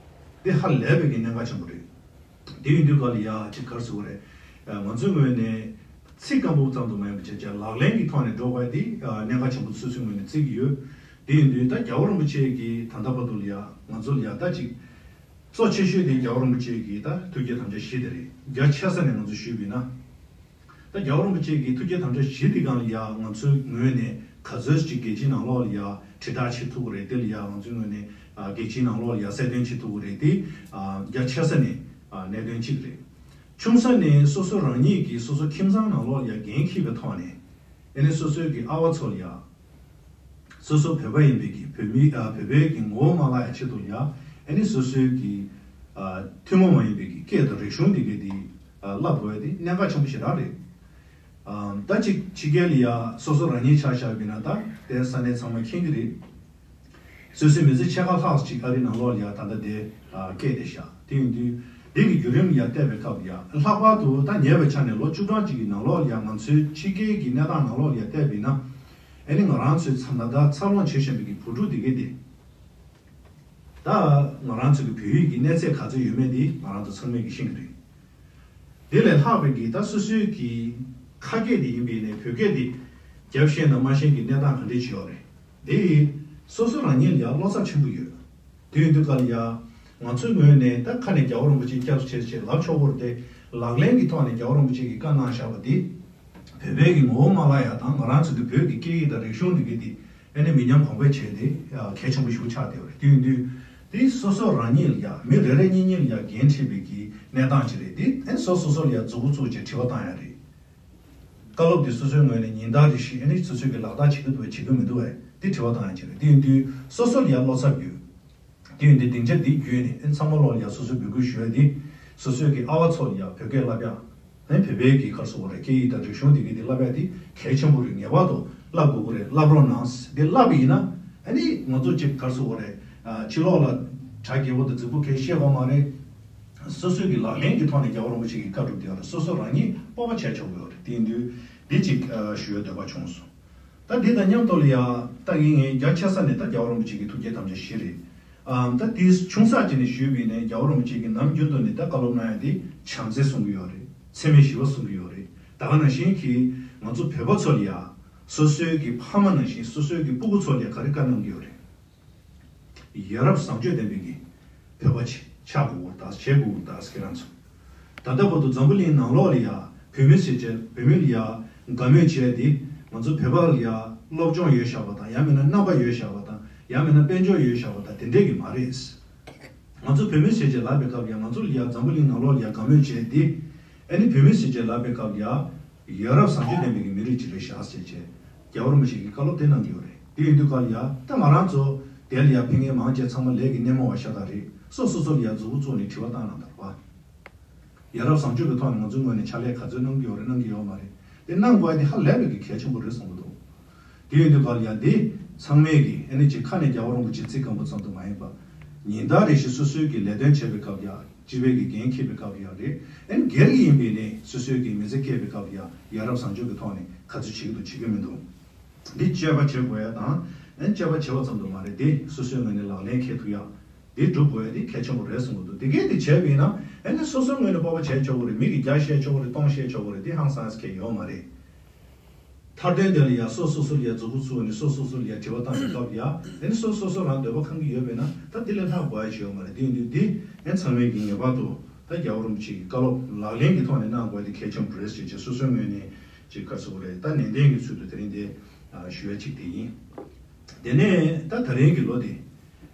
དེ་ཧ་ལས་པའི་གི་གནད་འགག་ཆེན་པོ་རེད། དེ་ཡིན་དུས་ག་ལ་ཡ་ཅིག་ག་རེ་ཟེར་དགོས་རེད། ཨ་ང་ཚོའི་ངོས་ནས་ཚིག་སྐམ་པོ་ཙམ་དུ་མ་ཡིན་པ་བྱས་བྱས་ལག་ལེན་གྱི་ཐོག་ནས་འགྲོ་དགོས་དེ་ཨ་གནད་འགག་ཆེན་པོ་སོ་སོའི་ངོས་ནས་བརྩི་གི་ཡོད། དེ་ཡིན་དུས་ད་རྒྱལ་བ་རིན་པོ་ཆེ་གིས་ད་ལྟ་བར་དུ་ལ་ཡ་ང་ཚོ་ལ་ཡ་ད་ཅིག་གཙོ་ཆེ་ཤོས་དེ་རྒྱལ་བ་རིན་པོ་ཆེ་གིས་ད་ཐུགས་བསྐྱེད་དམ་བཅའ་བཞི་དེ་རེད། རྒྱ་ཆེ་ས་ནས་ང་ཚོ་ཞུས་པ་ཡིན་ན། ད་རྒྱལ་བ་རིན་པོ་ཆེ་གི་ཐུགས་བསྐྱེད་དམ་བཅའ་བཞི་འདི་སྒང་ལ་ཡ་ང་ཚོའི་ངོས་ནས་ག་ཚོད་ཅིག་རྒྱལ་སྤྱིའི་ནང་ལོགས་ལ་ཡ་དྲིལ་བསྒྲགས་བྱེད་ཐུབ་ཀྱི་རེད། དེ་ལ་ཡ་ང་ཚོའི་ངོས་ནས་ཨ་རྒྱལ་སྤྱིའི་ནང་ལོགས་ལ་ཡ་གསལ་སྟོན་བྱེད་ཐུབ་ཀྱི་རེད། དེ་ཨ་རྒྱ་ཆེ་ས་ནས་ཨ་གནད་དོན་གཅིག་རེད། ཆུང་ས་ནས་སོ་སོ་རང་ཉིད་ཀྱིས་སོ་སོ་ཁྱིམ་ཚང་ནང་ལོགས་ལ་ཡ་འགན་འཁྱེར་བའི་ཐོག་ནས་ཨ་ནི་སོ་སོའི་གི་ཨ་བ་ཚོ་ལ་ཡ། སོ་སོ་བོད་པ་ཡིན་པའི་གི་བོད་མི་ཨ་བོད་པའི་གི་ངོ་བོ་མ་བརླག་ཡ་ཆེད་དུ་ཡ་ཨ་ནི་སོ་སོའི་གི་ཨ་ཐུན་མོང་མ་ཡིན་པའི་གི་སྐད་དང་རིག་གཞུང་འདི་གའི་དེ་ཨ་བསླབ་དགོས་ཡ་དེ་གནད་འགག་ཆེན་པོ་ཞེ་དྲག་རེད། ཨ་ད་ཅིག་ཕྱི་རྒྱལ་ལ་ཡ་སོ་སོ་རང་ཉིད་ཆ་བཞག་པ་ཡིན་ན་ད་དེ་ས་གནས་ཚང་མ་མཁྱེན་གི་རེད། སོ་སོའི་མི་ཚེ་ཕྱེད་ཀ་ལྷག་ཅིག་ཨ་རི་ནང་ལོགས་ལ་ཡ་ད་ལྟ་དེ་ཨ་སྐྱེས་ཏེ་བཞག་དེ་ཡིན་དུས་འདི་གི་བརྒྱུད་རིམ་ལ་ཡ་བལྟས་པའི་སྐབས་ལ་ཡ་ལྷག་པར་དུ་ད་ཉེ་བའི་ཆ་ནས་ལོ་བཅུ་གྲངས་ཅིག་གི་ནང་ལོགས་ལ་ཡ་ང་ཚོའི་ཕྱི་རྒྱལ་གྱི་གནས་སྟངས་ནང་ལོགས་ལ་ཡ་བལྟས་པ་ཡིན་ན། ཨ་ནི་ང་རང་ཚོའི་ཚ་ན་ད་འཚར་ལོངས་བྱེད་བཞིན་པའི་གི་བུ་ཕྲུག་འདི་གས་དེ། ད་ང་རང་ཚོའི་གི་བོད་ཡིག་གི་གནས་ཚད་ག་ཚོད་ཡོད་མེད་དེ་ང་རང་ཚོ་ཚང་མས་གི་ཤེས་གི་རེད། དེ་ལས་ལྷག་པའི་གི་ད་སོ་སོའི་གི་ཁ་སྐད་དེ་ཡིན་པའི་ནས་བོད་སྐད་དེ་རྒྱབ་ཤེས་དང་མ་ཤེས་ཀྱི་གནས་སྟངས་ག་འདྲས་ཅིག་ཡོད་རེད། དེ་སོ་སོ་རང་ཉིད་ལ་ཡང་བློ་འཚབ་ཆེན་པོ་ཡོད། དེ་ཡིན་དུས་ག་ལ་ཡ། ང་ཚོའི་ངོས་ནས་ད་ཁ་ནས་རྒྱལ་བ་རིན་པོ་ཆེ་སྐྱབས་སུ་མཆི་ཞེས་ལབ་ཆོག་གི་རེད་དེ། ལག་ལེན་གྱི་ཐོག་ནས་རྒྱལ་བ་རིན་པོ་ཆེ་གིས་བཀའ་གནང་བཞག་པ་འདི། བོད་པའི་གི་ངོ་བོ་མ་བརླག་ཡ་དང་ང་རང་ཚོ་གི་བོད་ཀྱི་སྐད་ཡིག་དང་རིག་གཞུང་འདི་གའི་དེ་ཨ་ནི་མི་ཉམས་གོང་འཕེལ་བྱས་ཏེ་གལ་ཆེན་པོ་ཞིག་ཆགས་བསྡད་པ་རེད། དེ་ཡིན་དུས་དེ་སོ་སོ་རང་ཉིད་ལ་ཡ་མི་རེ་རེ་གཉིས་གཉིས་ལ་ཡ་འགན་འཁྲི་བའི་གི་གནས་སྟངས་ཅིག་རེད། དེ་ཨ་ནི་སོ་སོ་སོ་ལ་ཡ་མཛུབ་གུ་བཙུགས་བྱས་དྲི་བ་བཏང་ཡ་རེད། བཀའ་སློབ་འདི་སོ་སོའི་ངོས་ནས་ཉིན་ལྟར་རེ་བཞིན་ཨ་ནི་སོ་སོས་ཀྱི་ལག་བསྟར་བྱེད་ཀྱི་འདུག་བས་བྱེད་ཀྱི་མི་འདུག་བས་དེ་དྲི་བ་བཏང་ཡ་ཅིག་རེད། དེ་ཡིན་དུས་སོ་སོ་ལ་ཡ་བློ་འཚབ་ཡོད། དེ་ཡིན་དུས་སྡིངས་ཆ་འདི་བརྒྱུད་ནས་ཨ་ནི་ཚང་མ་ལོག་ལ་ཡ་སོ་སོས་འབོད་སྐུལ་ཞུ་ཡ་འདི་སོ་སོའི་གི་ཨ་བ་ཚོ་ལ་ཡ་བོད་སྐད་བསླབ་ཡ། ཨ་ནི་བོད་པའི་གི་ག་རེ་ཟེར་དགོས་རེད། སྐད་ཡིག་དང་རིག་གཞུང་འདི་གི་འདི་བསླབ་ཡ་འདི་གལ་ཆེན་པོ་རེད། ངེས་པར་དུ་བསླབ་དགོས་ཀྱི་རེད། བསླབ་རོགས་གནང་། འདི་བསླབ་པ་ཡིན་ན་ཨ་ནི་ང་ཚོ་ཅིག་ག་རེ་ཟེར་དགོས་རེད། ཕྱི་ལོགས་ལ་གྲྭ་རྒྱལ་པོ་དང་རྫིག་པོ་གང་ཡང་བཤད་དགོས་མ་རེད། སོ་སོའི་གི་ལག་ལེན་གྱི་ཐོག་ནས་རྒྱལ་བ་རིན་པོ་ཆེ་གི་བཀའ་སྒྲུབ་བསྡད་ཡོད་རེད། སོ་སོ་རང་ཉིད་སྤོབས་པ་བྱས་ཆོག་གི་ཡོད་རེད། དེ་ཡིན་དུས་འདི་གཅིག་ཨ་ཞུ་ཡ་འདོད་པ་བྱུང་སོང་། ད་འདི་དང་མཉམ་དུ་ལ་ཡ་ད་ངས་ངས་རྒྱ་ཆེ་ས་ནས་ད་རྒྱལ་བ་རིན་པོ་ཆེ་གི་ཐུགས་བསྐྱེད་དམ་བཅའ་བཞི་རེད། ཨ་ད་དེ་ཆུང་ས་ཅིག་ནས་ཞུས་པ་ཡིན་ན་རྒྱལ་བ་རིན་པོ་ཆེ་གིས་ནམ་རྒྱུན་དུ་ནས་ད་བཀའ་སློབ་གནང་ཡ་དེ་བྱམས་བརྩེ་གསུང་གི་ཡོད་རེད། འཚེ་མེད་ཞི་བ་གསུང་གི་ཡོད་རེད། ད་ག་ནང་བཞིན་གྱི་ང་ཚོ་བོད་པ་ཚོ་ལ་ཡ་སོ་སོའི་གི་ཕ་མ་ནང་བཞིན་སོ་སོའི་གི་སྤུ་གུ་ཚོ་ལ་ཡ་ག་རེ་བཀའ་གནང་གི་ཡོད་རེད། ཡ་རབས་བཟང་སྤྱོད་ལྡན་པའི་གི་བོད་པ་ཆགས་དགོས་ཀྱི་རེད་ད། བྱེད་དགོས་ཀྱི་རེད་ད་ཁྱེད་རང་ཚོ། ད་ལྟ་བར་དུ་འཛམ་བུ་གླིང་ནང་ལོགས་ལ་ཡ་བོད་མི་ཟེར་བྱས་བོད་མི་ལ་ཡ་དགའ་མོས་བྱས་ཏེ་ང་ཚོ་བོད་པ་ལ་ཡ་སློབ་སྦྱོང་ཡོད་བཞག་པ་དང་ཡང་མིན་ན་རྣམ་པ་ཡོད་བཞག་པ་དང་ཡང་མིན་ན་དཔལ་འབྱོར་ཡོད་བཞག་པ་དང་དེ་འདྲས་ཀྱི་མ་རེད། ང་ཚོ་བོད་མི་ཟེར་བྱས་ལབ་པའི་སྐབས་ལ་ཡ་ང་ཚོ་ལ་ཡ་འཛམ་བུ་གླིང་ནང་ལོགས་ལ་ཡ་དགའ་མོས་བྱས་ཏེ་ཨ་ནི་བོད་མི་ཟེར་བྱས་ལབ་པའི་སྐབས་ལ་ཡ། ཡ་རབས་བཟང་སྤྱོད་ལྡན་པའི་གི་མི་རིགས་ཅིག་རེད་ཤག་ཟེར་བྱས། རྒྱལ་བ་རིན་པོ་ཆེ་གིས་བཀའ་སློབ་དེ་གནང་གི་ཡོད་རེད། དེ་ཡིན་དུས་ག་ལ་ཡ་ད་ང་རང་ཚོ་དེ་ལ་ཡ་ཕན་མཁན་མང་ཆེ་ཚང་མ་ལས་ཀྱི་སྣེ་མོ་བ་ཤ་སྟག་རེད། སོ་སོ་སོ་ལ་ཡ་མཛུབ་གུ་བཙུགས་ནས་དྲི་བ་བཏང་གནང་དང་བ། ཡ་རབས་བཟང་སྤྱོད་ཀྱི་ཐོག་ནས་ང་ཚོའི་ངོས་ནས་ཕྱག་ལས་ག་ཚོད་གནང་གི་ཡོད་རེད་གནང་གི་ཡོད་མ་རེད། དེ་གནང་དགོས་ཡ་དེ་ཧ་ལས་པའི་གི་གལ་ཆེན་པོ་རེད་བསམ་གི་འདུག་དེ་ཡིན་དུས་ག་ལ་ཡ་དེ་ཚང་མས་གི་ཨ་ནི་ཅིག་ཁ་ནས་རྒྱལ་བ་རིན་པོ་ཆེ་ཚིག་སྐམ་པོ་ཙམ་དུ་མ་ཡིན་པ། ཉིན་ལྟར་རེ་བཞིན་སོ་སོའི་གི་ལས་དོན་བྱེད་པའི་སྐབས་ཡ། སྤྱི་པའི་གི་འགན་འཁྱེར་བའི་སྐབས་ཡང་རེད། ཨ་ནི་སྒེར་གྱི་ཡིན་པའི་ནི་སོ་སོའི་གི་མི་ཚེ་སྐྱེལ་བའི་སྐབས་ཡང་ཡ་རབས་བཟང་སྤྱོད་ཀྱི་ཐོག་ནས་ག་ཚོད་བྱེད་ཀྱི་འདུག་བྱེད་ཀྱི་མི་འདུག་འདི་སྤྱོད་པ་བྱེད་དགོས་ཡ་དང་། ཨ་ནི་སྤྱོད་པ་བྱེད་པ་ཙམ་དུ་མ་རེད་དེ་སོ་སོའི་ངོས་ནས་ལག་ལེན་འཁེལ་ཐུབ་ཡ། འདི་སྒྲུབ་དགོས་ཡ་འདི་གལ་ཆེན་པོ་རེད་གསུང་གི་འདུག་དེ་གས་དེ་བྱས་པ་ཡིན་ན་ཨ་ནི་སོ་སོའི་ངོས་ནས་སྤོབས་པ་བྱས་ཆོག་གི་རེད། མི་གིས་བརྒྱ་བཤད་ཆོག་གི་རེད། སྟོང་བཤད་ཆོག་གི་རེད། འདི་ཧང་སངས་ས་ཁེལ་ཡོད་མ་རེད། མཐའ་དོན་དེ་ལ་ཡང་སོ་སོ་སོ་ལ་ཡང་མཛུབ་གུ་བཙུགས་ནས་སོ་སོ་སོ་ལ་ཡང་དྲི་བ་བཏང་བའི་སྐབས་ལ་ཡང་ཨ་ནི་སོ་སོ་སོ་རང་འདོད་པ་ཁེངས་ཀྱི་ཡོད་པས་ན་ད་དེ་ལས་ལྷག་དགོས་ཡ་ཅིག་ཡོད་མ་རེད། དེ་ཡིན་དུས་འདི་ཨ་ཚང་མས་ཀྱི་ངེས་པར་དུ་ད་རྒྱལ་བ་རིན་པོ་ཆེ་གི་བཀའ་སློབ་ལག་ལེན་གྱི་ཐོག་ནས་གནང་དགོས་ཡ་དེ་གལ་ཆེན་པོ་རེད་ཟེར་བྱས་སོ་སོའི་ངོས་ནས་ཅིག་ག་རེ་ཟེར་དགོས་རེད། ད་ནན་ཏན་གྱི་ཚུལ་དུ་དེ་རིང་འདི་ཞུ་ཡ་གཅིག་དེ་ཡིན། དེ་ནས་ད་ད་རིང་གི་ལོ་འདི་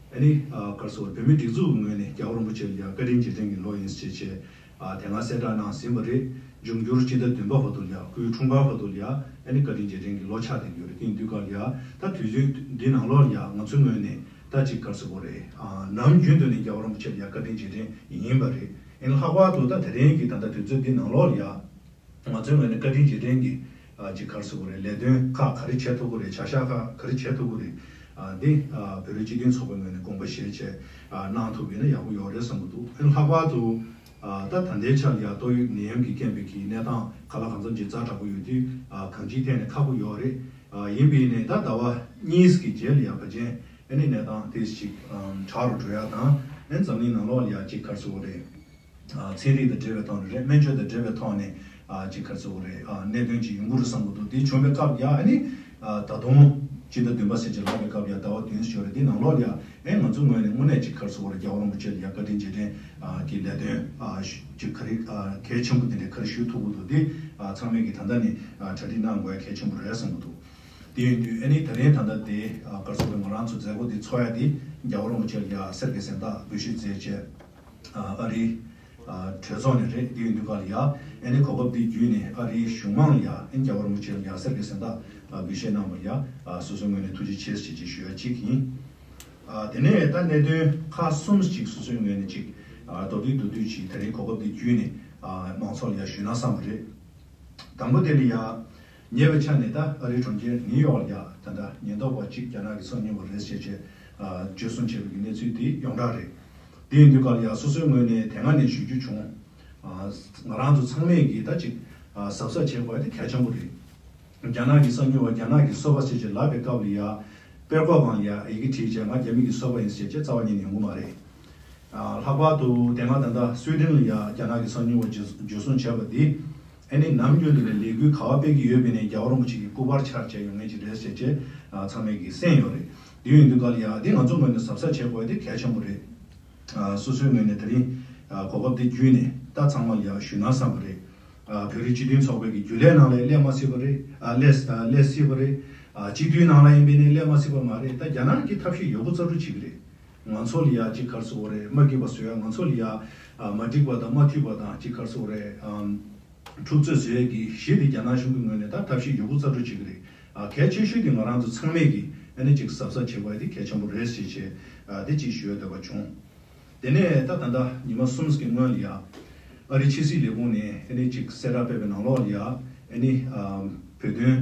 ཨ་ནི་ག་རེ་ཟེར་དགོས་རེད། བོད་མིའི་སྒྲིག་འཛུགས་ཀྱི་ངོས་ནས་རྒྱལ་བ་རིན་པོ་ཆེ་ལ་ཡ་བཀའ་དྲིན་རྗེས་དྲན་གྱི་ལོ་ཡིན་ཟེར་བྱས། ཨ་དེ་སྔ་གསལ་བསྒྲགས་གནང་ཟིན་པ་རེད། འབྱུང་འགྱུར་སྤྱི་ཟླ་བདུན་པ་བར་དུ་ལ་ཡ་སྐུའི་འཁྲུངས་སྐར་བར་དུ་ལ་ཡ་ཨ་ནི་བཀའ་དྲིན་རྗེས་དྲན་གྱི་ལོ་ཆགས་བསྡད་ཡོད་རེད། དེ་ཡིན་དུས་ག་ལ་ཡ་ད་དུས་ཚོད་འདི་ནང་ལོགས་ལ་ཡ་ང་ཚོའི་ངོས་ནས་ད་ཅིག་ག་རེ་ཟེར་དགོས་རེད། ཨ་ནམ་རྒྱུན་དུ་ནས་རྒྱལ་བ་རིན་པོ་ཆེ་ལ་ཡ་བཀའ་དྲིན་རྗེས་དྲན་ཡིན་པ་རེད། ཨ་ནི་ལྷག་པར་དུ་ད་དེ་རིང་གི་ད་ལྟ་དུས་ཚོད་འདི་ནང་ལོགས་ལ་ཡ་ང་ཚོའི་ངོས་ནས་བཀའ་དྲིན་རྗེས་དྲན་གྱི་ཨ་ཅིག་ག་རེ་ཟེར་དགོས་རེད། ལས་དོན་ཁག་ག་རེ་བྱེད་ཐུབ་ཀྱི་རེད། བྱ་གཞག་ཁག་ག་རེ་བྱེད་ཐུབ་ཀྱི་རེད། ཨ་འདི་ཨ་བོད་རིགས་སྤྱི་མཐུན་ཚོགས་པའི་ངོས་ནས་དགོངས་པ་བཞེས་བྱས་ཨ་གནང་ཐུབ་ཡིན་ན་ཡག་པོ་ཡོད་རེད་བསམ་གྱི་འདུག་ཨ་ནི་ལྷག་པར་དུ་ཨ་ད་ད་ལྟའི་ཆར་ལ་ཡ་ཏོག་དབྱིབས་ནད་ཡམས་ཀྱི་རྐྱེན་པས་ཀྱི་གནས་སྟངས་ག་ལ་གང་འཚམ་ཅིག་ཛ་དྲག་པོ་ཡོད་དུས་ཨ་གང་ཅིའི་ཐད་ནས་ཁག་པོ་ཡོད་རེད། ཨ་ཡིན་པས་ནས་ད་ཟླ་བ་གཉིས་ཀྱི་རྗེས་ལ་ཡ་ཕལ་ཆེར་ཨ་ནི་གནས་སྟངས་དེ་ཅིག་ཨ་དྲག་རུ་འགྲོ་ཡ་དང་ཨ་ནི་འཛམ་གླིང་ནང་ལོགས་ལ་ཡ་ཅིག་ག་རེ་ཟེར་དགོས་རེད། ཚན་རིག་དང་འབྲེལ་བའི་ཐོག་ནས་རེད། སྨན་བཅོས་དང་འབྲེལ་བའི་ཐོག་ནས་ཅིག་ག་རེ་ཟེར་དགོས་རེད། གནད་དོན་ཅིག་ཡོང་གི་རེད་བསམ་གྱི་འདུག་དེ་བྱུང་བའི་སྐབས་ཡ་ཨ་ནི་ད་དུང་སྤྱི་ཟླ་བདུན་པ་ཟེར་གྱི་ལབ་པའི་སྐབས་ཡ་ཟླ་བ་བདུན་ཞིག་ཡོད་རེད། དེ་ནང་ལོགས་ལ་ཡ་ཨ་ང་ཚོའི་ངོས་ནས་དངོས་གནས་ཅིག་ག་རེ་ཟེར་དགོས་རེད། རྒྱལ་བ་རིན་པོ་ཆེ་ལ་ཡ་བཀའ་དྲིན་རྗེས་དྲན་གྱི་ལས་དོན་ཅིག་ག་རེ་གལ་ཆེན་པོ་དེ་འདྲ་ག་རེ་ཞུ་ཐུབ་ཀྱི་འདུག་དེ་ཚང་མས་ཀྱི་ད་ལྟ་ནས་གྲ་སྒྲིག་གནང་དགོས་ཡ་གལ་ཆེན་པོ་རེད་བསམ་གྱི་འདུག་དེ་ཡིན་དུས་ཨ་ནི་ད་རིང་ད་ལྟ་དེ་ག་རེ་ཟེར་དགོས་རེད། ང་རང་ཚོ་མཛད་སྒོ་འདི་ཚོགས་ཡ་དེ་རྒྱལ་བ་རིན་པོ་ཆེ་ལ་ཡ་གསེར་གྱི་གཟེངས་རྟགས་འབུལ་བཞེས་མཛད་བྱས། ཨ་རིའི་གྲོས་ཚོགས་ནས་རེད། དེ་ཡིན་དུས་ག་ལ་ཡ་ཨ་ནི་གོ་སྐབས་འདི་བརྒྱུད་ནས་ཨ་རིའི་གཞུང་མང་ལ་ཡ་ཨ་ནི་རྒྱལ་བ་རིན་པོ་ཆེ་ལ་ཡ་གསེར་གྱི་གཟེངས་རྟགས་འབུལ་བཞེས་གནང་བ་ལ་ཡ་སོ་སོའི་ངོས་ནས་ཐུགས་རྗེ་ཆེ་ཞེས་ཞུ་ཡ་གཅིག་ཡིན། དེ་ནས་ད་གནད་དོན་ཁག་གསུམ་ཅིག་སོ་སོའི་ངོས་ནས་ཅིག་མདོར་བསྡུས་མདོར་བསྡུས་ཅིག་དེ་རིང་གོ་སྐབས་འདི་བརྒྱུད་ནས་མང་ཚོགས་ལ་ཡ་ཞུས་ན་བསམ་པ་རེད། དང་པོ་དེ་ལ་ཡ། ཉེ་བའི་ཆ་ནས་ད་ཨ་རིའི་གྲོང་ཁྱེར་ནིའུ་ཡོག་ལ་ཡ་ད་ལྟ་ཉེན་རྟོག་པ་གཅིག་རྒྱ་ནག་གིས་བསང་མྱོང་བ་རེད་ཟེར་བྱས་བརྗོད་གསུང་བྱས་པའི་གནས་ཚུལ་དེ་ཡོངས་གྲགས་རེད། དེ་ཡིན་དུས་ག་ལ་ཡ་སོ་སོའི་ངོས་ནས་དེ་སྔ་ནས་ཞུ་རྒྱུ་བྱུང་། ང་རང་ཚོ་ཚང་མས་ཀྱིས་ད་ཅིག་གཟབ་གཟབ་བྱེད་དགོས་དེ་གལ་ཆེན་པོ་རེད། རྒྱ་ནག་གིས་བསང་མྱོང་བ་རྒྱ་ནག་གི་སོ་པ་ཟེར་བྱས་ལབ་པའི་སྐབས་ལ་ཡ། དཔྲལ་ཀོ་སྒང་ལ་ཡ་ཡི་གེ་བྲིས་བྱས་ང་རྒྱ་མི་གི་སོ་པ་ཡིན་ཟེར་བྱས་རྩ་བ་ཉིད་ནས་ཡོང་གི་མ་རེད། ལྷག་པར་དུ་དེ་སྔ་ད་ལྟ་སུའེ་ཏེན་ལ་ཡ་རྒྱ་ནག་གི་བསང་མྱོང་བ་འཇུ་འཇུ་བཟུང་བྱས་པ་འདི། ཨ་ནི་ནམ་རྒྱུན་དུ་ནས་ལས་འགུལ་ག་བ་སྤེལ་གྱི་ཡོད་པའི་ནས་རྒྱལ་བ་རིན་པོ་ཆེ་གི་སྐུ་པར་འཕྱར་བྱས་ཡོང་མཁན་ཅིག་རེད་ཟེར་བྱས་ཚང་མས་ཀྱིས་གསན་ཡོད་རེད། དེ་ཡིན་དུས་ག་ལ་ཡ་འདི་ང་ཚོ་ངོས་ནས་གཟབ་གཟབ་བྱེད་དགོས་དེ་གལ་ཆེན་པོ་རེད། སོ་སོའི་ངོས་ནས་དེ་རིང་གོ་སྐབས་འདི་བརྒྱུད་ནས་ད་ཚང་མ་ལ་ཡ་ཞུས་ན་བསམ་པ་རེད། བོད་རིགས་སྤྱི་མཐུན་ཚོགས་པའི་གི་རྒྱུན་ལས་ནང་ལ་སླེབས་མ་སྲིད་པ་རེད། སླེབས་སླེབས་སྲིད་པ་རེད། སྤྱི་འཐུས་ནང་ལ་ཡིན་པའི་ནས་སླེབས་མ་སྲིད་པ་མ་རེད། ད་རྒྱ་ནག་གི་ཐབས་ཤེས་ཡོད་རྒུ་རྩལ་སྤྲུགས་བྱེད་ཀྱི་རེད། ང་ཚོ་ལ་ཡ་ཅིག་ག་རེ་ཟེར་དགོས་རེད། མ་སྐྱིད་པ་བཟོ་ཡ། ང་ཚོ་ལ་ཡ་མ་འགྲིག་པ་དང་མ་འཐུས་པ་དང་ཅིག་ག་རེ་ཟེར་དགོས་རེད། འཁྲུག་རྩོད་བཟོ་ཡ་གི་གཞི་དེ་རྒྱ་ནག་གཞུང་གི་ངོས་ནས་ད་ཐབས་ཤེས་ཡོད་རྒུ་རྩལ་སྤྲུགས་བྱེད་ཀྱི་རེད། གལ་ཆེ་ཤོས་དེ་ང་རང་ཚོ་ཚང་མས་ཀྱིས་ཨ་ནི་ཅིག་གཟབ་གཟབ་བྱེད་དགོས་ཡ་དེ་གལ་ཆེན་པོ་རེད་ཟེར་བྱས་དེ་ཅིག་ཞུ་ཡ་འདོད་པ་བྱུང་། དེ་ནས་ད་ད་ལྟ་ཉི་མ་གསུམ་གྱི་སྔོན་ལ་ཡ། ཨ་རིའི་ཕྱི་སྲིད་ལས་ཁུངས་ནས་ཨ་ནི་ཅིག་གསལ་བསྒྲགས་སྤེལ་བའི་ནང་ལོགས་ལ་ཡ། ཨ་ནི་བོད་དོན་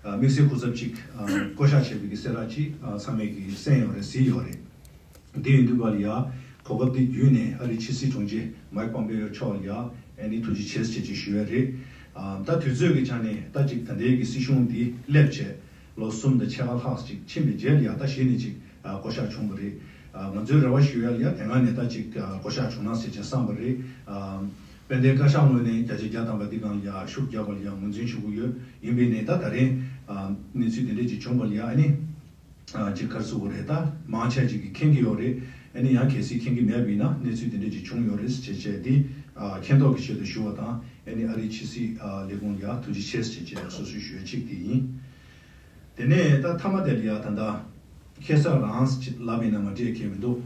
དམིགས་བསལ་སྐུ་ཚབ་ཅིག་བསྐོ་གཞག་བྱས་པའི་གི་གསལ་བསྒྲགས་ཅིག་ཚང་མས་ཀྱིས་གསན་ཡོད་རེད། གཟིགས་ཡོད་རེད། དེ་ཡིན་དུས་ག་ལ་ཡ། གོ་སྐབས་འདི་བརྒྱུད་ནས་ཨ་རིའི་ཕྱི་སྲིད་དྲུང་ཆེ་མའིག་པོམ་པེ་ཡོ་མཆོག་ལ་ཡ། ཨ་ནི་ཐུགས་རྗེ་ཆེ་ཞེས་ཅིག་ཞུ་ཡ་རེད། ད་དུས་ཚོད་ཀྱི་ཆ་ནས་ད་ཅིག་ད་ལྟའི་གི་སྲིད་གཞུང་འདི་སླེབས་བྱས། ལོ་གསུམ་དང་ཕྱེད་ཀ་ལྷག་ཅིག་ཕྱིན་པའི་རྗེས་ལ་ཡ་ད་གཞི་ནས་ཅིག་བསྐོ་གཞག་བྱུང་བ་རེད། ང་ཚོའི་རེ་བ་ཞུ་ཡ་ལ་ཡ་དེ་སྔ་ནས་ད་ཅིག་བསྐོ་གཞག་བྱུང་ན་ཟེར་བྱས་བསམ་པ་རེད། དཔལ་ལྡན་བཀའ་ཤག་ངོས་ནས་བརྒྱ་ཆ་བརྒྱ་ཐམ་པ་འདི་སྒང་ལ་ཡ་ཤུགས་རྒྱབ་པ་ལ་ཡ་ངོས་འཛིན་ཞུ་གི་ཡོད། ཡིན་པས་ནས་ད་ད་རེས་གནས་ཚུལ་དེ་འདྲས་ཅིག་བྱུང་བ་ལ་ཡ་ཨ་ནི་ཅིག་ག་རེ་ཟེར་དགོས་རེད། ད་མང་ཆེ་ཅིག་གིས་མཁྱེན་གྱི་ཡོད་རེད། ཨ་ནི་ཡང་གལ་སྲིད་མཁྱེན་གྱི་མེད་པ་ཡིན་ན་གནས་ཚུལ་དེ་འདྲས་ཅིག་བྱུང་ཡོད་རེད་ཟེར་བྱས་བྱས་དེ་མཁྱེན་རྟོགས་ཀྱི་ཆེད་དུ་ཞུ་བ་དང་། ཨ་ནི་ཨ་རིའི་ཕྱི་སྲིད་ལས་ཁུངས་ལ་ཡ་ཐུགས་རྗེ་ཆེ་ཟེར་བྱས་སོ་སོས་ཞུ་ཡ་གཅིག་དེ་ཡིན། དེ་ནས་ད་མཐའ་མ་དེ་ལ་ཡ་ད་ལྟ་ཁ་སང་རང་ལབ་ཡིན་ན་མ་འགྲིག་མཁན་མི་འདུག་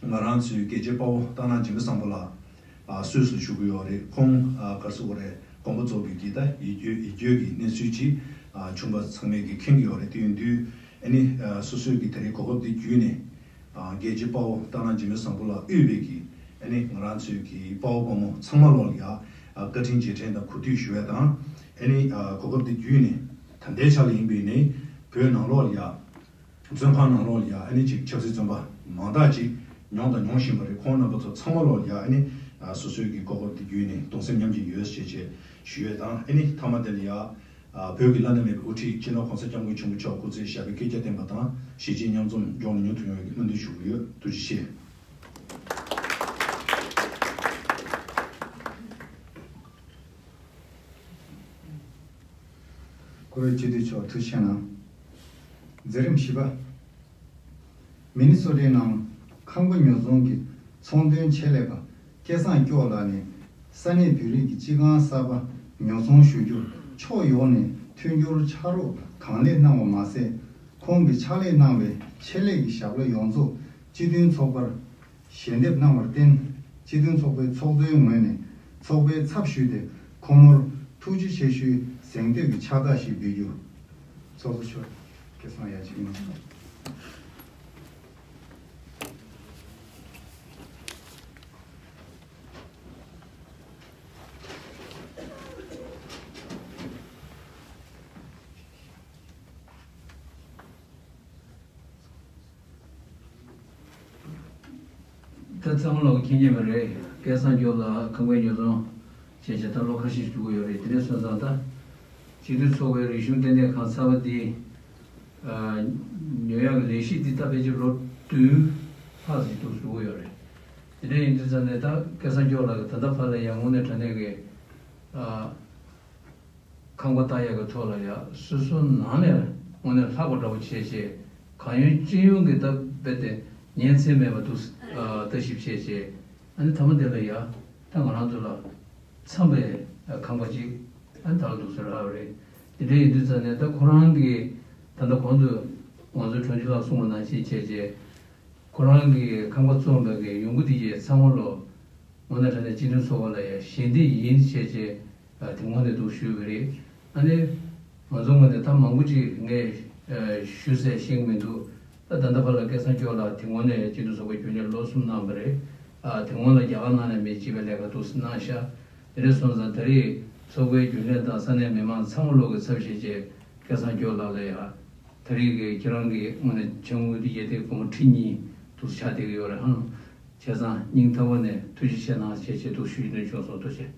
ང་རང་ཚོའི་རྒྱལ་གཅེས་དཔའ་བོ་སྟག་སྣ་འཇིགས་མེད་བཟང་པོ་ལགས་གསོས་སུ་གཞུག་གི་ཡོད་རེད། ཁོང་ག་རེ་ཟེར་དགོས་རེད། དགོངས་པ་རྫོགས་པའི་གི་ད་ཡིད་སྐྱོ་ཡིད་སྐྱོའི་གི་གནས་ཚུལ་ཅིག་བྱུང་བ་ཚང་མས་གི་མཁྱེན་གྱི་ཡོད་རེད། དེ་ཡིན་དུས་ཨ་ནི་སོ་སོའི་གི་དེ་རིང་གོ་སྐབས་འདི་བརྒྱུད་ནས། རྒྱལ་གཅེས་དཔའ་བོ་སྟག་སྣ་འཇིགས་མེད་བཟང་པོ་ལགས་དབུས་པའི་གི་ཨ་ནི་ང་རང་ཚོའི་གི་དཔའ་བོ་དཔའ་མོ་ཚང་མ་ལོག་ལ་ཡ་བཀའ་དྲིན་རྗེས་དྲན་དང་གུས་འདུད་ཞུ་བ་དང་། ཨ་ནི་གོ་སྐབས་འདི་བརྒྱུད་ནས་ད་ལྟའི་ཆ་ལ་ཡིན་པའི་ནི་བོད་ནང་ལོག་ལ་ཡ། བཙོན་ཁང་ནང་ལོག་ལ་ཡ་ཨ་ནི་ཅིག་ཆབ་སྲིད་བཙོན་པ་མང་དག་ཅིག་མྱོང་དང་མྱོང་བཞིན་པ་རེད། ཁོང་རྣམ་པ་ཚོ་ཚང་མ་ལོག་ལ་ཡ་ཨ་ནི་སོ་སོའི་གི་གོ་སྐབས་འདི་བརྒྱུད་ནས་གདུང་སེམས་མཉམ་སྐྱེད་ཡོད་ཞེས་བྱས་ཞུ་ཡས་དང་། ཨ་ནི་མཐའ་མ་དེ་ལ་ཡ། བོད་ཀྱི་བླ་ན་མེད་པའི་དབུ་ཁྲིད་སྤྱི་ནོར་༸གོང་ས་༸སྐྱབས་མགོན་ཆེན་པོ་མཆོག་སྐུ་ཚེ་ཞབས་པད་བསྐལ་བརྒྱར་བརྟན་པ་དང་གཞིས་བྱེས་མཉམ་འཛོམས་མགྱོགས་ནས་མྱུར་དུ་ཡོང་བའི་སྨོན་འདུན་ཞུ་གི་ཡོད། ཐུགས་རྗེ་ཆེ། བཀུར་འོས་སྤྱི་འཐུས་མཆོག་ཐུགས་རྗེ་གནང་། མཛད་རིམ་བཞི་པ། མི་ནི་སོ་ཊའི་ནང་ཁང་པ་ཉོ་ཚོང་གི་ཚོང་དོན་ཆེད་ལས་པ་སྐལ་བཟང་སྐྱོགས་ལགས་ནས་ས་གནས་བོད་རིགས་ཀྱི་སྤྱི་ཁང་གསར་པ་ཉོ་ཚོང་ཞུ་རྒྱུར་ཕྱོགས་ཡོངས་ནས་མཐུན་འགྱུར་ཕྱག་རོགས་གང་ལེགས་གནང་བ་མ་ཟད། ཁོང་གིས་ཕྱག་ལས་གནང་བའི་ཆེད་ལས་ཀྱི་ཞབས་ལ་ཡོངས་རྫོགས་སྤྱི་མཐུན་ཚོགས་པར་ཞལ་འདེབས་གནང་བར་བརྟེན། སྤྱི་མཐུན་ཚོགས་པའི་ཚོགས་གཙོའི་ངོས་ནས་ཚོགས་པའི་ཚབ་ཞུས་ཏེ་ཁོང་མོར་ཐུགས་རྗེ་ཆེ་ཞུའི་གཟེངས་བསྟོད་ཀྱི་ཕྱག་རྟགས་ཤིག་འབུལ་རྒྱུ། ཚོགས་གཙོ་མཆོག་སྐལ་བཟང་ཡ་གཅིག་གནང་། ད་ཚང་མ་ལོག་མཁྱེན་གྱི་མ་རེད། སྐལ་བཟང་སྐྱོགས་ལགས་ཁང་པའི་ཉོ་ཚོང་བྱས་བྱས་ད་ལོ་ཁ་ཤས་འགྲོ་གི་ཡོད་རེད། དེ་འདྲ་སོང་ཙང་ད་སྤྱི་འཐུས་ཚོགས་པའི་རིག་གཞུང་ལྟེ་གནས་ཁང་གསར་པ་འདི་ཉོ་ཡག་གི་ལས་གཞི་འདི་ད་ཕལ་ཆེར་ལོ་བདུན་ལྷག་ཙམ་འགྲོ་གི་ཡོད་རེད། དེ་འདྲ་ཡིན་དུས་ཙང་ནས་ད་སྐལ་བཟང་སྐྱོགས་ལགས་ཀྱིས་ད་ལྟ་བར་ལ་ཡང་དངོས་གནས་དྲང་གནས་ཀྱི་ཁང་པ་བཏང་ཡག་གི་ཐོག་ལ་ཡ་སོ་སོ་ནང་ནས་དངོས་གནས་ལྷག་པ་འདྲ་བོ་བྱས་བྱས་གང་ཡོད་ཅི་ཡོང་གི་ད་རྦད་དེ་ཉིན་མཚན་མེད་པ་འདུག་ལྟ་ཞིབ་བྱས་བྱས། ཨ་ནི་མཐའ་མ་དེ་ལ་ཡ་ད་ང་རང་ཚོ་ལ་འཚམ་པའི་ཁང་པ་ཅིག་ཨ་ནི་ད་ལ་འདུག་ཟེར་ལབ་པ་རེད། དེ་འདྲ་ཡིན་དུས་ཙང་ནས་ད་ཁོ་རང་གིས་ད་ལྟ་གོང་དུ་ང་ཚོའི་དྲུང་ཆེ་ལགས་གསུངས་པ་ནང་བཞིན་བྱས་བྱས་ཁོ་རང་གིས་ཁང་པ་བཙོངས་པའི་གི་ཡོང་སྒོ་དེ་གས་ཚང་མ་ལོ་དངོས་གནས་དྲང་གནས་སྤྱི་མཐུན་ཚོགས་པ་ལ་ཡང་ཞལ་འདེབས་ཡིན་བྱས་བྱས་དེ་ངོས་ནས་འདུག་ཞུས་པ་རེད། ཨ་ནི་ང་ཚོ་ངོས་ནས་ད་མང་པོ་ཅིག་ངས་ཞུ་ཟེར་ཤེས་ཀྱི་མི་འདུག་ད་ད་ལྟ་བར་ལ་སྐལ་བཟང་སྐྱོགས་ལགས་དེ་སྔོན་ནས་སྤྱི་འཐུས་ཚོགས་པའི་རྒྱུན་ལས་ལོ་གསུམ་གནང་བ་རེད། ཨ་དེ་སྔོན་ལ་རྒྱ་གར་ནང་ནས་མི་གཅིག་པའི་ལས་ཀ་འདུག་སེ་གནང་ཤག་དེ་འདྲ་སོང་ཙང་ད་རེས་ཚོགས་པའི་རྒྱུན་ལས་དང་ས་གནས་མི་མང་ཚང་མ་ལོག་གི་ཚབ་བྱས་བྱས་སྐལ་བཟང་སྐྱོགས་ལགས་ལ་ཡ་ད་རེས་ཀྱི་ཁྱེད་རང་གི་དངོས་གནས་ཕྱག་དངུལ་འདི་བརྒྱད་དེ་སྒོར་མོ་ཁྲི་གཉིས་འདུག་སེ་ཆགས་བསྡད་ཀྱི་ཡོད་རེད་ཧང་། བྱས་ཙང་སྙིང་ཐག་པ་ནས་ཐུགས་རྗེ་ཆེ་གནང་བྱས་བྱས་འདུག་ཞུ་རྒྱུ་བྱུང་སོང་། ཐུགས་རྗེ་ཆེ།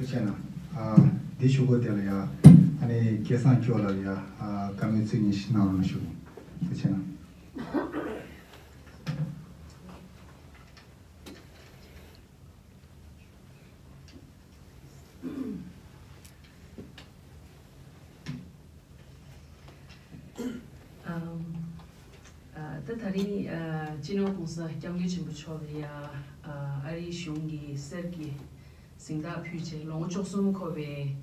ཐུགས་རྗེ་གནང་། ཨ། འདི་ཞུ་སྒོ་དེ་ལ་ཡ། ཨ་ནི་སྐལ་བཟང་སྐྱོགས་ལགས་ལ་ཡ། ཨ། བཀའ་མོལ་ཚིག་གཉིས་ཤིག་གནང་རོགས་གནང་ཞུ། ཐུགས་རྗེ་གནང་། ཨམ། ཨ། ད་ད་རིང་། ཨ། སྤྱི་ནོར་༸གོང་ས་༸སྐྱབས་མགོན་ཆེན་པོ་མཆོག་ལ་ཡ། ཨ། ཨ་རིའི་གཞུང་གི་གསེར་གྱི་གཟེངས་རྟགས་ཕུལ་བྱས་ལོ་ངོ་བཅུ་གསུམ་འཁོར་བའི།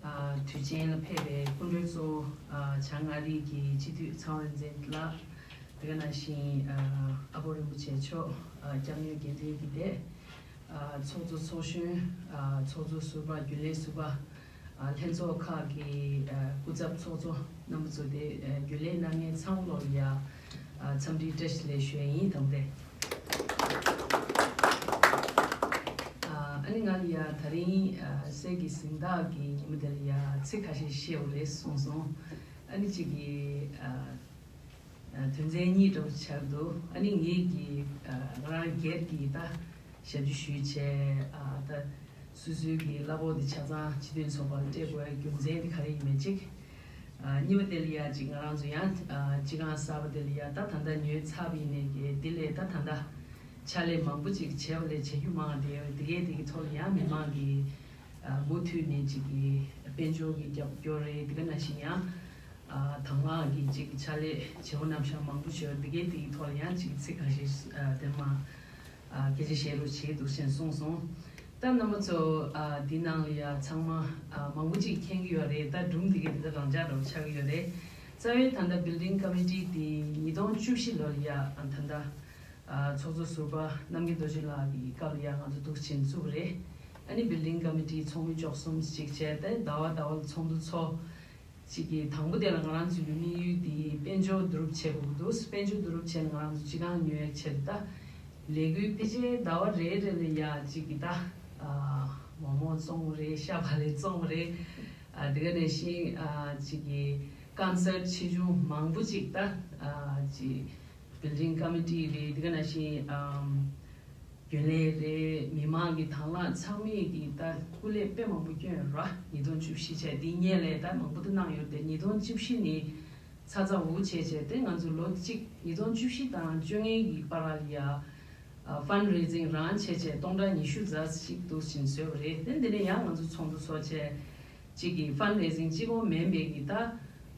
ཨ། དུས་ཆེན་ལ་ཕེབས་པའི་སྐུ་མགྲོན་གཙོ་བོ། ཨ། བྱང་ཨ་རི་གི་སྤྱི་འཐུས་ཚངས་དབྱངས་རིག་འཛིན་ལགས། དེ་ག་ནང་བཞིན། ཨ། ཨ་པོ་རིན་པོ་ཆེ་མཆོག་ཨ། སྐྱབས་གནས་དགེ་འདུན་གྱི་སྡེ། ཨ། ཚོགས་གཙོ་ཚོགས་གཞོན། ཨ། ཚོགས་གཙོ་ཟུར་པ་རྒྱུན་ལས་ཟུར་པ། ཨ། ལྷན་ཚོགས་ཁག་གི། ཨ། སྐུ་ཚབ་ཚོགས་གཙོ་རྣམ་པ་ཚོ་དེ། ཨ། རྒྱུན་ལས་གནང་མཁན་ཚང་མ་ལོག་ལ་ཡ། ཨ། འཚམས་འདྲི་བཀྲ་ཤིས་བདེ་ལེགས་ཞུ་ཡ་ཡིན་དང་པོ་དེ། ཨ། ཨ་ནི་ང་ལ་ཡ་ད་རིང་། ཨ། གསེར་གྱི་གཟེངས་རྟགས་ཀྱི་ཉིན་མོ་དེ་ལ་ཡ་ཚིག་ཁ་ཤས་བཤད་དགོས་རེད་གསུངས་སོང་། ཨ་ནི་གཅིག་གི། ཨ། དོན་ཚན་གཉིས་འདྲ་བོ་ཆགས་འདུག་ཨ་ནི་ངེད་ཀྱིས། ཨ། ང་རང་སྒེར་གྱིས་ད་ཞབས་ཕྱི་ཞུས་བྱས། ཨ། ད་སོ་སོའི་གི་གླ་ཕོགས་འདི་ཆ་ཚང་སྤྱི་མཐུན་ཚོགས་པ་ལ་སྤྲད་དགོས་ཡ་རྒྱུ་མཚན་འདི་ག་རེ་ཡིན་མིན་གཅིག་ཨ། གཉིས་པ་དེ་ལ་ཡ་གཅིག་ང་རང་ཚོ་ཡང་། ཨ། སྤྱི་ཁང་གསར་པ་དེ་ལ་ཡ་ད་ད་ལྟ་ཉོས་ཚར་བ་ཡིན་ནའི་གི་འདི་ལས་ད་ད་ལྟ་ཕྱག་ལས་མང་པོ་ཅིག་བྱས་པ་ལས་བྱ་རྒྱུ་མང་བ་དེ་ཡོད། དེ་གའི་དེ་གི་ཐོག་ལ་ཡང་མི་མང་གི། ཨ། མུ་མཐུད་ནས་ཅིག་གི་དཔལ་འབྱོར་གྱི་རྒྱབ་སྐྱོར་རེད། དེ་ག་ནང་བཞིན་ཡང་། ཨ། དང་བླངས་ཀྱི་ཅིག་གི་ཕྱག་ལས་བྱེད་སྒོ་རྣམ་གཞག་མང་པོ་བྱས་པ་འདི་གའི་དེ་གི་ཐོག་ལ་ཡང་ཅིག་ཚིག་ཁ་ཤས། ཨ། དེ་མ། ཨ། སྐད་ཆ་བཤད་རོགས་བྱེད་འདུག་ཟེར་གསུངས་སོང་། ད་རྣམ་པ་ཚོ། ཨ། འདི་ནང་ལ་ཡ་ཚང་མ། ཨ། མང་པོ་ཅིག་མཁྱེན་གྱི་ཡོད་རེད། ད་སྒྲུང་འདི་གའི་འདི་ད་རང་འཇགས་འདྲ་བོ་ཆགས་ཀྱི་ཡོད་རེད། རྩ་བའི་ད་ལྟ་Building Committee་འདི་ཉིས་སྟོང་བཅུ་བཞི་ལོ་ལ་ཡ། ཨ། ད་ལྟ། ཨ། ཚོགས་གཙོ་ཟུར་པ་རྣམ་རྒྱལ་རྡོ་རྗེ་ལགས་ཀྱི་སྐབས་ལ་ཡང་ང་ཚོ་འདུག་ཕྱིན་བཙུགས་པ་རེད། ཨ་ནི་Building Committee་ཚོགས་མི་བཅུ་གསུམ་ཅིག་བྱས་ཏེ་ཟླ་བ་ཟླ་བ་ལ་ཚོགས་འདུ་ཚོགས། ཅིག་གི་དང་པོ་དེ་ལ་ང་རང་ཚོའི་དམིགས་ཡུལ་དེ་དཔལ་འབྱོར་བསྡུ་རུབ་བྱེད་དགོས་འདུག་དཔལ་འབྱོར་བསྡུ་རུབ་བྱས་ནས་ང་རང་ཚོ་སྤྱི་ཁང་ཉོ་ཡག་ཆེད་དུ་ད་ལས་འགུལ་ཕལ་ཆེར་ཟླ་བ་རེ་རེ་ལ་ཡ་ཅིག་གི་ད། ཨ། མོག་མོག་བཙོང་བ་རེད། ཤ་བག་ལེབ་བཙོང་བ་རེད། ཨ། དེ་ག་ནང་བཞིན། ཨ། ཅིག་གི་ཀོན་སར་ཆེ་ཆུང་མང་པོ་ཅིག་ད། ཨ། ཅིག Building Committee རེད། དེ་ག་ནང་བཞིན་ཨམ་རྒྱུན་ལས་རེད། མི་མང་གི་དང་བླངས་ཚང་མས་ཀྱི་ད་སྐུ་ལས་དཔེ་མང་པོ་བསྐྱོན་ཡོད་ར། ཉིས་སྟོང་བཅུ་བཞི་བྱས་འདི་སྔོན་ལས་ད་མང་པོ་ད་གནང་ཡོད་དེ། ཉིས་སྟོང་བཅུ་བཞི་ནི་ཚ་ཚ་འུར་བྱས་བྱས་ཏེ་ང་ཚོ་ལོ་གཅིག་ཉིས་སྟོང་བཅུ་བཞི་དང་བཅོ་ལྔའི་གི་བར་ལ་ཡ་ཨ་ཕན་རེ་ཟིང་རང་བྱས་བྱས་སྟོང་ཕྲག་ཉི་ཤུ་ཙམ་ཞིག་འདུག་བཞིན་བཟོས་པ་རེད། དེ་འདི་ནས་ཡང་ང་ཚོ་ཚོགས་འདུ་ཚོགས་བྱས་གཅིག་གི་ཕན་རེ་ཟིང་གཅིག་པོ་མིན་པའི་གི་ད་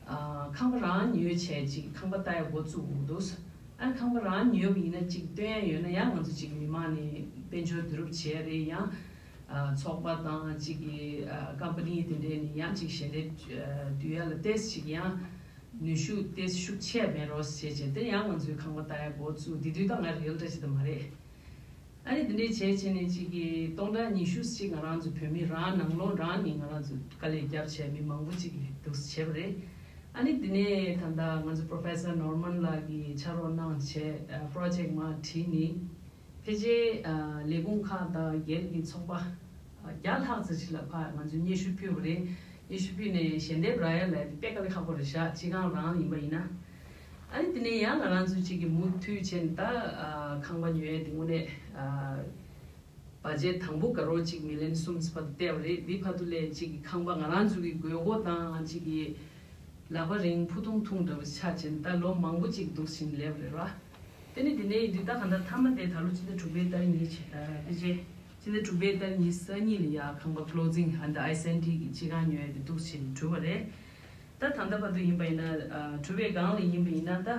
ཨ་ཁང་པ་རང་ཉོས་བྱས་གཅིག་ཁང་པ་ལྟ་ཡ་འགོ་བཙུགས་འདུག་ཨ་ཁང་པ་རང་ཉོས་པ་ཡིན་ན་གཅིག་སྟོན་ཡ་ཡོད་ན་ཡང་ང་ཚོ་གཅིག་མི་མང་ནས་དཔལ་འབྱོར་བསྡུ་རུབ་བྱས་རེད། ཡང་ཨ་ཚོགས་པ་དང་གཅིག་གི་ཨ་ཀམ་པ་ནི་དེ་འདྲས་ནས་ཡང་གཅིག་ཞལ་འདེབས་ཨ་བསྡུ་ཡ་ལ་ཏོག་ཙམ་ཞིག་ཡང་ནུས་ཤུགས་ཏོག་ཙམ་ཤུགས་ཆེ་མེད་རོགས་བྱས་བྱས་དེ་ཡང་ང་ཚོའི་ཁང་པ་ལྟ་ཡ་འགོ་བཙུགས། དེ་དུས་ད་ང་རེད་འདྲ་ཞིག་ད་མ་རེད། ཨ་ནི་དེ་འདྲས་བྱས་བྱས་ནས་གཅིག་གི་སྟོང་ཕྲག་ཉི་ཤུ་ཞིག་ང་རང་ཚོ་བོད་མི་རང་ནང་ལོགས་རང་ནས་ང་རང་ཚོ་དཀའ་ལས་བརྒྱབ་བྱས་མི་མང་པོ་ཅིག་གིས་འདུག་སེ་བྱས་པ་རེད། ཨ་ནི་དེ་ནས་ད་ལྟ་ང་ཚོ་Professor Norman ལགས་ཀྱིས་ཕྱག་རོགས་གནང་བྱས་ཨ་project མར་བྲིས་ནས་ཕལ་ཆེར་ཨ་ལས་ཁུངས་ཁག་དང་སྒེར་གྱི་ཚོགས་པ་ཨ་བརྒྱ་ལྷག་ཙམ་ཞིག་ལ་ཕར་ང་ཚོས་སྙན་ཞུ་ཕུལ་བ་རེད། སྙན་ཞུ་ཕུལ་ནས་ཞལ་འདེབས་རག་ཡ་ལ་དེ་དཔེ་དཀའ་ལས་ཁག་པོ་རེད་ཤག་སྤྱི་ཁང་རང་ཡིན་པ་ཡིན་ན། ཨ་ནི་དེ་ནས་ཡང་ང་རང་ཚོ་གཅིག་གི་མུ་མཐུད་བྱས་ནས་ད་ཨ་ཁང་པ་ཉོ་ཡས་དེ་དངོས་གནས་ཨ་བ་ཇེ་དང་པོ་དགའ་རོགས་གཅིག་མི་ལན་གསུམ་བར་དུ་བལྟས་པ་རེད། འདི་བར་དུ་ལས་གཅིག་གི་ཁང་པ་ང་རང་ཚོ་གི་དགོས་མཁོ་དང་གཅིག་གི་ལག་པ་རིང་ཕུ་ཐུང་ཐུང་འདྲ་བོ་ཆགས་བྱས་ནས་ད་ལོ་མང་པོ་གཅིག་འདུག་ཕྱིན་སླེབས་རེད་ར། དེ་ནས་དེ་ནས་ཡིན་དུས་ད་ག་འདྲ་མཐའ་མ་དེ་ད་ལོ་ཕྱི་ཟླ་དྲུག་པའི་ཏ་རིག་ཉི་ཤུ་ཨ་ཕལ་ཆེར་ཕྱི་ཟླ་དྲུག་པའི་ཏ་རིག་ཉི་ཤུ་རྩ་གཉིས་ལ་ཡ་ཁང་པ་closing ཨ་ད་ཨའི་སི་ཨེན་ཌི་གི་སྤྱི་ཁང་ཉོ་ཡ་དེ་འདུག་ཕྱིན་གྲུབ་པ་རེད། ད་ད་ལྟ་བར་དུ་ཡིན་པ་ཡིན་ན་ཨ་གྲུབ་པའི་སྒང་ལ་ཡིན་པ་ཡིན་ན་ད་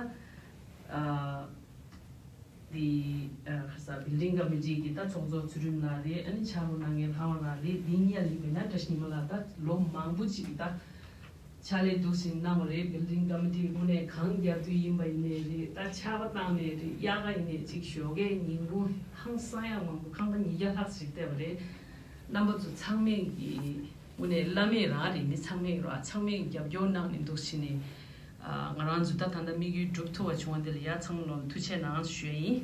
ཨ་འདི་ཨ་ག་ས་Building Committee གི་ད་ཚོགས་གཙོ་ཚུལ་ཁྲིམས་ལགས་རེད། ཨ་ནི་ཕྱག་རོགས་གནང་མཁན་ལྷ་དབང་ལགས་རེད། འདི་གཉིས་ལ་ཡིན་པ་ཡིན་ན་བཀྲ་ཤིས་ཉི་མ་ལགས་ད་ལོ་མང་པོ་ཅིག་གི་ད་ཕྱག་ལས་འདུག་སེ་གནང་བ་རེད། Building Committee དངོས་གནས་གང་རྒྱབ་དུས་ཡིན་པ་ཡིན་ནའི་རེད། ད་ཆར་པ་བཏང་ནའི་རེད། དབྱར་ཁ་ཡིན་ནའི་ཅིག་ཞོགས་ཀས་ཉིན་གུང་ཧང་སང་ཡག་མང་པོ་ཁང་པ་ཉིས་བརྒྱ་ལྷག་ཅིག་བལྟས་པ་རེད། རྣམ་པ་ཚོ་ཚང་མས་ཀྱི་དངོས་གནས་བླ་མེད་རང་རེད། མི་ཚང་མས་ར་ཚང་མས་རྒྱབ་སྐྱོར་གནང་ནས་འདུག་སེ་ནས་ཨ་ང་རང་ཚོ་ད་ད་ལྟ་དམིགས་ཡུལ་འགྲུབ་ཐུབ་པ་བྱུང་བ་འདི་ལ་ཡ་ཚང་མ་ལོ་ཐུགས་རྗེ་གནང་ཞུ་ཡ་ཡིན།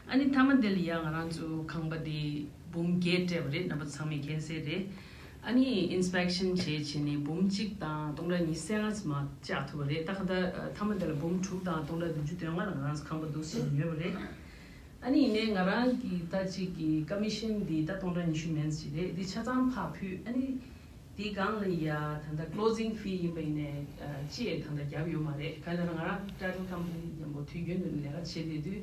ཨ་ནི་མཐའ་མ་འདི་ལ་ཡ་ང་རང་ཚོ་ཁང་པ་འདི་འབུམ་བརྒྱད་སྤྲད་པ་རེད། རྣམ་པ་ཚང་མས་མཁྱེན་གསལ་རེད། ཨ་ནི་inspection བྱས་བྱས་ནས་འབུམ་གཅིག་དང་སྟོང་ཕྲག་ཉི་ཤུ་རྩ་ལྔ་ཙམ་མ་བཅག་ཐུབ་པ་རེད། ད་ག་ད་མཐའ་མ་འདི་ལ་འབུམ་དྲུག་དང་སྟོང་ཕྲག་བདུན་ཅུ་དོན་ལྔ་ལ་ང་རང་ཚོ་ཁང་པ་འདུག་སེ་ཉོས་པ་རེད། ཨ་ནི་ཡིན་ནའི་ང་རང་གི་ད་ཅིག་གི་commission འདི་ད་སྟོང་ཕྲག་ཉི་ཤུ་མན་ཙམ་ཞིག་རེད། འདི་ཆ་ཚང་ཕར་ཕུལ། ཨ་ནི་དེའི་སྒང་ལ་ཡ་ད་ལྟ་closing fee ཡིན་པ་ཡིན་ནའི་ཅི་ཡང་ད་ལྟ་བརྒྱབ་ཡོད་མ་རེད། ག་ལ་ང་རང་title company མཉམ་པོ་དུས་རྒྱུན་དུ་ལས་ཀ་བྱེད་བསྡད་དུས་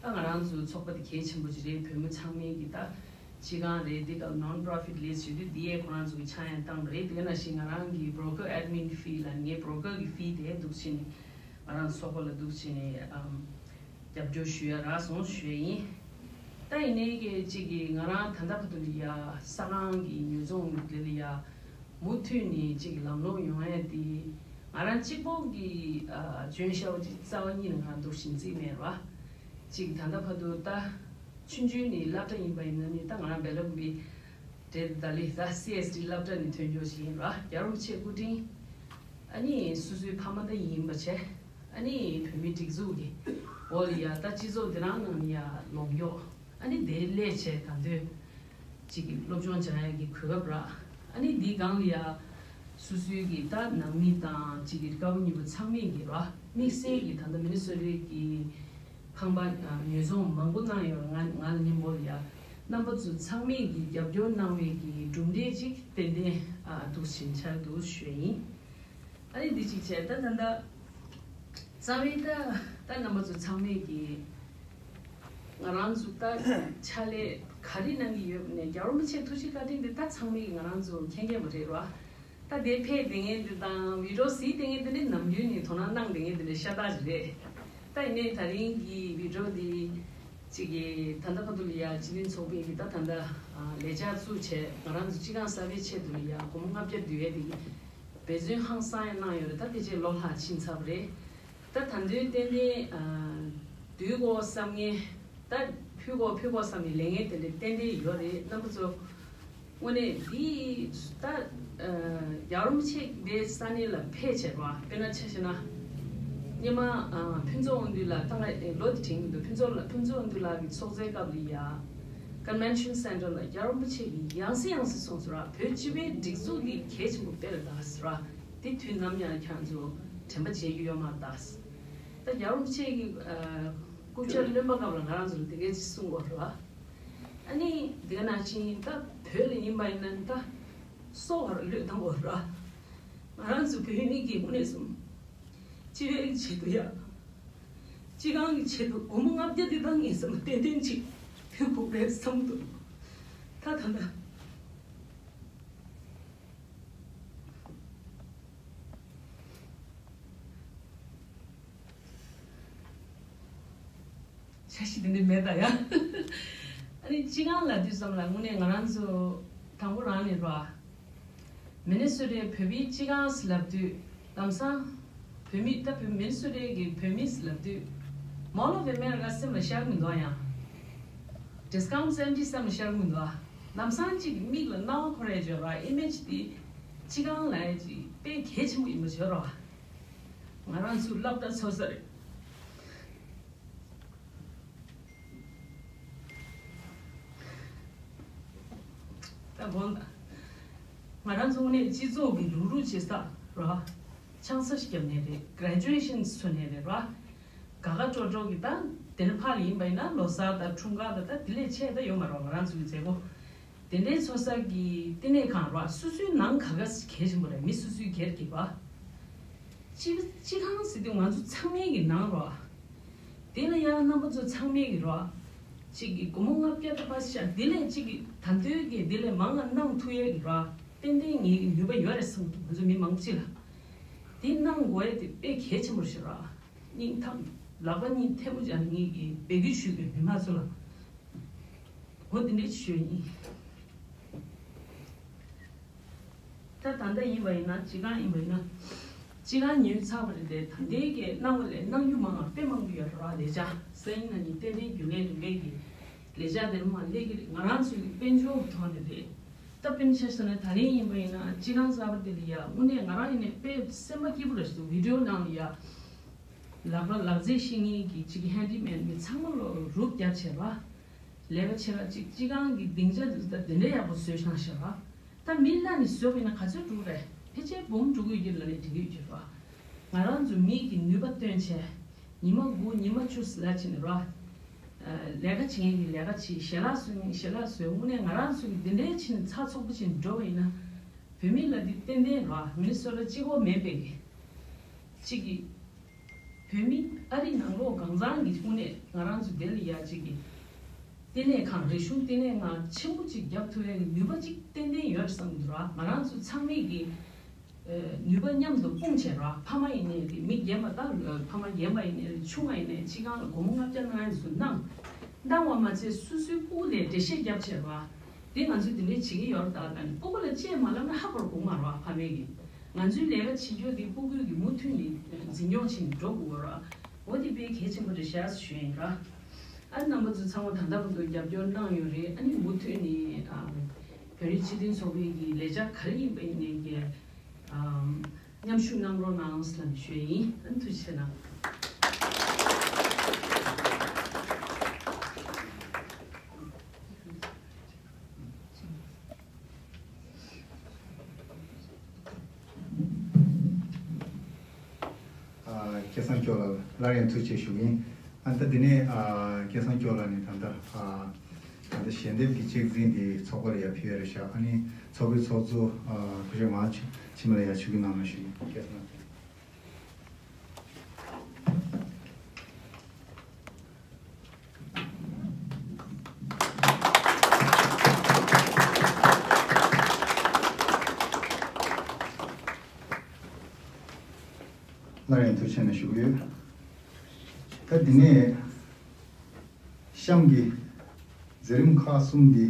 ཨ་ང་རང་ཚོའི་ཚོགས་པ་དེ་གལ་ཆེན་པོ་ཅིག་རེད། བོད་མི་ཚང་མའི་གི་ད་སྤྱི་ཁང་རེད། འདི་ག་non profit list ཞུ་དུས་འདི་ཡས་ཁོ་རང་ཚོ་གི་ཆག་ཡང་བཏང་བ་རེད། དེ་ག་ནང་བཞིན་ང་རང་གི་broker admin fee ལ་ངའི་broker གི་fee དེ་འདུག་ཕྱིན་ནས་ང་རང་ཚོགས་པ་ལ་འདུག་ཕྱིན་ནས་ཨམ། རྒྱབ་སྐྱོར་ཞུ་ཡ་རག་སོང་ཞུ་ཡ་ཡིན། ད་ཡིན་ནའི་གི་གཅིག་གི་ང་རང་ད་ལྟ་བར་དུ་ལ་ཡ་ས་ཁང་གི་ཉོ་ཚོང་ལས་ལ་ཡ་མུ་མཐུད་ནས་གཅིག་གི་ལམ་ལྷོང་ཡོང་ཡ་དེ་ང་རང་གཅིག་པོ་གི་ཨ་འཇོན་ཤར་བ་གཅིག་རྩ་བ་ཉིད་ནས་ང་རང་འདུག་བཞིན་བརྩིས་མེད་ར། གཅིག་ད་ལྟ་བར་དུ་ད་ཆུང་ཆུང་ནས་སློབ་གྲྭ་ཡིན་པ་ཡིན་ན་ནི་ད་ང་རང་སྦེལ་ཀོབ་གི་དེ་ད་ལི་ད་སི་ཨེས་ཌི་སློབ་གྲྭ་ནས་ཐོན་རྒྱུ་ཞིག་ཡིན་ར། རྒྱལ་བ་རིན་པོ་ཆེ་སྐུ་དྲིན། ཨ་ནི་སོ་སོའི་ཕ་མ་ད་ཡིན་པ་བྱས། ཨ་ནི་བོད་མིའི་སྒྲིག་འཛུགས་ཀྱི་འོག་ལ་ཡ་ད་སྤྱི་ཚོགས་འདི་རང་ནང་ལ་ཡ་ལོག་གཡོག་ཨ་ནི་དེ་སླེབས་བྱས་ད་དུང་གཅིག་གི་སློབ་སྦྱོང་སྦྱང་ཡ་གི་གོ་སྐབས་རག་ཨ་ནི་འདིའི་སྒང་ལ་ཡ་སོ་སོའི་གི་ད་ནང་མི་དང་གཅིག་གི་རྒད་པོ་གཉིས་པོ་ཚང་མས་གི་ར་དམིགས་བསལ་གི་ད་ལྟ་མི་ནི་སོ་ཊའི་གི་ཁང་པ་ཉོ་ཚོང་མང་པོ་གནང་ཡོད་ར། ང་ང་ལ་མཉམ་པོ་ལ་ཡ་རྣམ་པ་ཚོ་ཚང་མས་གི་རྒྱབ་སྐྱོར་གནང་བའི་གི་གྲུབ་འབྲས་ཅིག་ཏན་ཏན་འདུག་ཕྱིན་ཆར་འདུག་ཞུ་ཡ་ཡིན། ཨ་ནི་འདི་གཅིག་བྱས། ད་ད་ལྟ་རྩ་བའི་ད་ད་རྣམ་པ་ཚོ་ཚང་མས་ཀྱི་ང་རང་ཚོ་ད་ཕྱག་ལས་ག་རེ་གནང་གི་ཡོད་ནས་རྒྱལ་བ་རིན་པོ་ཆེ་ཐུགས་རྗེ་བཀའ་དྲིན་འདི་ད་ཚང་མས་ཀྱི་ང་རང་ཚོ་མཁྱེན་མཁྱེན་པ་རེད་ར། ད་དེ་ཕེབས་བསྡད་མཁན་འདི་དང་བི་ཌི་ཡོ་གཟིགས་བསྡད་མཁན་འདི་ནི་ནམ་རྒྱུན་ནས་དོ་སྣང་གནང་བསྡད་མཁན་འདི་ནི་ཤ་སྟག་ཅིག་རེད། ད་ཡིན་ནའི་ད་རིང་གི་བི་ཌི་ཡོ་འདི་གཅིག་གི་ད་ལྟ་བར་དུ་ལ་ཡ་སྤྱི་མཐུན་ཚོགས་པའི་གི་ད་ད་ལྟ་ལས་འཆར་བཙུགས་བྱས་ང་རང་ཚོ་སྤྱི་ཁང་གསར་པའི་ཆེད་དུ་ལ་ཡ་སྒོར་མོ་ལྔ་བརྒྱ་བསྡུ་ཡས་དེ་གི་འབད་བརྩོན་ཧང་སང་ཡང་གནང་ཡོད་རེད། ད་དེ་རྗེས་ལོ་ལྷག་ཕྱིན་ཚར་བ་རེད། ད་ད་དུང་ཏན་ཏན་བསྡུ་དགོས་བསམ་མཁན་ད་ཕུལ་དགོས་ཕུལ་དགོས་བསམ་པའི་ལས་འགན་དེ་འདྲ་ཏན་ཏན་ཡོད་རེད། རྣམ་པ་ཚོ་དངོས་གནས་འདི་ད་རྒྱལ་བ་རིན་པོ་ཆེ་འདི་ས་གནས་ལ་ཕེབས་བྱས་པ་དཔེར་ན་ཆ་བཞག་ན་སྔོན་མ་ཕུན་ཚོགས་དབང་འདུས་ལགས་ད་ང་ལོ་དེ་དྲན་གྱི་འདུག་ཕུན་ཚོགས་ལགས་ཕུན་ཚོགས་དབང་འདུས་ལགས་ཀྱི་ཚོགས་གཙོའི་སྐབས་ལ་ཡ་Convention Center ལ་རྒྱལ་བ་རིན་པོ་ཆེ་གིས་ཡང་སེ་ཡང་སེ་གསུངས་སོང་ར། བོད་སྤྱི་པའི་སྒྲིག་འཛུགས་འདི་གལ་ཆེན་པོ་དཔེ་རེད་ད་ཟེར་ར། འདི་དུས་ནམ་ཡང་ཁྱེད་རང་ཚོ་དྲན་པ་བརྗེད་རྒྱུ་ཡོད་མ་རེད་ད། ད་ རྒྱལ་བ་རིན་པོ་ཆེ་གི་ཨ་སྐུ་ཕྱྭ་བློན་པོ་སྐབས་ལ་ང་རང་ཚོ་ལ་དེ་གའི་ཅིག་གསུང་གི་ཡོད་རེད་བ། ཨ་ནི་དེ་ག་ནང་བཞིན་ད་བོད་ལ་ཡིན་པ་ཡིན་ན་ད་སྲོག་ལ་བློས་བཏང་གི་ཡོད་རེད་བ། ང་རང་ཚོ་བོད་མི་གི་དངོས་གནས་སོང་། སྤྱི་པའི་ཆེད་དུ་ཡ། སྤྱི་ཁང་གི་ཆེད་དུ་སྒོར་མོ་ལྔ་བརྒྱ་དེ་དག་ངས་བསམ་པ་ཏན་ཏན་ཅིག་ཕུལ་དགོས་རེད་བསམ་འདུག་ད་ད་ལྟ། འཆར་གཞི་དེ་འདྲ་མེད་ད་ཡ། ཨ་ནི་སྤྱི་ཁང་ལབ་དུས་ཙམ་ལ་དངོས་གནས་ང་རང་ཚོ་དང་པོ་རང་ནས་རོ། མི་ནི་སོ་ཊའི་བོད་མིའི་སྤྱི་ཁང་ཟེར་ལབ་དུས་ལམ་སང་བོད་མི་ད་བོད་མི་ནི་སོ་ཊའི་གི་བོད་མི་ཟེར་ལབ་དུས་Mall of America སེམས་ལ་ཤར་མི་འདུག་ཡང་། Discount Center སེམས་ལ་ཤར་མི་འདུག་ལམ་སང་གཅིག་མིག་ལ་སྣང་བ་འཁོར་ཡ་བརྗོད་ར་ཨི་མེ་ཇི་དེ་སྤྱི་ཁང་ལ་ཡ་གཅིག་དཔེ་གལ་ཆེན་པོ་ཡིན་པ་བརྗོད་ར། ང་རང་ཚོ་སློབ་གྲྭ་ཚོགས་ས་རེད། ད་དགོངས་དག་ང་རང་ཚོ་དངོས་གནས་སྤྱི་ཚོགས་ཀྱི་རུག་རུག་བྱེད་ས་ར། ཆང་ས་ཞིག་བརྒྱབ་ནས་རེད། Graduation ཚུགས་ནས་རེད་ར། དགའ་དགའ་སྤྲོ་སྤྲོ་གི་ད་དེ་ནས་ཕར་ལ་ཡིན་པ་ཡིན་ན་ལོ་གསར་དང་འཁྲུངས་སྐར་དང་ད་དེ་ལས་ཆེ་ད་ཡོད་མ་རེད་ང་རང་ཚོ་གི་མཛད་སྒོ། དེ་འདྲའི་ཚོགས་ས་གི་བསྟི་གནས་ཁང་ར་སོ་སོའི་ནང་ག་ག་གལ་ཆེན་པོ་རེད། མི་སོ་སོའི་སྒེར་གྱི་བ། སྤྱི་སྤྱི་ཁང་ཟེར་དུས་ང་ཚོ་ཚང་མའི་གི་ནང་ར། དེ་ལ་ཡང་རྣམ་པ་ཚོ་ཚང་མས་ཀྱི་རོ། གཅིག་གི་སྒོར་མོ་ལྔ་བརྒྱ་ད་པ་ཤ་དེ་ལས་གཅིག་གི་ད་འདོད་ཀྱི་དེ་ལས་མང་ང་གནང་ཐུབ་ཡས་ཀྱི་རོ། ཏན་ཏན་ངེད་ཀྱི་ནུས་པ་ཡོད་རེད་བསམ་གྱི་ང་ཚོ་མི་མང་པོ་ཅིག་ལ། དེ་གནང་དགོས་ཡས་དེ་དཔེ་གལ་ཆེན་པོ་ཞིག་རོ། སྙིང་ཐག་ལག་པ་གཉིས་ཐལ་མོ་སྦྱར་ནས་ངེད་ཀྱི་འབོད་སྐུལ་ཞུས་པའི་མི་མང་ཚོ་ལ། འོ་དེ་འདྲས་ཞུས་ཡིན། ད་ད་ལྟ་ཡིན་པ་ཡིན་ན་སྤྱི་ཁང་ཡིན་པ་ཡིན་ན། སྤྱི་ཁང་ཉོས་ཚར་བ་རེད་དེ་ད་ལྟའི་གི་གནང་བ་ལས་གནང་རྒྱུ་མང་བ་དཔེ་མང་པོ་ཡོད་རེད་བ། ལས་བྱ་སང་ཉིན་གནངས་ཉིན་ཏན་ཏན་རྒྱུན་ལས་རིམ་པས་ཀྱི་ལས་བྱ་དེ་མ་སླེབས་ཀྱི་རེད། ང་རང་ཚོའི་གི་དཔལ་འབྱོར་གྱི་ཐོག་ནས་རེད། ད་དཔེར་ན་ཆ་བཞག་ན་ད་རིང་ཡིན་པ་ཡིན་ན་སྤྱི་ཁང་གསར་པ་དེ་ལ་ཡ་དངོས་གནས་ང་རང་ཡིན་ནས་དཔེ་སེམས་པ་སྐྱིད་པོ་རེད་ཟེར། བི་ཌི་ཡོ་ནང་ལ་ཡ། ལག་པ་ལག་རྩལ་ཤེས་མཁན་གྱི་གཅིག་གི་ཧེན་ཌི་མེན་མི་ཚང་མ་ལོ་རུབ་རྒྱབ་བྱས་པ། ལས་ཀ་བྱེད་ལ་གཅིག་སྤྱི་ཁང་གི་སྡིངས་ཆ་དེ་ཚོ་ད་དེ་འདྲ་ཡག་པོ་བཟོས་བཞག་ཤག་པ། ད་མི་ལ་ནི་བཟོས་པ་ཡིན་ན་ག་ཚོད་འགྲོ་རེད། ཕལ་ཆེར་འབུམ་འགྲོ་གི་ཡོད་ཀྱི་ལ་ནི་འགྲིག་གི་ཡོད་ཀྱི་རེད་པ། ང་རང་ཚོ་མི་གི་ནུས་པ་བཏོན་བྱས། ཉི་མ་དགུ་ཉི་མ་བཅུ་ལ་ཕྱིན་ནས་ར། ལས་ཀ་བྱེད་མཁན་གྱི་ལས་ཀ་བྱེད། ཞལ་ལག་བཟོ་མཁན་ཞལ་ལག་བཟོས། དངོས་གནས་ང་རང་ཚོ་གི་འདི་འདྲའི་ཕྱིན་ཚགས་ཚུད་པོ་ཕྱིན་འགྲོ་བ་ཡིན་ན། བོད་མི་ལ་འདི་ཏན་ཏན་ར་མི་ནི་སོ་ཊ་གཅིག་པོ་མེད་པའི་གི། གཅིག་གི་བོད་མི་ཨ་རི་ནང་ལོགས་གང་ཚང་གི་དངོས་གནས་ང་རང་ཚོ་དེ་ལ་ཡ་གཅིག་གི་བསྟི་གནས་ཁང་རིག་གཞུང་བསྟི་གནས་ཁང་ཆེན་པོ་གཅིག་རྒྱབ་ཐུབ་ཡ་གི་ནུས་པ་གཅིག་ཏན་ཏན་ཡོད་བསམ་གྱི་འདུག་ར། ང་རང་ཚོ་ཚང་མས་གི་ནུས་པ་མཉམ་དུ་སྤུངས་བྱས་ར། ཕ་མ་ཡིན་ནའི་རེད། མི་རྒན་པ་དང་ཕ་མ་རྒན་པ་ཡིན་ནའི་རེད། ཆུང་བ་ཡིན་ནའི་སྤྱི་ཁང་ལ་སྒོར་མོ་ལྔ་བརྒྱ་གནང་ཡ་ཚོ་གནང་། གནང་བ་མ་ཚད་སོ་སོའི་སྤུ་གུ་ལ་འགྲེལ་བཤད་རྒྱབ་བྱས་ར། དེ་ང་ཚོས་དེ་འདྲའི་བྱེད་ཀྱི་ཡོད་རེད་ད་ལྟ་ནི་སྤུ་གུ་ལ་ཅེས་མ་ལབ་ན་ཧ་གོ་ར་དགོངས་མ་ར་ཕ་མས་གི། ང་ཚོའི་ལས་ཀ་བྱེད་རྒྱུ་དེ་སྤུ་གུའི་གི་མུ་མཐུད་ནས་འཛིན་སྐྱོང་བྱེད་ནས་འགྲོ་དགོས་ར། འོ་དེ་དཔེ་གལ་ཆེན་པོ་རེད་ཤག་ཞུ་ཡིན་ར། ཨ་རྣམ་པ་ཚོ་ཚང་མ་ད་ལྟ་བར་དུ་རྒྱབ་སྐྱོར་གནང་ཡོད་རེད། ཨ་ནི་མུ་མཐུད་ནས་ཨ་བོད་རིགས་སྤྱི་མཐུན་ཚོགས་པའི་གི་ལས་འཆར་ག་རེ་ཡིན་པ་ཡིན་ནའི་གི་ཨ་མཉམ་ཞུགས་གནང་རོགས་གནང་ཟེར་ནས་ཞུ་ཡིན། ཨ་ནི་ཐུགས་རྗེ་ཆེ་གནང་། ཨ་སྐལ་བཟང་སྐྱོགས་ལགས་སླར་ཡང་ཐུགས་རྗེ་ཆེ་ཞུ་གི་ཡིན། ཨ་ད་འདི་ནས་ཨ་སྐལ་བཟང་སྐྱོགས་ལགས་ནས་ད་ལྟ་ཨ་ད་ལྟ་ཞལ་འདེབས་ཀྱི་ཅེག་འཛིན་དེ་ཚོགས་པ་ལ་ཡར་ཕུལ་ཡ་རེད་ཤག་ཨ་ནི་ཚོགས་པའི་ཚོགས་གཙོ་ཨ་སྐུ་ཞབས་ངག་ཆོས་འཕྱི་མ་ལ་ཡར་ཆིབས་བསྒྱུར་གནང་རོགས་ཞུ་གི་ཡིན། སྐལ་བཟང་ལགས། སླར་ཡང་ཐུགས་རྗེ་ཆེ་ཞུ་གི་ཡོད། ད་འདི་ནས་གཤམ་གྱི་མཛད་རིམ་ཁག་གསུམ་འདི་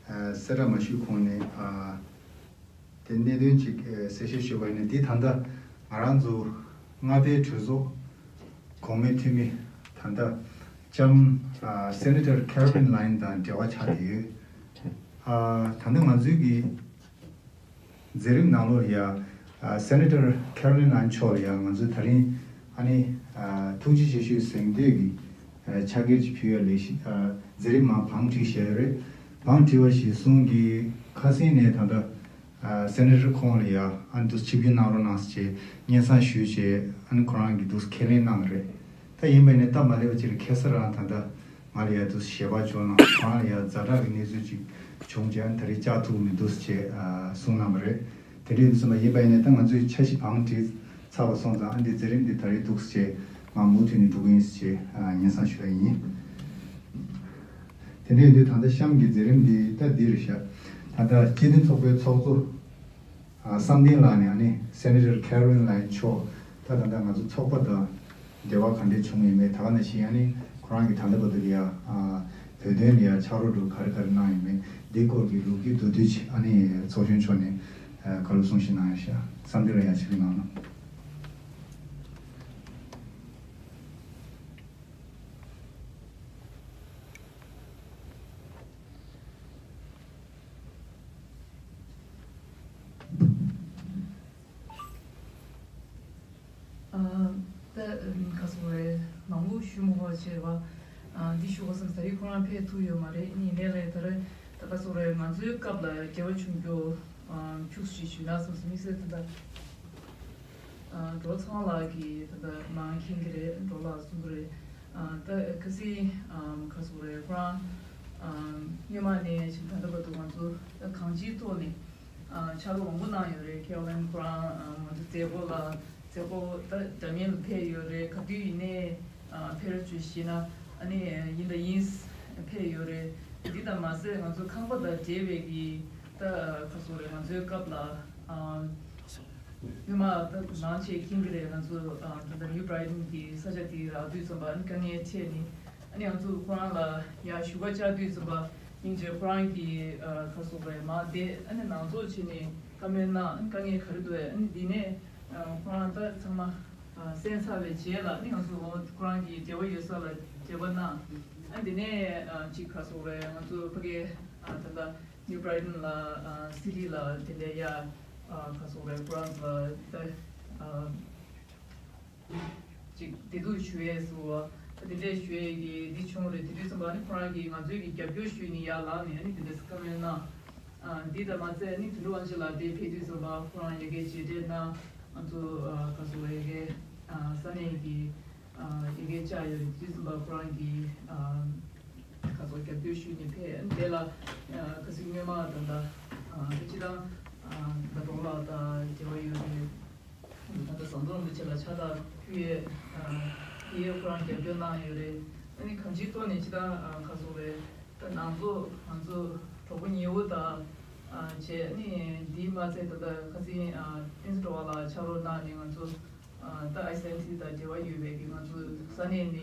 ཨ་གསལ་བསྒྲགས་མ་ཞུས་གོང་ནས་ཨ་དེ་གནད་དོན་ཅིག་ཨ་གསལ་བཤད་ཞུས་པ་ཡིན་ན། འདི་ད་ལྟ་ང་རང་ཚོ་མངའ་སྡེའི་གྲོས་ཚོགས་གོང་མའི་འཐུས་མི་ད་ལྟ་ལྕམ་ཨ་སེ་ནེ་ཊར་ཁེ་རོ་ལིན་ལའིན་དང་འབྲེལ་བ་ཆགས་བསྡད་ཡོད། ཨ་ད་ལྟ་ང་ཚོའི་གི་མཛད་རིམ་ནང་ལོགས་ལ་ཡ་ཨ་སེ་ནེ་ཊར་ཁེ་རོ་ལིན་ལའིན་མཆོག་ལ་ཡ་ང་ཚོས་ད་རིང་ཨ་ནི་ཨ་ཐུགས་རྗེ་ཆེ་ཞུའི་གཟེངས་བསྟོད་ཀྱི་ཨ་ཕྱག་འཁྱེར་ཅིག་ཕུལ་ཡ་ལས་གཞི་ཨ་མཛད་རིམ་མར་བང་བསྒྲིགས་བཞག་ཡོད་རེད། བང་བསྒྲིགས་པ་གཞིར་བཟུང་གི་ཁ་སང་ནས་ད་ལྟ་ཨ་སེ་ནེ་ཊར་ཁོང་ལ་ཡ་ཨ་ནི་འདུག་ཆིབས་བསྒྱུར་གནང་རོགས་གནང་ཟེར་བྱས་སྙན་སེང་ཞུས་བྱས་ཨ་ནི་ཁོ་རང་གིས་འདུག་ཁས་ལེན་གནང་བ་རེད། ད་ཡིན་པས་ནས་སྟབས་མ་ལེགས་པ་ཅིག་ལ་ཁ་སང་རང་ད་ལྟ་ང་ལ་ཡ་དུ་ཞལ་པར་བྱུང་ན་ཁོ་རང་ལ་ཡ་ཛ་དྲག་གི་གནས་ཚུལ་ཅིག་བྱུང་རྗེས་ད་རེས་བཅར་ཐུབ་མི་འདུག་ཅེས་གསུངས་གནང་བ་རེད། དེ་འདྲ་ཡིན་དུས་ཙམ་པ་ཡིན་པས་ནས་ད་ང་ཚོས་འཆར་གཞི་བང་བསྒྲིགས་ཚར་བ་སོང་ཙང་ཨ་འདི་མཛད་རིམ་འདི་ད་རེས་འདུག་ཅེས་ང་མུ་མཐུད་ནས་འགྲོ་གི་ཡིན་ཅེས་སྙན་སེང་ཞུ་ཡ་ཡིན། དེ་འདྲ་ཡིན་དུས་ད་ལྟ་གཤམ་གྱི་མཛད་རིམ་འདི་ད་འདི་རེད་ཤག་ད་ལྟ་སྤྱི་མཐུན་ཚོགས་པའི་ཚོགས་གཙོ་ཨ་བསམ་གཏན་ལགས་ནས་ཨ་ནི་སེ་ནེ་ཊར་ཁེ་རོ་ལིན་ལའིན་མཆོག་ད་ད་ལྟ་ང་ཚོ་ཚོགས་པ་དང་འབྲེལ་བ་ག་འདྲས་བྱུང་ཡོད་མེད། ད་ག་ནང་བཞིན་ཨ་ནི་ཁོ་རང་གིས་ད་ལྟ་བར་དུ་ཡ་ཨ་བོད་དོན་ལ་ཡ་ཕྱག་རོགས་འདྲ་ག་རེ་ག་རེ་གནང་ཡོད་མེད་འདི་སྐོར་གྱི་ལོ་རྒྱུས་མདོར་བསྡུས་ཅིག་ཨ་ནི་ཚོགས་གཞོན་མཆོག་ནས་ཨ་བཀའ་སློབ་གསུང་བཤད་གནང་ཡ་ཤག་བསམ་གཏན་ལགས་ཡ་ཕྱིར་གནང་ལ། ཨ། ད་ཨ་ག་སོང་རེད། མང་པོ་ཞུ་མ་དགོས་བྱས་པ། ཨ་འདི་ཞུ་དགོས་བསམ་ད་རེས་ཁོ་རང་ཕེབས་ཐུབ་ཡོད་མ་རེད། ཡིན་ནའི་ལས་ད་རེས་ད་ག་སོང་རེད། ང་ཚོའི་སྐབས་ལ་འབྲེལ་བ་བྱུང་རྒྱུ་ཨ་ཁྱུག་ཙམ་ཞིག་ཞུས་ན་བསམ་སོང་། དམིགས་བསལ་ད་ལྟ་ཨ་འགྲོ་ཚང་ལགས་ཀྱིས་ད་ལྟ་མང་མཁྱེན་གྱི་རེད། འགྲོ་ལགས་གསུང་གི་རེད། ཨ་ད་ཁ་སང་ཨ་ག་སོང་རེད། ཁོ་རང་ཨ་སྔོན་མ་ནས་ཕྱིན་ད་ལྟ་བར་དུ་ང་ཚོ་ད་གང་ཅིའི་ཐོག་ནས་ཨ་ཕྱག་རོགས་མང་པོ་གནང་ཡོད་རེད། ཁེ་རོ་ལིན་ཁོ་རང་ཨ་ང་ཚོ་མཛད་སྒོ་ལ་མཛད་སྒོ་ད་འདྲ་མིན་ལ་ཕེབས་ཡོད་རེད། ག་དུས་ཡིན་ནའི་ཨ་ཕེབས་རོགས་བྱོས་ཞེས་ན་ཨ་ནི་ཡིན་དང་ཡིན་ཕེབས་ཡོད་རེད། འདི་དང་མ་ཟད་ང་ཚོ་ཁང་པ་དང་འབྲེལ་བའི་གི་ད་ག་སོང་རེད། ང་ཚོའི་སྐབས་ལ་ཨ་སྔོན་མ་ད་ནང་ཆེ་མཁྱེན་གྱི་རེད། ང་ཚོ་ཨ་ད་ལྟ་ནིའུ་བྷི་རའི་ཊོན་གྱི་ས་ཆ་དེ་རག་དུས་ཙམ་པ་ཨ་ནི་དཀའ་ངལ་འཕྲད་ནས་ཨ་ནི་ང་ཚོ་ཁོ་རང་ལ་ཡར་ཞུ་བ་བཅར་དུས་ཙམ་པ་སྙིང་རྗེ་ཁོ་རང་གིས་ཨ་ག་སོང་རེད། མར་བསྡད་ཨ་ནི་ནང་ཚོགས་བྱས་ནས་བཀའ་མོལ་གནང་། ཨ་ནི་དཀའ་ངལ་ག་རེ་འདུག་ཨ་ནི་འདི་ནས་ཨ་ཁོ་རང་ད་ཚང་མ་ཨ་གསན་ཚར་བའི་རྗེས་ལ་ཨ་ནི་ང་ཚོ་ཁོ་རང་གི་འབྲེལ་བ་ཡོད་ས་ལ་འབྲེལ་བ་གནང་། ཨ་འདི་ནས་ཨ་ཅིག་ག་སོང་རེད། ང་ཚོ་ཕ་གི་ཨ་ད་ལྟ་ནིའུ་བྷི་རའི་ཊོན་ལ་ཨ་སི་ཊི་ལ་དེ་འདྲ་ཡ་ཨ་ག་སོང་རེད། ཁོ་རང་ཚོ་ད་ཨ་ཅིག་བདེ་སྡུག་ཞུ་ཡས་སུ་ད་དེ་འདྲས་ཞུ་ཡས་ཀྱི་འདི་བྱུང་རེད། དེ་དུས་ཙམ་པ་ནི་ཁོ་རང་གིས་ང་ཚོའི་གི་རྒྱབ་སྐྱོར་ཞུས་ནས་ཡར་ལངས་ནས་ཨ་ནི་དེ་འདྲས་བཀའ་མོལ་གནང་། ཨ་འདི་དང་མ་ཚད་ནི་དོན་གྲུབ་དབང་ཕྱུག་ལགས་དེ་ཕེབས་དུས་ཙམ་པ་ཁོ་རང་ཡ་གི་མཇལ་འཕྲད་གནང་། ང་ཚོ་ཨ་ག་སོང་རེད། ཡ་གི་ཨ་ས་གནས་ཀྱི་ཨ་ཡ་གི་བཅར་ཡོད་རེད། དེ་དུས་ཙམ་པ་ཁོ་རང་གིས་ཨ་ག་སོང་རྒྱབ་སྐྱོར་ཞུས་ནས་ཕེབས། ཨ་ནི་དེ་ལ་ཨ་ག་སོང་སྔོན་མ་དང་ད་ཨ་ད་སྤྱི་བཏང་ཨ་ད་འགྲོ་ལགས་དང་འབྲེལ་བ་ཡོད་རེད། ད་ལྟ་ཟམ་གདོང་རིན་པོ་ཆེ་ལ་ཕྱག་རྟགས་ཕུལ་ཡས་ཨ་ཕུལ་ཡས་ཁོ་རང་རྒྱབ་སྐྱོར་གནང་ཡོད་རེད། ཨ་ནི་གང་ཅིའི་ཐོག་ནས་ཅི་ལྟར་ཨ་ག་སོང་རེད། ད་ནང་ཚོགས་ང་ཚོ་གྲོགས་པོ་ཉེ་བོ་དང་ཨ་བྱས། ཨ་ནི་འདིའི་མ་ཚད་ད་ལྟ་ཁ་སང་ཨ་བསྟན་འཛིན་བྲོ་བ་ལགས་ཕྱག་རོགས་གནང་ནས་ང་ཚོ་ཨ་ད་ཨའི་སི་ཨེན་ཊི་དང་འབྲེལ་བ་ཡོད་པའི་གི་ང་ཚོ་ས་གནས་ནས་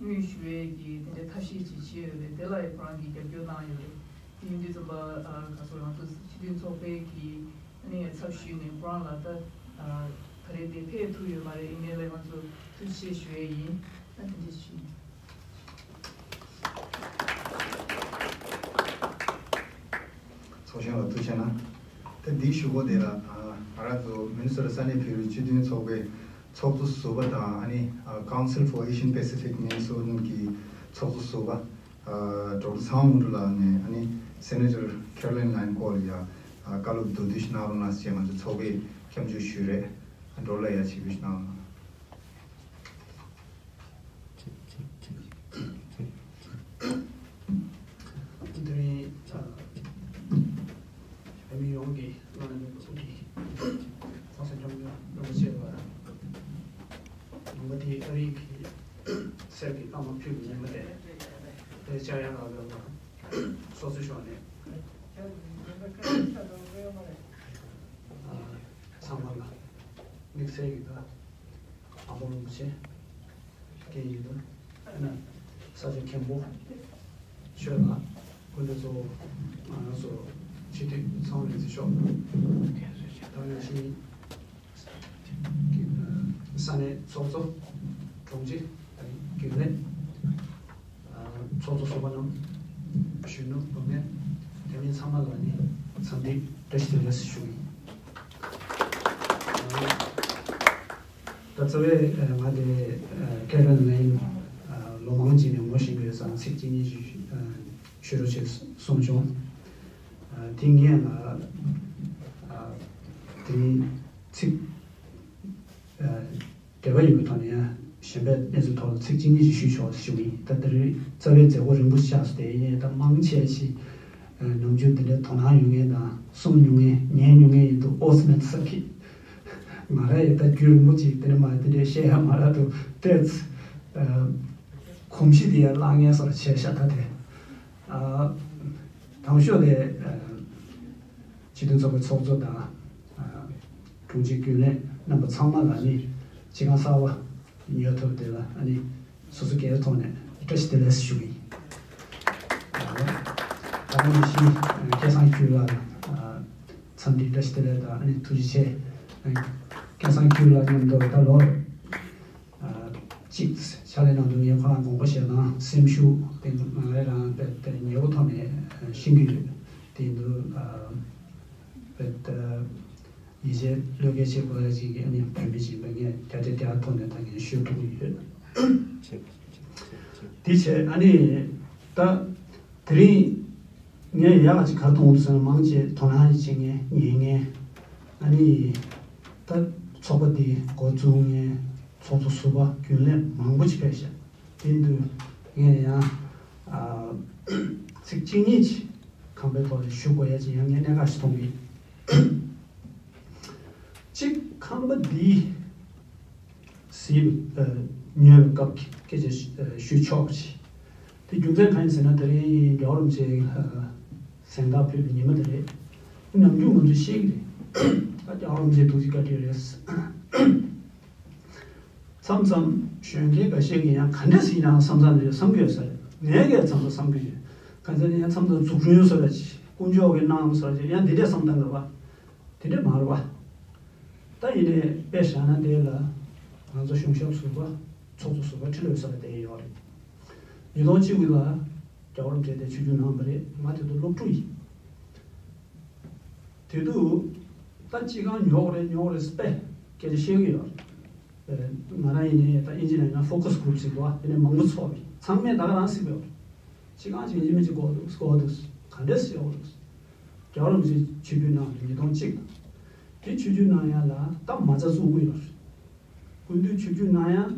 དངུལ་ཞུ་ཡས་ཀྱི་དེ་འདྲའི་ཐབས་ཤེས་ཅིག་བྱས་ཡོད་རེད། དེ་ལ་ཡང་ཁོ་རང་གིས་རྒྱབ་སྐྱོར་གནང་ཡོད་རེད། དེ་ཡིན་དུས་ཙམ་པ་ཨ་ག་སོང་ང་ཚོ་སྤྱི་མཐུན་ཚོགས་པའི་གི་ཨ་ནི་ཚབ་ཞུས་ནས་ཁོ་རང་ལ་ད་ཨ་ད་རེས་དེ་ཕེབས་ཐུབ་ཡོད་མ་རེད། ཡིན་ནའི་ལས་ང་ཚོ་ཐུགས་རྗེ་ཆེ་ཞུ་ཡས་ཡིན། ད་དེ་འདྲ་ཞུ། ཚོགས་གཞོན་ལ་ཐུགས་རྗེ་གནང་། ད་འདིའི་གཞུག་གུ་དེ་ལ་ཨ་ང་རང་ཚོ་མི་ནི་སོ་ཊ་ས་གནས་བོད་རིགས་སྤྱི་མཐུན་ཚོགས་པའི་ཚོགས་གཙོ་ཟུར་པ་དང་ཨ་ནི་ཨ་Council for Asian Pacific Minnesota གི་ཚོགས་གཙོ་ཟུར་པ་ཨ་ཌོག་ཊར་ཚངས་དབང་ཕྲུག་ལགས་ནས་ཨ་ནི་སེ་ནེ་ཊར་ཁེ་རོ་ལིན་ལའིན་སྐོར་ལ་ཡ་ཨ་བཀའ་སློབ་མདོར་བསྡུས་ཤིག་གནང་རོགས་གནང་ཞེས་ང་ཚོ་ཚོགས་པས་སྐྱབས་འཇུག་ཞུས་རེད། ཨ་ཌོག་ཊར་ལགས་ཡ་ཕྱི་བཤོལ་གནང་རོགས་གནང་། དེ་རིང་བོད་མི་ཡོངས་ཀྱི་བླ་ན་མེད་པའི་དབུ་ཁྲིད་༸གོང་ས་༸སྐྱབས་མགོན་རིན་པོ་ཆེ་ལ་ལུང་པ་དེའི་ཨ་རིའི་གསེར་གྱི་པདྨ་ཕུལ་བའི་ཉིན་མོ་དེ་དེ་བཅར་ཡག་ལ་སོ་སོའི་ཕྱོགས་ནས་ཚང་མ་ལ་དམིགས་བསལ་གྱི་ད་དང་པོ་རིན་པོ་ཆེ་རྒན་ཡོལ་དུ་ས་སྐྱ་མཁན་པོ་ཆོས་ལགས། སྐུ་མདུན་གཙོ་བོ་ང་རང་ཚོ་སྤྱི་འཐུས་ཚང་རིག་འཛིན་མཆོག་དང་ནང་བཞིན་ས་གནས་ཚོགས་གཙོ་དྲུང་ཆེ་དང་རྒྱུན་ལས། ཚོགས་གཙོ་ཟུར་པ་རྣམས། གཞོན་ནུ་བུད་མེད། དེ་མིན་ཚང་མ་ལ་ནི་འཚམས་འདྲི་བཀྲ་ཤིས་བདེ་ལེགས་ཞུ་གི་ཡིན། ད་རྩ་བའི་ང་དེ་ཁེ་རོ་ལིན་ལོ་མང་ཅིག་ནས་ངོ་ཤེས་ཀྱི་ཡོད་ཙང་ཚིག་གཅིག་གཉིས་ཤིག་ཞུ་རོགས་བྱེད་གསུངས་བྱུང་། དེ་ངས་ལ་དེ་ཚིག་འབྲེལ་བ་ཡོད་པའི་ཐོག་ནས་ གཞན་པའི་གནས་ཚུལ་ཐོག་ལ་ཚིག་གཅིག་གཉིས་ཤིག་ཞུས་ཆོག་ཞུ་གི་ཡིན། ད་དེ་རིང་རྩ་བའི་མཛད་སྒོ་རིང་པོ་ཞིག་ཆགས་སོང་། དེ་ཡིན་ནའི་ད་མང་ཆེ་ཞིག་ནམ་རྒྱུན་འདི་འདྲའི་དོ་སྣང་ཡོད་མཁན་དང་གསུང་མྱོང་མཁན་ཉན་མྱོང་མཁན་ཡིན་འདུག་ཨོ་ཙི་མེད་ས་ཁི། ང་རང་ཡིས་ད་རྒྱུན་རིང་པོ་ཅིག་དེ་འདྲ་མ་དེ་འདྲའི་བཤད་ཡ་མ་རག་འདུག་ཏོག་ཙམ་གོམས་གཤིས་དེ་ཡར་བརླག་མཁན་བཟོ་འདྲ་བྱས་ཤག་ད་དེ། ཨ། དང་ཤོས་དེ། ཨ། སྤྱི་མཐུན་ཚོགས་པའི་ཚོགས་གཙོ་དང་། ཨ། དྲུང་ཆེ་རྒྱུན་ལས་རྣམ་པ་ཚང་མ་ལ་ནི་སྤྱི་ཁང་གསར་པ་ཉོ་ཐུབ་དེ་ལ་ཨ་ནི་སོ་སོ་སྒེར་ཐོག་ནས་བཀྲ་ཤིས་བདེ་ལེགས་ཞུ་གི་ཡིན། ཨ། ད་ག་ནང་བཞིན་སྐལ་བཟང་ཆོས་ལགས་ལ། ཨ། འཚམས་འདྲི་བཀྲ་ཤིས་བདེ་ལེགས་དང་ཨ་ནི་ཐུགས་རྗེ་ཆེ། ཨ། སྐལ་བཟང་ཆོས་ལགས་མཉམ་དུ་ད་ལོ། ཨ། གཅིག་ཕྱག་ལས་གནང་དུས་ངས་ཁོ་རང་དགོངས་པ་བཞེས་དང་སེམས་ཤུགས་དེ་ང་རང་རང་དཔེ་དེ་ཉེ་བོ་ཐོག་ནས་ཤེས་ཀྱི་ཡོད། དེ་འདུག་ཨ། དཔེ་དེ་ཡིད་ཆེས་བློས་འགེལ་བྱེད་དགོས་ཡ་ཅིག་གི་ཨ་ནི་བོད་མི་ཅིག་ཡིན་པས་ངས་བརྒྱ་ཆ་བརྒྱ་ཐོག་ནས་ད་ངས་ཤོད་ཐུབ་ཀྱི་ཡོད། དེ་བྱས་ཨ་ནི་ད་དེ་རིང་ངས་ཡག་ཅིག་ག་རེ་མཐོང་འདུག་ཟེར་ན་མང་ཆེ་དོ་སྣང་བྱེད་མཁན་ཉན་མཁན་ཨ་ནི་ད་ཚོགས་པ་འདི་འགོ་བཙུགས་མཁན། ཚོགས་གཙོ་ཟུར་པ་རྒྱུན་ལས་མང་པོ་ཅིག་ཕེབས་ཤག་དེ་དུས་ངས་ཡང་ཨ། ཚིག་གཅིག་གཉིས་ཅིག་ཁང་པའི་ཐོག་ལ་ཞུ་དགོས་ཡ་ཅིག་ཡང་ངས་གནད་འགག་ཞིག་མཐོང་གི། གཅིག་ཁང་པ་འདི་གཟིགས། ཨ། ཉོས་པའི་སྐབས་ཀྱི་སྐད་ཆ་ཞུ་ཆོག་ཅིག་དེ་རྒྱུ་མཚན་གང་ཡིན་ཟེར་ན་དེ་རིང་རྒྱལ་བ་རིན་པོ་ཆེ་གཟེངས་རྟགས་ཕུལ་བའི་ཉི་མ་དེ་རེད། ནམ་རྒྱུན་ང་ཚོས་ཤེས་ཀྱི་རེད། ད་རྒྱལ་བ་རིན་པོ་ཆེ་ཐུགས་རྗེ་བཀའ་དྲིན་རེད། མཚམས་མཚམས་གཞོན་སྐྱེས་འགའ་ཤས་ཀྱིས་ཡང་ག་འདྲ་ཞིག་ཡིན་ནའང་བསམ་བསམ་རེད་བསམ་གྱི་ཡོད་ས་རེད། ངས་ཀྱང་མཚམས་མཚམས་བསམ་གྱི་ཡོད། གང་ཟེར་ན་ཡང་མཚམས་མཚམས་འཛུགས་སྐྲུན་བཟོ་འདྲ་ཅིག་དཀོན་མཆོག་གིས་གནང་བཟོ་འདྲ་ཅིག་ཡང་འདི་འདྲས་བསམ་བཏང་གི་རེད་པ། དེ་འདྲས་མ་རེད་པ། ད་ཡིན་ནའི་དཔེ་བཞག་ན་དེ་ལ་ང་ཚོ་གཞུང་ཞབས་ཟུར་པ། ཚོགས་གཙོ་ཟུར་པ་ཁྲི་ལོ་ས་ལ་བསྡད་ཡོད་རེད། ཉིས་སྟོང་གཅིག་ལ་རྒྱལ་བ་རིན་པོ་ཆེ་དེ་ཆིབས་བསྒྱུར་གནང་བ་རེད། ང་དེ་དུས་སློབ་ཕྲུག་ཡིན། དེ་དུས་ད་སྤྱི་ཁང་ཉོ་དགོས་རེད་ཉོ་དགོས་རེད་ཟེར་དཔེ་སྐད་ཆ་བཤད་ཀྱི་ཡོད་རེད། ང་རང་ཡིན་ནའི་ད་ཨིན་ཇི་ནས་ཡིན་ན་ཕོ་ཁ་སི་གུ་རུབ་ཟེར་གྱི་འདུག་ཨ། དེ་ནས་མང་པོ་ཚོགས་པའི་ཚང་མས་ད་ག་རང་ཟེར་གྱི་ཡོད་རེད། སྤྱི་ཁང་ཅིག་ཡིན་གཅིག་མིན་གཅིག་དགོས་འདུག་དགོས་འདུག་ག་འདྲས་ཟེར་ཡོད་རེད། རྒྱལ་བ་རིན་པོ་ཆེ་ཆིབས་བསྒྱུར་གནང་བ་རེད་ཉིས་སྟོང་གཅིག་ལ། དེ་ཆིབས་བསྒྱུར་གནང་ཡ་ལ་ད་མ་རྩ་བཙུགས་ཀྱི་ཡོད་རེད། སྐུ་མདུན་ཆིབས་བསྒྱུར་གནང་ཡང་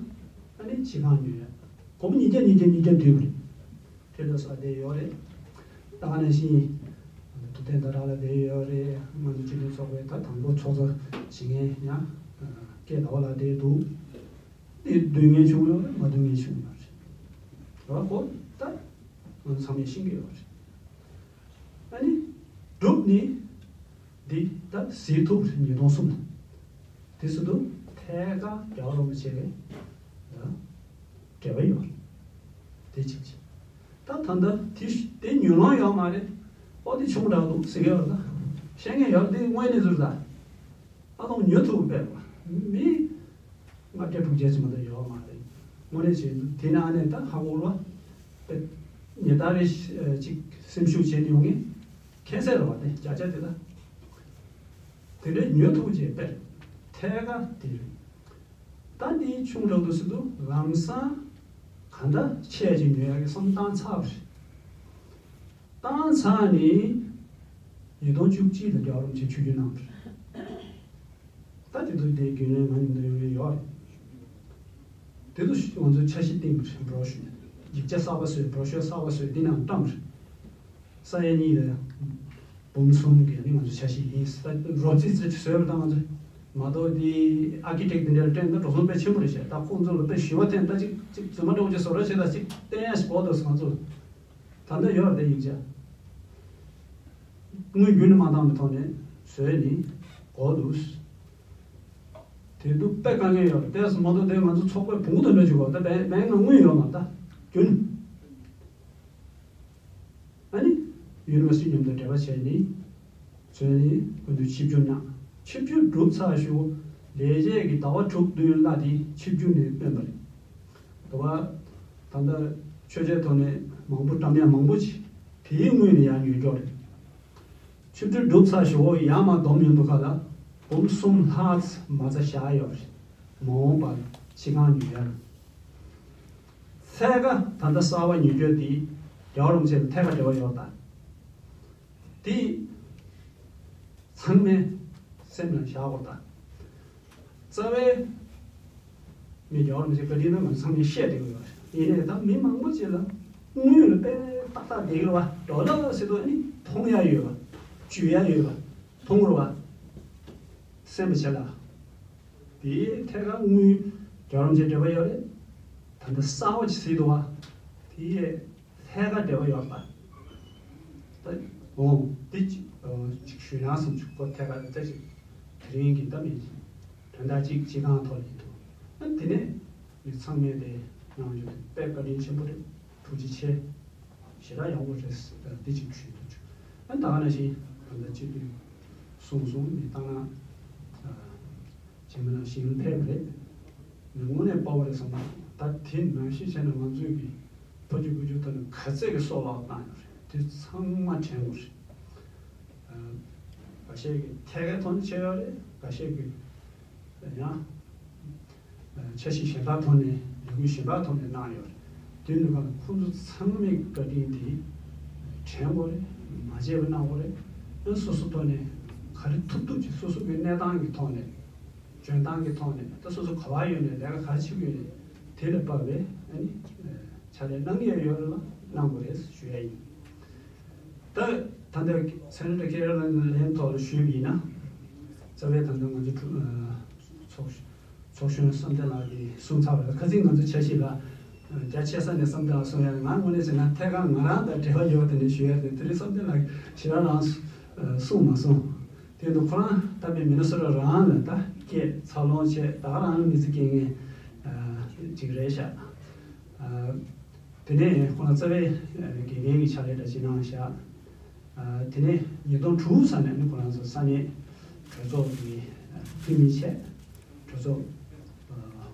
ཨ་ནི་སྤྱི་ཁང་ཉོ་ཡ། སྒོར་མོ་ཉིས་བརྒྱ་ཉིས་བརྒྱ་ཉིས་བརྒྱ་བསྡུས་པ་རེད། ཁྲི་ལོ་ས་བསྡད་ཡོད་རེད། ད་ག་ནང་བཞིན་ཐུབ་བསྟན་ཟླ་གྲགས་ལགས་བསྡད་ཡོད་རེད། ང་ཚོ་སྤྱི་མཐུན་ཚོགས་པའི་ད་དང་པོ་ཚོགས་གཙོ་བྱེད་མཁན་ཡང་སྐལ་ཟླ་བ་ལགས་བསྡད་འདུག་དེ་བསྡུ་མཁན་བྱུང་ཡོད་རེད། མ་བསྡུ་མཁན་བྱུང་ཡོད་རེད། རེད་བ། ཁོ་ད་ང་ཚོ་ཚང་མས་ཤེས་ཀྱི་ཡོད་རེད། ཨ་ནི་སྒྲུབ་ནི། འདི་ད་གཟིགས་ཐུབ་རེད་ཉིས་སྟོང་གསུམ་ལ། དེ་སྲིད་དུ་ཐད་ཀར་རྒྱལ་བ་རིན་པོ་ཆེ་གིས་འབྲེལ་བ་ཡོད་རེད། དེ་གཅིག་བྱས། ད་ད་ལྟ་དེ་དེ་ཉོ་ལོང་ཡོད་མ་རེད། ཨོ་དེ་ཆུང་དྲགས་འདུག་ཟེར་གྱི་ཡོད་རེད། ད་བཤད་མཁན་ཡོད་རེད། དེ་དངོས་གནས་ཚུར་ད་ཨ་ལོང་ཉོ་ཐུབ་པས་མི། ལྔ་བརྒྱ་དྲུག་བརྒྱ་ཅིག་མ་གཏོགས་ཡོད་མ་རེད། དངོས་གནས་བྱས་དུས་དེ་ནང་ནས་ད་ཧ་གོ་བ། ཉེ་ལྟར་རེ་ཅིག་སེམས་ཤུགས་བྱས་ནས་ཡོང་ངེས། ཁྱད་བསད་རེད་བ། དེ་བརྒྱ་ཆ་དེ་ལ་དེ་འདྲའི་ཉོ་ཐུབ་ཅེས་དཔེར་ཐད་ཀར་དེ་རེད། ད་འདི་ཆུང་དྲགས་འདུག་ཟེར་དུས་ལམ་སང་ག་འདྲ་ཆེ་ཅིག་ཉོ་ཡག་གི་བསམ་བཏང་ཚར་བ་རེད། བཏང་ཚར་ནས་ཉིས་སྟོང་བཅུ་གཅིག་ལ་རྒྱལ་བ་རིན་པོ་ཆེ་ཆིབས་བསྒྱུར་གནང་བ་རེད། ད་དེ་ཚོ་དེའི་རྒྱུན་ལས་ང་མཉམ་དུ་ཡོང་མཁན་ཡོད་རེད། དེ་ཚོ་ང་ཚོས་འཆར་གཞི་བཏིང་བ་རེད། བྲོ་ཤུལ་ཡིག་ཆ་གསར་པ་བཟོས། བྲོ་ཤུལ་གསར་པ་བཟོས། དེ་ནང་བཀྲམ་བ་རེད། ས་ཡ་གཉིས་ལ་འབུམ་གསུམ་གྱི་ནི་ང་ཚོ་འཆར་གཞི་ཡིན། ད་རོབ་རྩིས་རྩིས་བཟོས་པ་དང་ང་ཚོ་མ་གཏོགས་དེ་ཨར་ཀི་ཊེག་དེ་འདྲ་ལ་སྤྲད་ན་འགྲོ་སོང་དཔེ་ཆེན་པོ་རེད་ཤག་ད་ཁོང་ཚོ་ལ་དཔེ་ཞུ་བ་འཐེན། ད་ཅིག་ཅིག་རྫུན་མ་འདྲ་བོ་ཅིག་བཟོ་རོགས་བྱེད། ད་ཅིག་བསྟན་ཡ་ཞིག་དགོས་འདུག་ང་ཚོ་ལ། ད་ལྟ་ཡོད་རེད་དེ་ཡིག་ཆ། དངུལ་རྒྱུན་ནས་མ་བཏང་བའི་ཐོག་ནས་བཟོས་ནི་དགོས་འདུག་དེ་འདུག་དཔེ་དཀའ་ངལ་ཡོད་རེད། དེ་སོང་མ་གཏོགས་དེ་ང་ཚོ་ཚོགས་པའི་བོང་བུ་དང་འདྲ་བྱེད་དགོས། ད་བེང་བེང་ནང་དངུལ་ཡོད་མ་རེད། ད་རྒྱུན། ཨ་ནི་ཡུ་ནི་ཝར་སི་ཊི་མཉམ་དུ་འབྲེལ་བ་བྱས་ནི། བཟོས་ནི་སྐུ་མདུན་ཆིབས་བསྒྱུར་གནང་། ཆིབས་བསྒྱུར་གྲུབ་ཚར་ཞུ། ལས་བྱེད་ཀྱི་ཟླ་བ་དྲུག་བདུན་གླ་དེ་ཆིབས་བསྒྱུར་ནས་བཏོན་པ་རེད། དུ་བ། ད་ལྟ་ཆོས་རྒྱལ་ཐོག་ནས་མང་པོ་བཀྲམ་ཡ་མང་པོ་ཅིག་དེའི་དངུལ་ནས་ཡར་ཉོས་ཀྱོག་རེད། ཆིབས་བསྒྱུར་གྲུབ་ཚར་ཞུ་འོ་ཡར་མར་བསྡོམས་ཡོང་དུས་ཁ་ལ་འབུམ་གསུམ་ལྷག་ཙམ་མ་རྩ་བཞག་ཡོད་རེད། མ་འོངས་པར་སྤྱི་ཁང་ཉོ་ཡ་ལ། ཐད་ཀར་ད་ལྟ་གསར་པ་ཉོ་རྒྱུ་དེ་རྒྱལ་བ་རིན་པོ་ཆེ་ལ་ཐད་ཀར་འབྲེལ་བ་ཡོད་ད། དེ་ཚང་མས་སེམས་ལ་བཞག་དགོས་ད། རྩ་བའི་ མི་རྒྱལ་བ་རིན་པོ་ཆེའི་བཀའ་དྲིན་ནི་ང་ཚོ་ཚང་མས་ཤེས་བསྡད་ཀྱི་ཡོད་རེད། ཡིན་ནའི་ད་མི་མང་པོ་ཅིག་ལ་དངུལ་ལ་དཔེ་ཏག་ཏག་བསྡད་ཀྱི་རེད་བ། ཌོ་ལར་ཟེར་དུས་ཨ་ནི་མཐོང་ཡ་ཡོད་བ། འཇུ་ཡ་ཡོད་བ། མཐོང་རེད་བ། སེམས་པ་བྱས་ལ། དེའི་ཐད་ཀར་དངུལ་རྒྱལ་བ་རིན་པོ་ཆེ་འབྲེལ་བ་ཡོད་རེད། ད་ལྟ་གསར་པ་ཅིག་གཟིགས་འདུག་བ། དེའི་ཐད་ཀར་འབྲེལ་བ་ཡོད་པ། ད་འོང་འདི་ཅིག་ཅིག་ཞུས་ན་བསམ་བྱུང་། ཁོ་ཐད་ཀར་ད་ཅིག་དེ་རིང་གི་ད་མི་དོན་དག་ཅིག་སྤྱི་བཏང་ཐོག་ལ་ཡིན་འདུག། ཨ་དེ་ནས་མི་ཚང་མས་དེ་གནང་རྒྱུ་དེ་དཔེ་བཀའ་དྲིན་ཆེན་པོ་རེད། ཐུགས་རྗེ་ཆེ། ཞེ་དྲག་ཡག་པོ་རེད། འདི་ཅིག་ཞུས་འདུག། ཨ་ད་ག་ནང་བཞིན་ད་ལྟ་སྤྱི་འཐུས་གསུངས་སོང་། མི་བཏང་ན། རྗེས་མ་ནང་བཞིན་ཕེབས་པ་རེད། ངས་དངོས་གནས་དཔའ་བོ་རེད་བསམ་པ། ད་དེ་ནང་བཞིན་བྱས་ན་ང་ཚོས་ཀྱི་ཕ་རྒྱུད་བུ་རྒྱུད་ཐོག་ནས་ག་ཚད་ཀྱི་སྲོག་བླངས་བཏང་ཡོད་རེད། དེ་ཚང་མ་དྲན་དགོས་རེད། ཨ། འགའ་ཤས་ཀྱིས་ཐད་ཀའི་ཐོག་ནས་བྱས་ཡོད་རེད། འགའ་ཤས་ཀྱིས་ཡང་འཆར་གཞི་གཞན་པ་ཐོག་ནས་ལས་འགུལ་གཞན་པ་ཐོག་ནས་གནང་ཡོད་རེད། དེ་འདུག་ག་ཁོང་ཚོ་ཚང་མས་བཀའ་དྲིན་དེ་དྲན་དགོས་རེད། མ་བརྗེད་པ་གནང་དགོས་རེད། ཨ་སོ་སོ་ཐོག་ནས་ག་རེ་ཐུབ་ཐུབ་ཅིག་སོ་སོ་གི་གནས་སྟངས་ཀྱི་ཐོག་ནས། འཇོན་ཐང་གི་ཐོག་ནས་ད་སོ་སོ་ག་པར་ཡོད་ནས་ལས་ཀ་ག་རེ་བྱེད་ཀྱི་ཡོད་ནས་དེ་ལ་དཔག་པའི་ཨ་ནི་ཕྱག་ལས་གནང་གི་ཡོད་རེད་ལ་གནང་དགོས་རེད་ཞུ་ཡ་ཡིན། ད་ད་ལྟ་སེ་ནེ་ཊར་ཁེ་རི་ལེམ་ཐོག་ལ་ཞུས་པ་ཡིན་ན། རྩ་བའི་ད་ལྟ་ང་ཚོ་ཚོགས་ཚོགས་གཞོན་བསམ་གཏན་ལགས་ཀྱིས་གསུངས་ཚར་བ་རེད། ཁ་སང་ང་ཚོ་འཆར་གཞི་ལ་རྒྱ་ཆེ་ས་ནས་བསམ་གཏན་ལགས་གསུང་ཡ་ང་དངོས་གནས་བྱས་ན་ཐད་ཀར་ང་རང་དང་འབྲེལ་བ་ཡོད་པ་དེ་འདྲ་ཞུ་ཡ་རེད། དེ་རིང་བསམ་གཏན་ལགས་ཞེ་དྲག་རང་གསུངས་མ་སོང་། དེ་ཡིན་དུས་ཁོ་རང་ད་ལྟའི་མི་ནི་སོ་ཊ་རང་ལ་ད་སྐད་འཚར་ལོངས་བྱས། ད་ག་རང་མི་ཚེ་སྐྱེལ་མཁན་ཅིག་རེད་ཤག། དེ་ནས་ཁོ་རང་རྩ་བའི་དགེ་རྒན་གྱི་ཕྱག་ལས་འདྲ་ཅིག་གནང་ཤག། དེ་ནས་ཉིས་སྟོང་དྲུག་ཙམ་ནས་ནི་ཁོ་རང་ཚོ་ས་གནས་གྲོས་ཚོགས་ཀྱི་འཐུས་མི་བྱས། གྲོས་ཚོགས་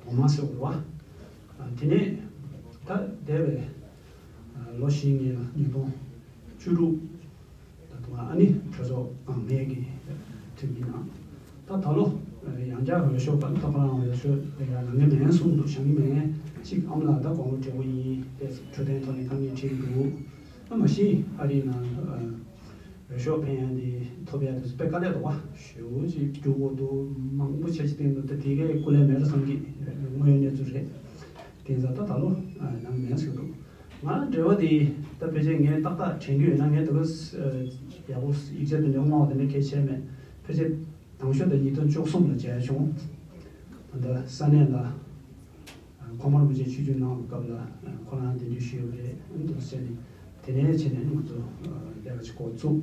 འོག་མ་ཟེར་དགོས་རེད་བ། དེ་ནས་ད་འདས་པའི་ལོ་བཞི་ནས་ཉིས་སྟོང་བཅུ་དྲུག། ད་དུང་ཨ་ནི་གྲོས་ཚོགས་འོག་མའི་གི་འཐུས་མི་ནང་། ད་ད་ལོ་ཡང་བསྐྱར་འོས་ཤོག་པ་ད་ཁོ་རང་འོས་ཤོག་ལ་ཡང་ལངས་ཀྱི་མེད་གསུངས་འདུག། བཞེངས་ཀྱི་མེད། གཅིག་ཨ་མ་ལགས་ད་དགོངས་པ་འགྲེལ་པོ་ཡིན་ཏེ་འཕྲོད་བསྟེན་ཐོག་ནས་དཀའ་ངལ་འཕྲད་ཀྱི་འདུག། ཨ་མ་གཞི་ཨ་རིའི་ནང་འོས་ཤོག་འཕེན་ཡ་འདི་ཐོབ་ཡ་དེ་ཚོ་དཔེ་དཀའ་ལས་འདུག་བ། ཞེ་པོ་ཅིག་རྒྱུག་དགོས་འདུག། མང་པོ་བྱས་ཅིག་བསྟན་འདུག། ད་དེ་གའི་སྐུ་ལས་མེད་རེད་བསམ་གྱི། དངོས་ཡོད་གནས་ཚུལ་རེད། དེ་ཚོ་ད་ད་ལོ་ནང་མེད་ཟེར་འདུག། ང་འབྲེལ་བ་དེ་ད་ཕལ་ཆེར་ངས་ཏག་ཏག་དྲན་རྒྱུ་ཡོད་ན། ངས་དེ་ག་ཡག་པོ་ཡིག་ཆ་དེ་འདྲ་མངགས་པ་དེ་འདྲ་གལ་ཆེ་མེད། ཕལ་ཆེར་དང་ཤོས་དེ་ཉིས་སྟོང་བཅུ་གསུམ་ལ་མཇལ་བྱུང་། ད་ལྟ་ས་གནས་ལ་གོང་མ་རིན་པོ་ཆེ་ཆིབས་བསྒྱུར་གནང་བའི་སྐབས་ལ་ཁོ་རང་གདན་འདྲེན་ཞུས་པ་རེད། འདུག་ཟེར་ནས་དེ་ནས་བྱས་ནས་ང་ཚོ་ལས་ཀ་ཅིག་འགོ་བཙུགས།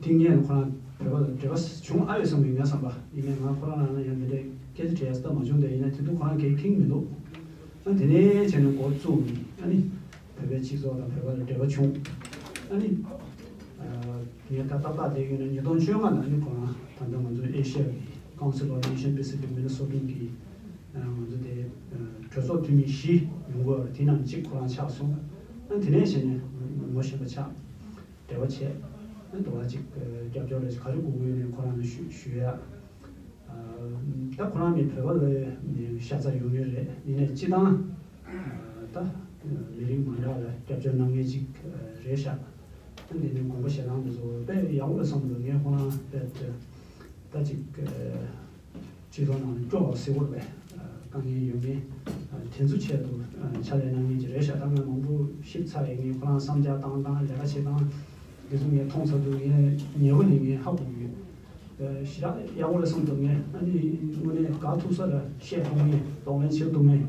དེ་སྔོན་ཁོ་རང་བོད་པ་དང་འབྲེལ་བ་བྱུང་ཨ་ཡོད་བསམ་གྱི་ངའི་བསམ་པ་ཡིན་ནའི། ང་ཁོ་རང་རང་ལ་ཡང་འདི་འདྲའི་སྐད་ཆ་དྲིས་ཡ་ཙམ་མ་བྱུང་། དེ་ཡིན་ན་དེ་དུས་ཁོ་རང་གའི་ཁེངས་མི་འདུག། ཨ་དེ་ནས་བྱས་ནས་འགོ་བཙུགས་ནས་ཨ་ནི་བོད་པའི་སྤྱི་ཚོགས་དང་བོད་པ་ལ་འབྲེལ་བ་བྱུང་། ཨ་ནི་ངས་ད་ཏག་ཏག་བསྡད་ཡོད་ན་ཉིས་སྟོང་བཅོ་ལྔ་ནང་ནི་ཁོ་རང་ད་ལྟ་ང་ཚོ་ཨེ་ཤི་ཡ་གི་Council of Asian Pacific Minnesota གི་ང་ཚོ་དེ་གྲོས་ཚོགས་འཐུས་མི་བཞི་ཡོང་གི་ཡོད་རེད། དེ་ནང་གཅིག་ཁོ་རང་ཆགས་སོང་། ཨ་དེ་ནས་བྱས་ནས་ངོ་ཤེས་པ་ཆགས། འབྲེལ་བ་བྱས། ཨ་འདུག་བ་ཅིག་རྒྱབ་སྐྱོར་རེ་ག་རེ་དགོས་ཀྱི་ཡོད་ནས་ཁོ་རང་ལ་ཞུ་ཞུ་ཡ། ད་ཁོ་རང་ནི་བོད་པ་ལ་ནི་ཤ་ཚ་ཡོད་མཁན་རེད། ཡིན་ནའི་སྤྱི་བཏང་ད་མི་རིགས་མ་འདྲ་ལ་རྒྱབ་སྐྱོར་གནང་མཁན་ཅིག་རེད་ཤག། ཨ་འདི་ནི་དགོངས་པ་བཞེས་སྟངས་དེ་ཚོ་དཔེ་ཡག་པོ་རེད་བསམ་འདུག། ངས་ཁོ་རང་དཔེ་ད་ཅིག་སྤྱི་ཚོགས་ནང་ལ་སྐྱོ་བ་ཟེར་བ་རེད་པས། དཀའ་ངལ་ཡོད་མཁན་དེ་ཚོ་ཆེད་དུ་ཕྱག་ལས་གནང་མཁན་ཅིག་རེད་ཤག། ད་ང་མང་པོ་ཞིབ་ཚགས་ཡིན། ངས་ཁོ་རང་བསམ་འཆར་བཏང་སྟངས་ལས་ཀ་བྱེད་སྟངས་དེ་ཚོ་ངས་མཐོང་ཚར་དུས་ངས་ཉེ་བོ་ནས་ངས་ཧ་གོ་གི་ཡོད། ཞེ་དྲག་ཡག་པོ་རེད་བསམ་འདུག། ངས་ཨ་ནི་དངོས་གནས་ག་ཐུབ་ས་ལ་བཤད་གཏོང་མཁན་གདོང་ལེན་བྱེད་ཐུབ་མཁན།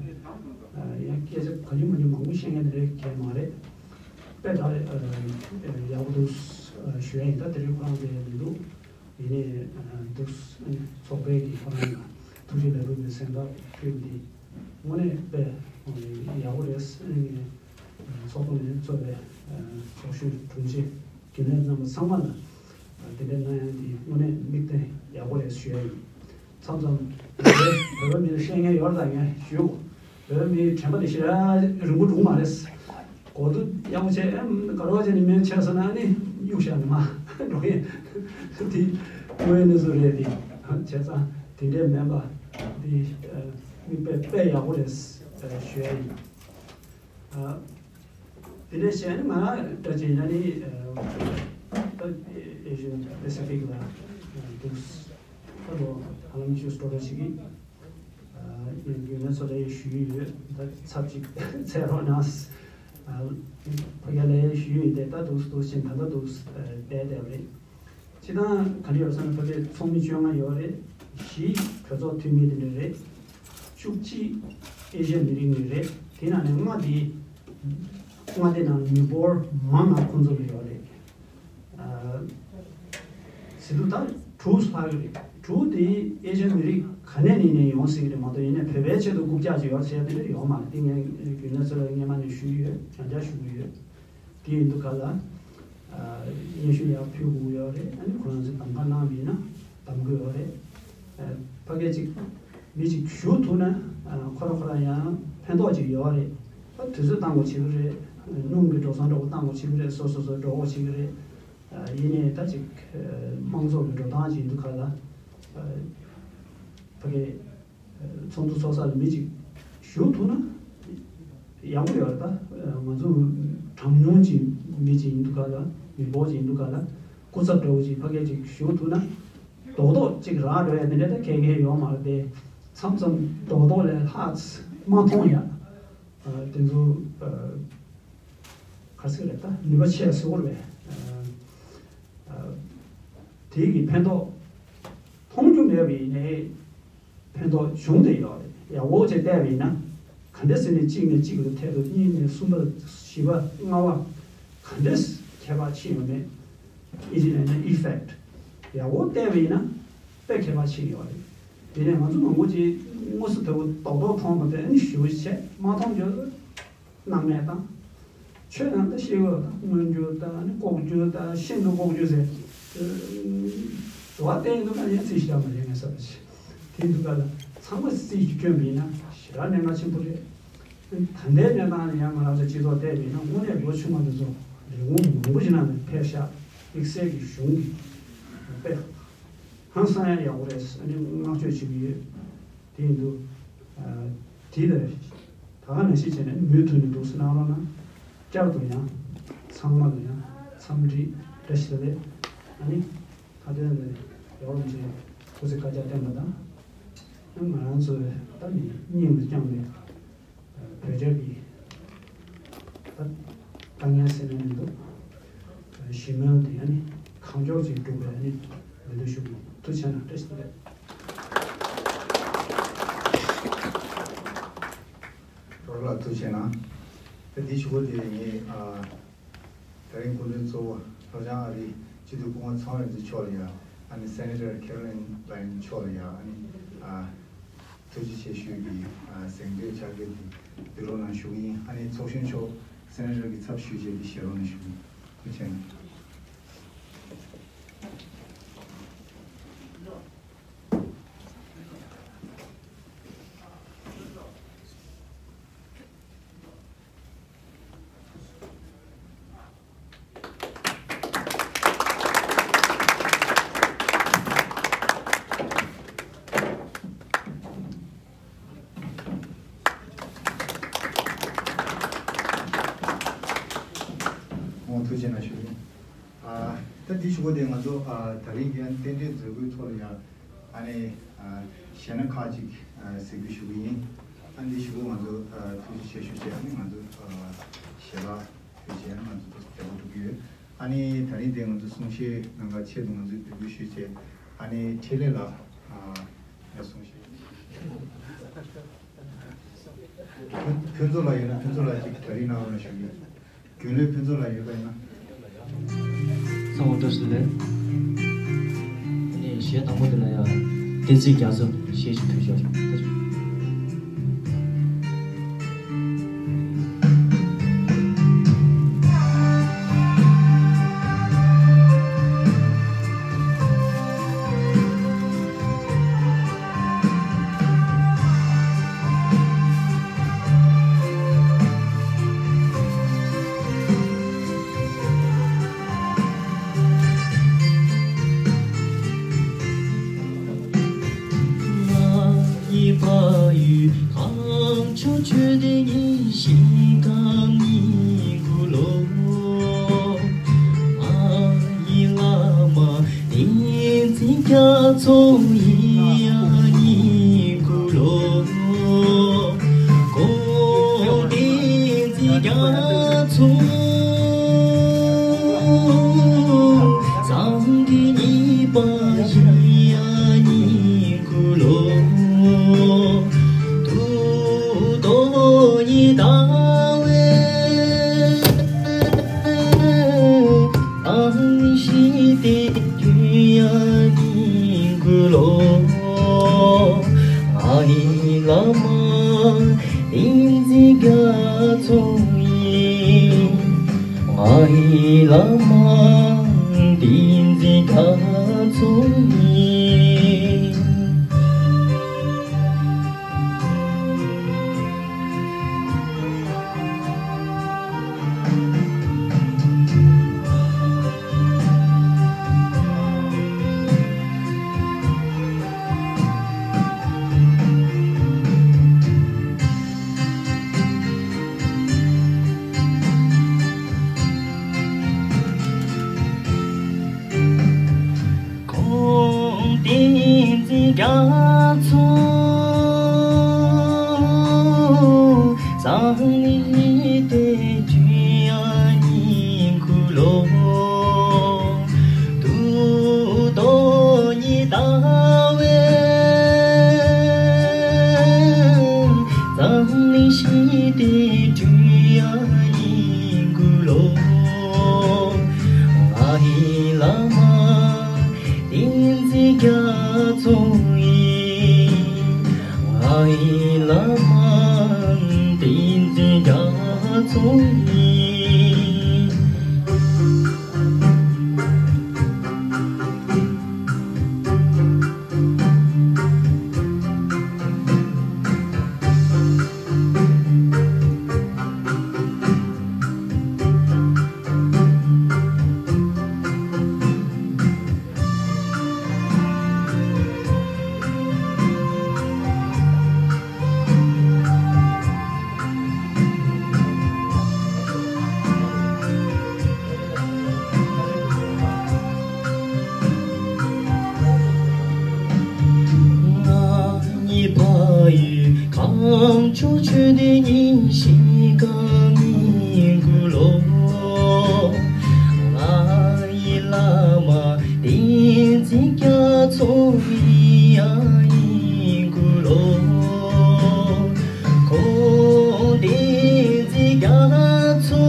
ཡང་སྐད་ཆ་ག་ཉུང་མ་ཉུང་མང་པོ་བཤད་མཁན་དེ་འདྲ་གང་ཡང་མ་རེད། དཔེ་ད་ཡག་པོ་འདུག་ཞུ་ཡ་ཡིན། ད་དེ་རིང་ཁོ་རང་དེ་མི་འདུག། ཡིན་ནའི་འདུག། ཚོགས་པའི་གི་ཁོ་རང་ལ་ཐུགས་རྗེ་ལེགས་འབུལ་གྱི་གཟེངས་རྟགས་ཕུལ་འདི་དངོས་གནས་དཔེ་ཡག་པོ་རེད། ཚོགས་གཙོ་ནས་གཙོས་པའི་ཚོགས་གཞོན་དྲུང་ཆེ་རྒྱུན་ལས་རྣམ་པ་ཚང་མ་ལ་དེ་འདྲའི་གནང་ཡ་འདི་དངོས་གནས་དམིགས་རྟེན་ཡག་པོ་རེད་ཞུ་ཡ་ཡིན། མཚམས་མཚམས་བོད་པ་མི་ལ་བཤད་མཁན་ཡོད་རེད་ད། ངས་ཞུ། བོད་པ་མིའི་དྲན་པ་དེ་ཞེ་དྲག་རིང་པོ་འགྲོ་གི་མ་རེད། གོ་བསྡུར་ཡག་པོ་བྱས། ཨེམ་ག་རེ་བྱས་ནས་མིང་ཆད་སོང་ན་ནི་གཡུག་བཞག་ནས་མར་འགྲོ་གི་ཡིན། དེ་དངོས་ཡོད་གནས་ཚུལ་རེད། དེ་བྱས་ཙང་དེ་འདྲས་མིན་པ་འདི་མིག་དཔེ་དཔེ་ཡག་པོ་རེད་ཞུ་ཡ་ཡིན། དེ་འདྲས་བྱས་ནས་ང་རང་འདྲ་བྱས་ན་ནི་ད་ཨེ་ཤི་ཡན་པེ་སི་ཕིག་ལ་འདུག། ད་ལོ་ཧ་ལམ་བཅུ་སྟོང་ཞིག་གི་ཡིན་གྱི། ངས་ཚོ་ལས་ཞུས་ཡོད། ད་ཚབ་ཅིག་འཚལ་རོགས་གནང་། ཨ། ཕ་གིར་ལས་ཞུས་ཡོད་དེ་ད་འདུག་འདུག་ཕྱིན་ད་ལྟ་འདུག་བསྡད་བསྡད་པ་རེད། སྤྱིར་བཏང་ག་འདྲ་ཡོད་ཟེར་ན་ཕ་གིར་ཚོགས་མི་བཅོ་ལྔ་ཡོད་རེད། བཞི་གྲོས་ཚོགས་འཐུས་མི་དེ་འདྲ་རེད། བཅུ་གཅིག་ཨེ་ཤ་ཡ་མི་རིགས་ནས་རེད། དེ་ནང་ནས་ལྔ་དེ་ལྔ་དེ་ནང་མི་འབོར་མང་ང་ཁོང་ཚོ་ལ་ཡོད་རེད། ཨ། ཟེར་དུས་ད་དྲུག་ལྷག་གི་རེད། དྲུག་དེ་ཨེ་ཤ་ཡ་མི་རིགས་ག་ནས་ནས་ནས་ཡོང་སྲིད་ཀྱི་རེད་མ་གཏོགས་ཡིན་ནའི་བོད་པའི་ཆེད་དུ་རྐུབ་བཀྱག་ཅིག་ཡོད་ཟེར་དེ་འདྲ་ཡོད་མ་རེད། དེ་ངས་རྒྱུན་ལས་ཚོ་ལ་སྔོན་མ་ནས་ཞུས་ཡོད། ཡང་བསྐྱར་ཞུ་གི་ཡོད། དེ་ཡིན་དུས་ག་ལ། ཨ། སྙན་ཞུ་ཡར་ཕུལ་དགོས་ཡོད་རེད། ཨ་ནི་ཁོ་རང་ཚོས་གདམ་ག་གནང་བ་ཡིན་ན་གདམ་གི་ཡོད་རེད། ཨ། ཕ་གིར་ཅིག་མི་ཅིག་ཞུགས་ཐུབ་ན། ཨ། ཁོ་རང་ཁོ་རང་ཡང་ཕན་ཐོགས་ཅིག་ཡོད་རེད། ཨ། དུས་ཚོད་བཏང་དགོས་བྱེད་ཀྱི་རེད། སྣུམ་གྱི་འགྲོ་སོང་འདྲ་པོ་བཏང་དགོས་བྱེད་ཀྱི་རེད། སོ་སོ་སོ་འགྲོ་དགོས་བྱེད་ཀྱི་རེད། ཨ། ཡིན་ནའི་ད་ཅིག་ཨ། དམངས་གཙོ་གི་འགྲོ་སྟངས་ཅིག་ཡིན་དུས་ག་ལ། ཨ། ཕ་གིར། ཚོགས་འདུ་ཚོགས་ས་ལ་མི་གཅིག་ཞུགས་ཐུབ་ན་ཡག་པོ་ཡོད་རེད། ད་ང་ཚོ་གྲངས་ཉུང་གི་མི་གཅིག་ཡིན་དུས་ག་ལ། མི་འབོར་གཅིག་ཡིན་དུས་ག་ལ། སྐུ་ཚབ་འདྲ་བོ་གཅིག་ཕ་གིར་གཅིག་ཞུགས་ཐུབ་ན་རྡོག་རྡོག་གཅིག་རག་འགྲོ་ཡ་དེ་འདྲ་ད་གང་ཡང་ཡོད་མ་རེད་དེ། མཚམས་མཚམས་རྡོག་རྡོག་ལས་ལྷག་མ་མཐོང་ཡ། ཨ། དེ་ཚོ། ཨ། ག་རེ་ཟེར་རེད། ད་ནུས་པ་ཆེ་ཟེར་བ་རེད། ཨ། ཨ། དེ་གི་ཕན་ཐོགས་མཐོང་རྒྱུ་མེད་པ་ཡིན་ནའི་ཕན་ཐོགས་བྱུང་བསྡད་ཡོད་རེད། ཡག་པོ་བྱས་བལྟས་པ་ཡིན་ན་ག་འདྲ་ཟེར་ནས་གཅིག་ནས་གཅིག་ལ་ཐད་དུ་གཉིས་ནས་གསུམ་པ་བཞི་པ་ལྔ་པ་ག་འདྲ་ཁྱད་པར་ཕྱིན་ཡོད་མེད། ཨི་ཇི་ནས་ནས་effect ཡག་པོ་བལྟས་པ་ཡིན་ན་དཔེ་ཁྱད་པར་ཕྱིན་ཡོད་རེད། དེ་ནས་ང་ཚོ་མང་པོ་ཅིག་དངོས་སུ་དེ་བོ་རྡོག་རྡོག་མཐོང་བ་དེ་ཨ་ནི་ཞུ་བྱས་མ་མཐོང་རྒྱུ། སྣང་མེད་དང་། ཆོས་ནང་ད་ཤེས་དགོས་དང་མངོན་གྱུར་དང་ནི་ལྐོག་གྱུར་དང་ཤིན་ཏུ་ལྐོག་གྱུར་ཟེར། དུ་བ་བསྟན་འདུག་ག་ཡང་ཚིག་ཞིག་ལ་མ་ལེན་ངེས་ས་རེད། དེ་འདུག་ག་ལ་ཚང་མ་རྩིས་ཀྱི་སྐྱོན་པ་ཡིན་ན་ཞེ་དྲག་གནད་འགག་ཆེན་པོ་རེད། ད་ལྟའི་གནས་སྟངས་ལ་ཡང་ང་རང་ཚོ་སྤྱི་ཚོགས་བལྟས་པ་ཡིན་ན་དངོས་གནས་ལོ་ཆུང་བ་འདི་ཚོ་ལས་ཁུངས་མང་པོ་ཞིག་ནང་ནས་ཕེབས་ཤག་དམིགས་བསལ་གྱི་གཞུང་གི་དཔེ་ཧང་སང་ཡང་ཡག་པོ་རེད། ཨ་ནི་བསྔགས་བརྗོད་བྱེད་ཀྱི་ཡོད། དེ་ཡིན་དུས། ཨ། དེ་ལ་ད་ག་ནང་བཞིན་བྱས་ནས་མུ་མཐུད་ནས་འདུག་སེ་གནང་རོགས་གནང་། བསྐྱར་དུ་ཡང་ཚང་མ་ལ་ཡང་འཚམས་འདྲི་བཀྲ་ཤིས་བདེ་ལེགས། ཨ་ནི་མཐའ་དོན་ལ་ཡོ་རོབ་ཅན་སྐུ་ཚེ་བསྐལ་བརྒྱར་བརྟན་པ་དང་། ང་རང་ཚོའི་ད་ནི་སྙིང་དུ་བཅངས་པའི་བོད་རྒྱ་གི་ད་དཀའ་ངལ་ཟེར་ན་མི་འདུག་ཞི་མོལ་དེ་ཨ་ནི་གང་མགྱོགས་ཅིག་འགྲུབ་པའི་ཨ་ནི་འོས་བསྡུ་ཞུ་གི་ཡིན། ཐུགས་རྗེ་གནང་། བཀྲ་ཤིས་བདེ་ལེགས། རོགས་ལ་ཐུགས་རྗེ་གནང་། ད་འདི་ཞུ་གོ་དེ་ངས་ཨ། ད་རིང་སྐུ་མགྲོན་གཙོ་བོ་ལྷོ་བྱང་ཨ་རིའི་སྤྱི་འཐུས་སྐུ་ངོ་ཚངས་དབྱངས་རྡོ་རྗེ་མཆོག་ལ་ཡ། ཨ་ནི་སེ་ནེ་ཊར་ཁེ་རོ་ལིན་ལའིན་མཆོག་ལ་ཡ། ཨ་ནི་ཨ། ཐུགས་རྗེ་ཆེ་ཞུ་གི་ཡིན། ཨ། གཟེངས་བསྟོད་ཕྱག་འཁྱེར་འདི་འབུལ་རོགས་གནང་ཞུ་གི་ཡིན། ཨ་ནི་ཚོགས་གཞོན་མཆོག་སེ་ནེ་ཊར་གྱི་ཚབ་ཞུས་བྱས་འདི་བཞེས་རོགས་གནང་ཞུ་གི་ཡིན། ཐུགས་རྗེ་གནང་། ཨོ། ཐུགས་རྗེ་གནང་ཞུ་ཡིན། ཨ། ད་འདི་ཞུ་གོ་དེ་ང་ཚོ་ཨ། ད་རིང་གི་རྟེན་འབྲེལ་མཛད་སྒོའི་ཐོག་ལ་ཡང་ཨ་ནི་ཨ། གཞས་སྣ་ཁག་ཅིག་ཨ། གཟིགས་འབུལ་ཞུ་གི་ཡིན། ཨ། འདི་ཞུ་གོ་ང་ཚོ་ཨ། ཐུགས་རྗེ་ཆེ་ཞུ་བྱས། ཨ་ནི་ང་ཚོ་ཨ། གཞས་པ་ཐུགས་རྗེ་ཆེ། ཨ་ནི་ང་ཚོ་ཐུགས་རྗེ་ཆེ་ཞུ་གི་ཡོད། ཨ་ནི་ད་རིང་དེ་ང་ཚོ་གསུང་བཤད་གནང་ག་ཆེད་དུ་ང་ཚོས་འབོད་སྐུལ་ཞུས་བྱས། ཨ་ནི་འཕྲིན་ལས་ལགས་ཨ་ལ་གསུང་བཤད། ཕུན་ཕུན་ཚོགས་ལགས་ཡོད་ན་ཕུན་ཚོགས་ལགས་ཅིག་གྲ་སྒྲིག་གནང་རོགས་གནང་ཞུ་གི་ཡོད། རྒྱུན་ལས་ཕུན་ཚོགས་ལགས་ཡོད་པ་ཡིན་ན། ཚང་མ་བཀྲ་ཤིས་བདེ་ལེགས། ཨ་ནི་གཞས་དང་པོ་དེ་ལ་ཡང་བསྟན་འཛིན་རྒྱ་མཚོ་གཞས་ཤིག་ཕུལ་ཤོག། ཐུགས་རྗེ་ཆེ། སངས་རྒྱས་གཉིས་པ་ཞི་ཡ་ཉིད་ཀུན་ལོ། དུ་དོ་ཉི་ཟླ་བའི། ཨང་ཤི་ཏེ་ཀྲུང་ཡ་ཉིན་གུ་ལོ། ང་ཡི་བླ་མ་བསྟན་འཛིན་རྒྱ་མཚོ་ཡིན། ང་ཡི་བླ་མ་བསྟན་འཛིན་རྒྱ་མཚོ་ཡིན། ཁོང་བསྟན་འཛིན་རྒྱ་མཚོ། སངས་རྒྱས་ཏེ་ཀྲུང་ཡ་ཉིན་གུ་ལོ། དུ་དོ་ཉི་ཟླ་བའི། སངས་རྒྱས་ཏེ་ཀྲུང་ཡ་ཉིན་གུ་ལོ། ང་ཡི་བླ་མ་བསྟན་འཛིན་རྒྱ་མཚོ་ཡིན། ང་ཡི་བླ་མ་བསྟན་འཛིན་རྒྱ་མཚོ་ཡིན། ང་གཉིས་ཕ་ཡུལ་ཁམས་ཕྱོགས་ཆོས་སྡེ་ཉིན་ཞིག་ག་མི་གུ་ལོ། ང་ཡི་བླ་མ་བསྟན་འཛིན་རྒྱ་མཚོ་ཡིན་ཡ་ཡིན་གུ་ལོ། ཁོང་བསྟན་འཛིན་རྒྱ་མཚོ།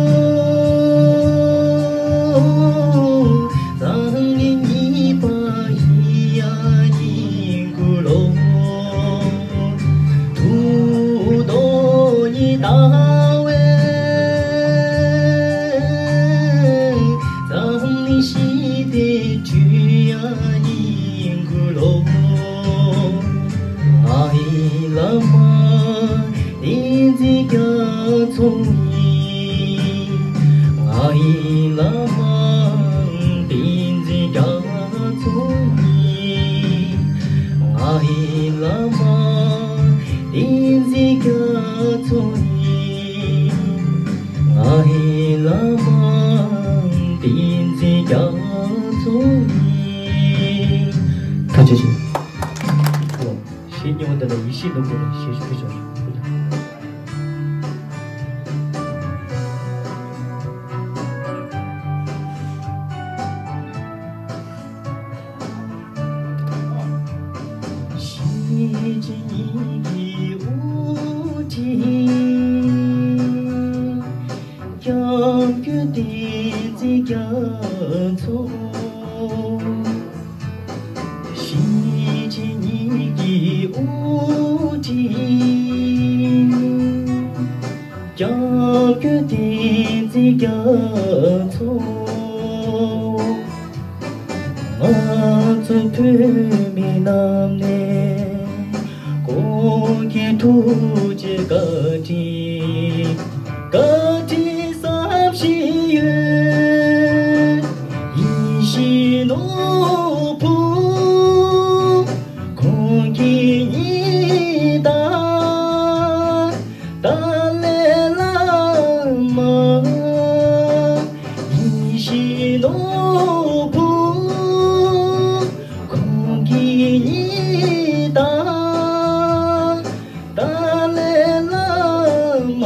སངས་རྒྱས་གཉིས་པ་ཡིན་ཡ་ཡིན་གུ་ལོ། དུ་དོ་ཉི་ཟླ་བའི། སངས་རྒྱས་ཏེ་ཀྲུང་ཡ་ཉིན་གུ་ལོ། ང་ཡི་བླ་མ་བསྟན་འཛིན་རྒྱ་མཚོ་ཡིན། ང་ཡི་བླ་མ་བསྟན་འཛིན་རྒྱ་མཚོ་ཡིན། ང་ཡི་བླ་མ་བསྟན་འཛིན་རྒྱ་མཚོ་ཡིན། ང་ཡི་བླ་མ་བསྟན་འཛིན་རྒྱ་མཚོ་ཡིན། ཐུགས་རྗེ་ཆེ། གཞས་རྙིང་པ་འདི་ལ་ཡེ་ཤེས་ནོར་བུ་ལ་གཞས་ཤིག་ཕུལ་ཆོག་ཞུ། གཞིས་བྱེས་གཉིས་ཀྱི་དབུ་ཁྲིད། སྐྱབས་མགོན་བསྟན་འཛིན་རྒྱ་མཚོ། གཞིས་བྱེས་གཉིས་ཀྱི་དབུ་ཁྲིད། སྐྱབས་མགོན་བསྟན་འཛིན་རྒྱ་མཚོ། ང་ཚོ་བོད་མི་རྣམས་ནས་ཁོང་གི་ཐུགས་རྗེ་བཀའ་དྲིན། བཀའ་དྲིན་བསམ་བཞིན་ཡོད། ཡིད་བཞིན་ནོར་བུ་ཁོང་གི་ཉི་ཟླ། ཏཱ་ལའི་བླ་མ། ཡིད་བཞིན་ནོར་བུ་ཁོང་གི་ཉི་ཟླ། ཏཱ་ལའི་བླ་མ།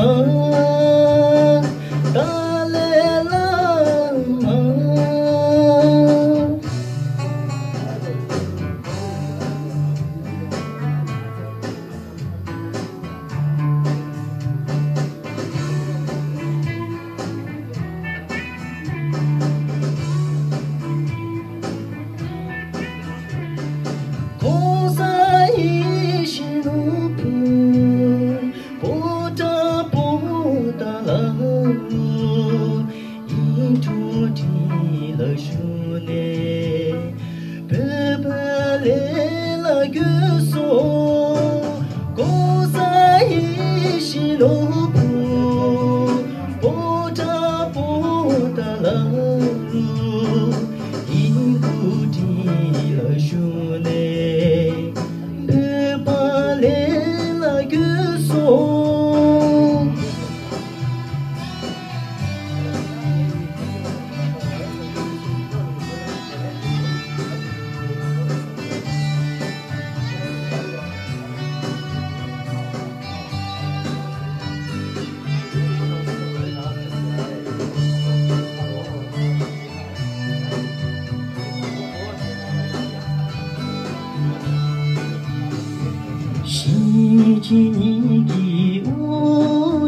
གཞིས་བྱེས་གཉིས་ཀྱི་དབུ་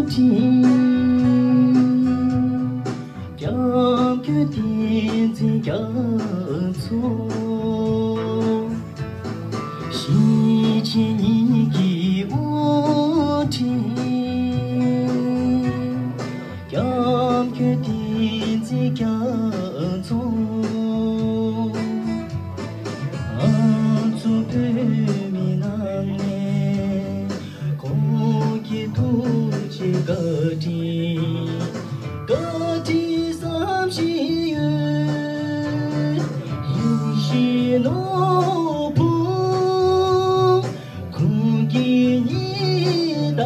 ཁྲིད། སྐྱབས་མགོན་བསྟན་འཛིན་རྒྱ་མཚོ། གཞིས་བྱེས་གཉིས་ཀྱི་དབུ་ཁྲིད། སྐྱབས་མགོན་བསྟན་འཛིན་རྒྱ་མཚོ། ང་ཚོ་བོད་མི་ནང་ནས། ཁོང་གི་ཐུགས་རྗེ་བཀའ་དྲིན། བཀའ་དྲིན་བསམ་བཞིན་ཡོད། ཡིད་བཞིན་ནོར་བུ་ཁོང་གི་ཉི་ཟླ།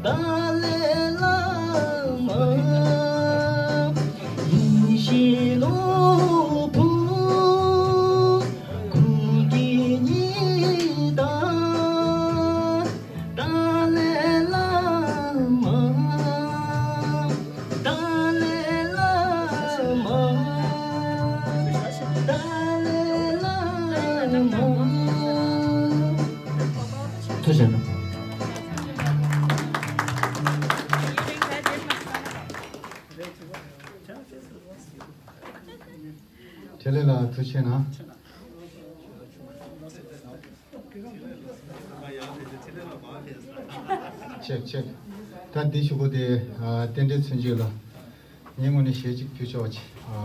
ཏཱ་ལའི་བླ་མ། ཡིད་བཞིན་ནོར་བུ། ཁོང་གི་ཉི་ཟླ། ཏཱ་ལའི་བླ་མ། ཏཱ་ལའི་བླ་མ། ཏཱ་ལའི་བླ་མ། ཐུགས་རྗེ་གནང་། འཕྲིན་ལས་ལགས་ཐུགས་རྗེ་གནང་། ཆེག་ཆེག་ད་འདི་ཞུ་གོ་དེ་ཨ་རྟེན་འབྲེལ་མཚོན་བརྗོད་ལ། ངའི་ངོས་ནས་ཞལ་གཅིག་ཕུལ་ཆོག་ཅིག་ཨ་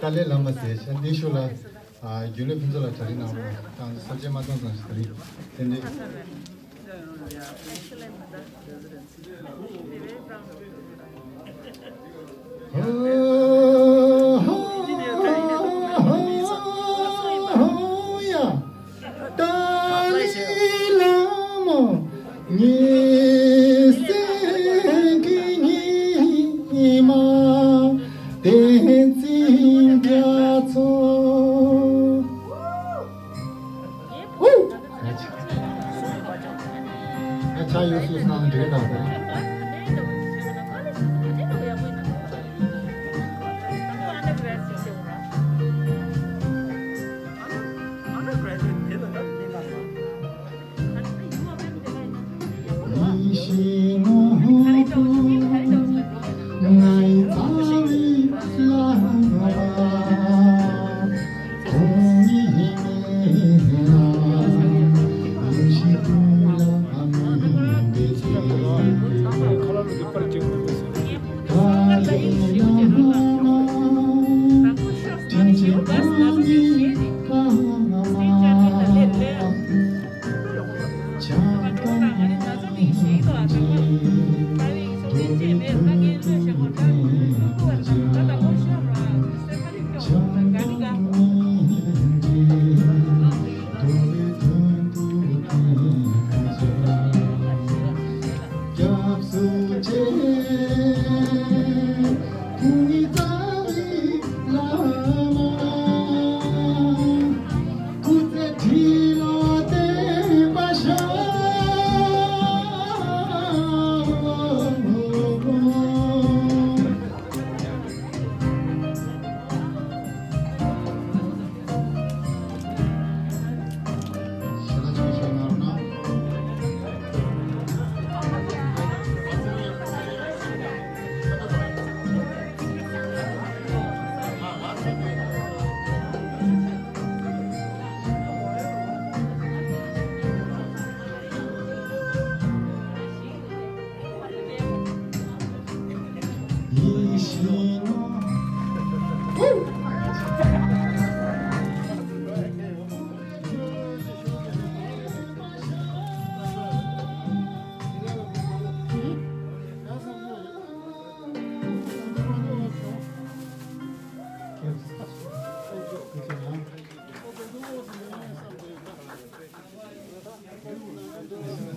ཏཱ་ལའི་བླ་མ་ཟེར་ཆ་འདི་ཞུ་ལ། ཨ་རྒྱུན་ལས་ཕུན་ཚོགས་ལ་གྲ་སྒྲིག་གནང་རོགས་གནང་། ས་བཅད་མ་གཏོང་ཙམ་ཞིག་ད་རིང་རྟེན་འབྲེལ། ཏཱ་ལའི་བླ་མ་ཉེ་སྲས་ཀྱི་ཉི་མ་བསྟན་འཛིན་རྒྱ་མཚོ། ཧུ། ཨ་ཆ་ཡོད་སུ་སྣང་འདྲེ་དང་དེ།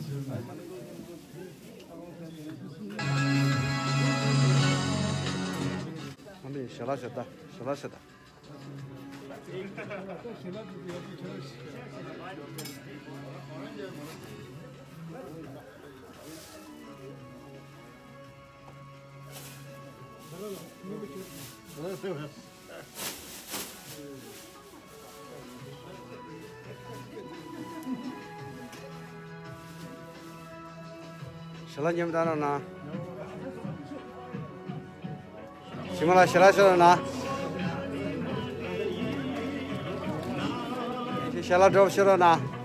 ཨ་ནི་ཞལ་ལག་ཞལ་ལྟ། ཞལ་ལག་ཞལ་ལྟ། ཞལ་ལག་མཉམ་བཏང་རོགས་གནང་། ཞི་མ་ལ་ཞལ་ལག་ཤོར་རོགས་གནང་། ཞལ་ལག་སྒྲོབ་ཤོར་རོགས་གནང་།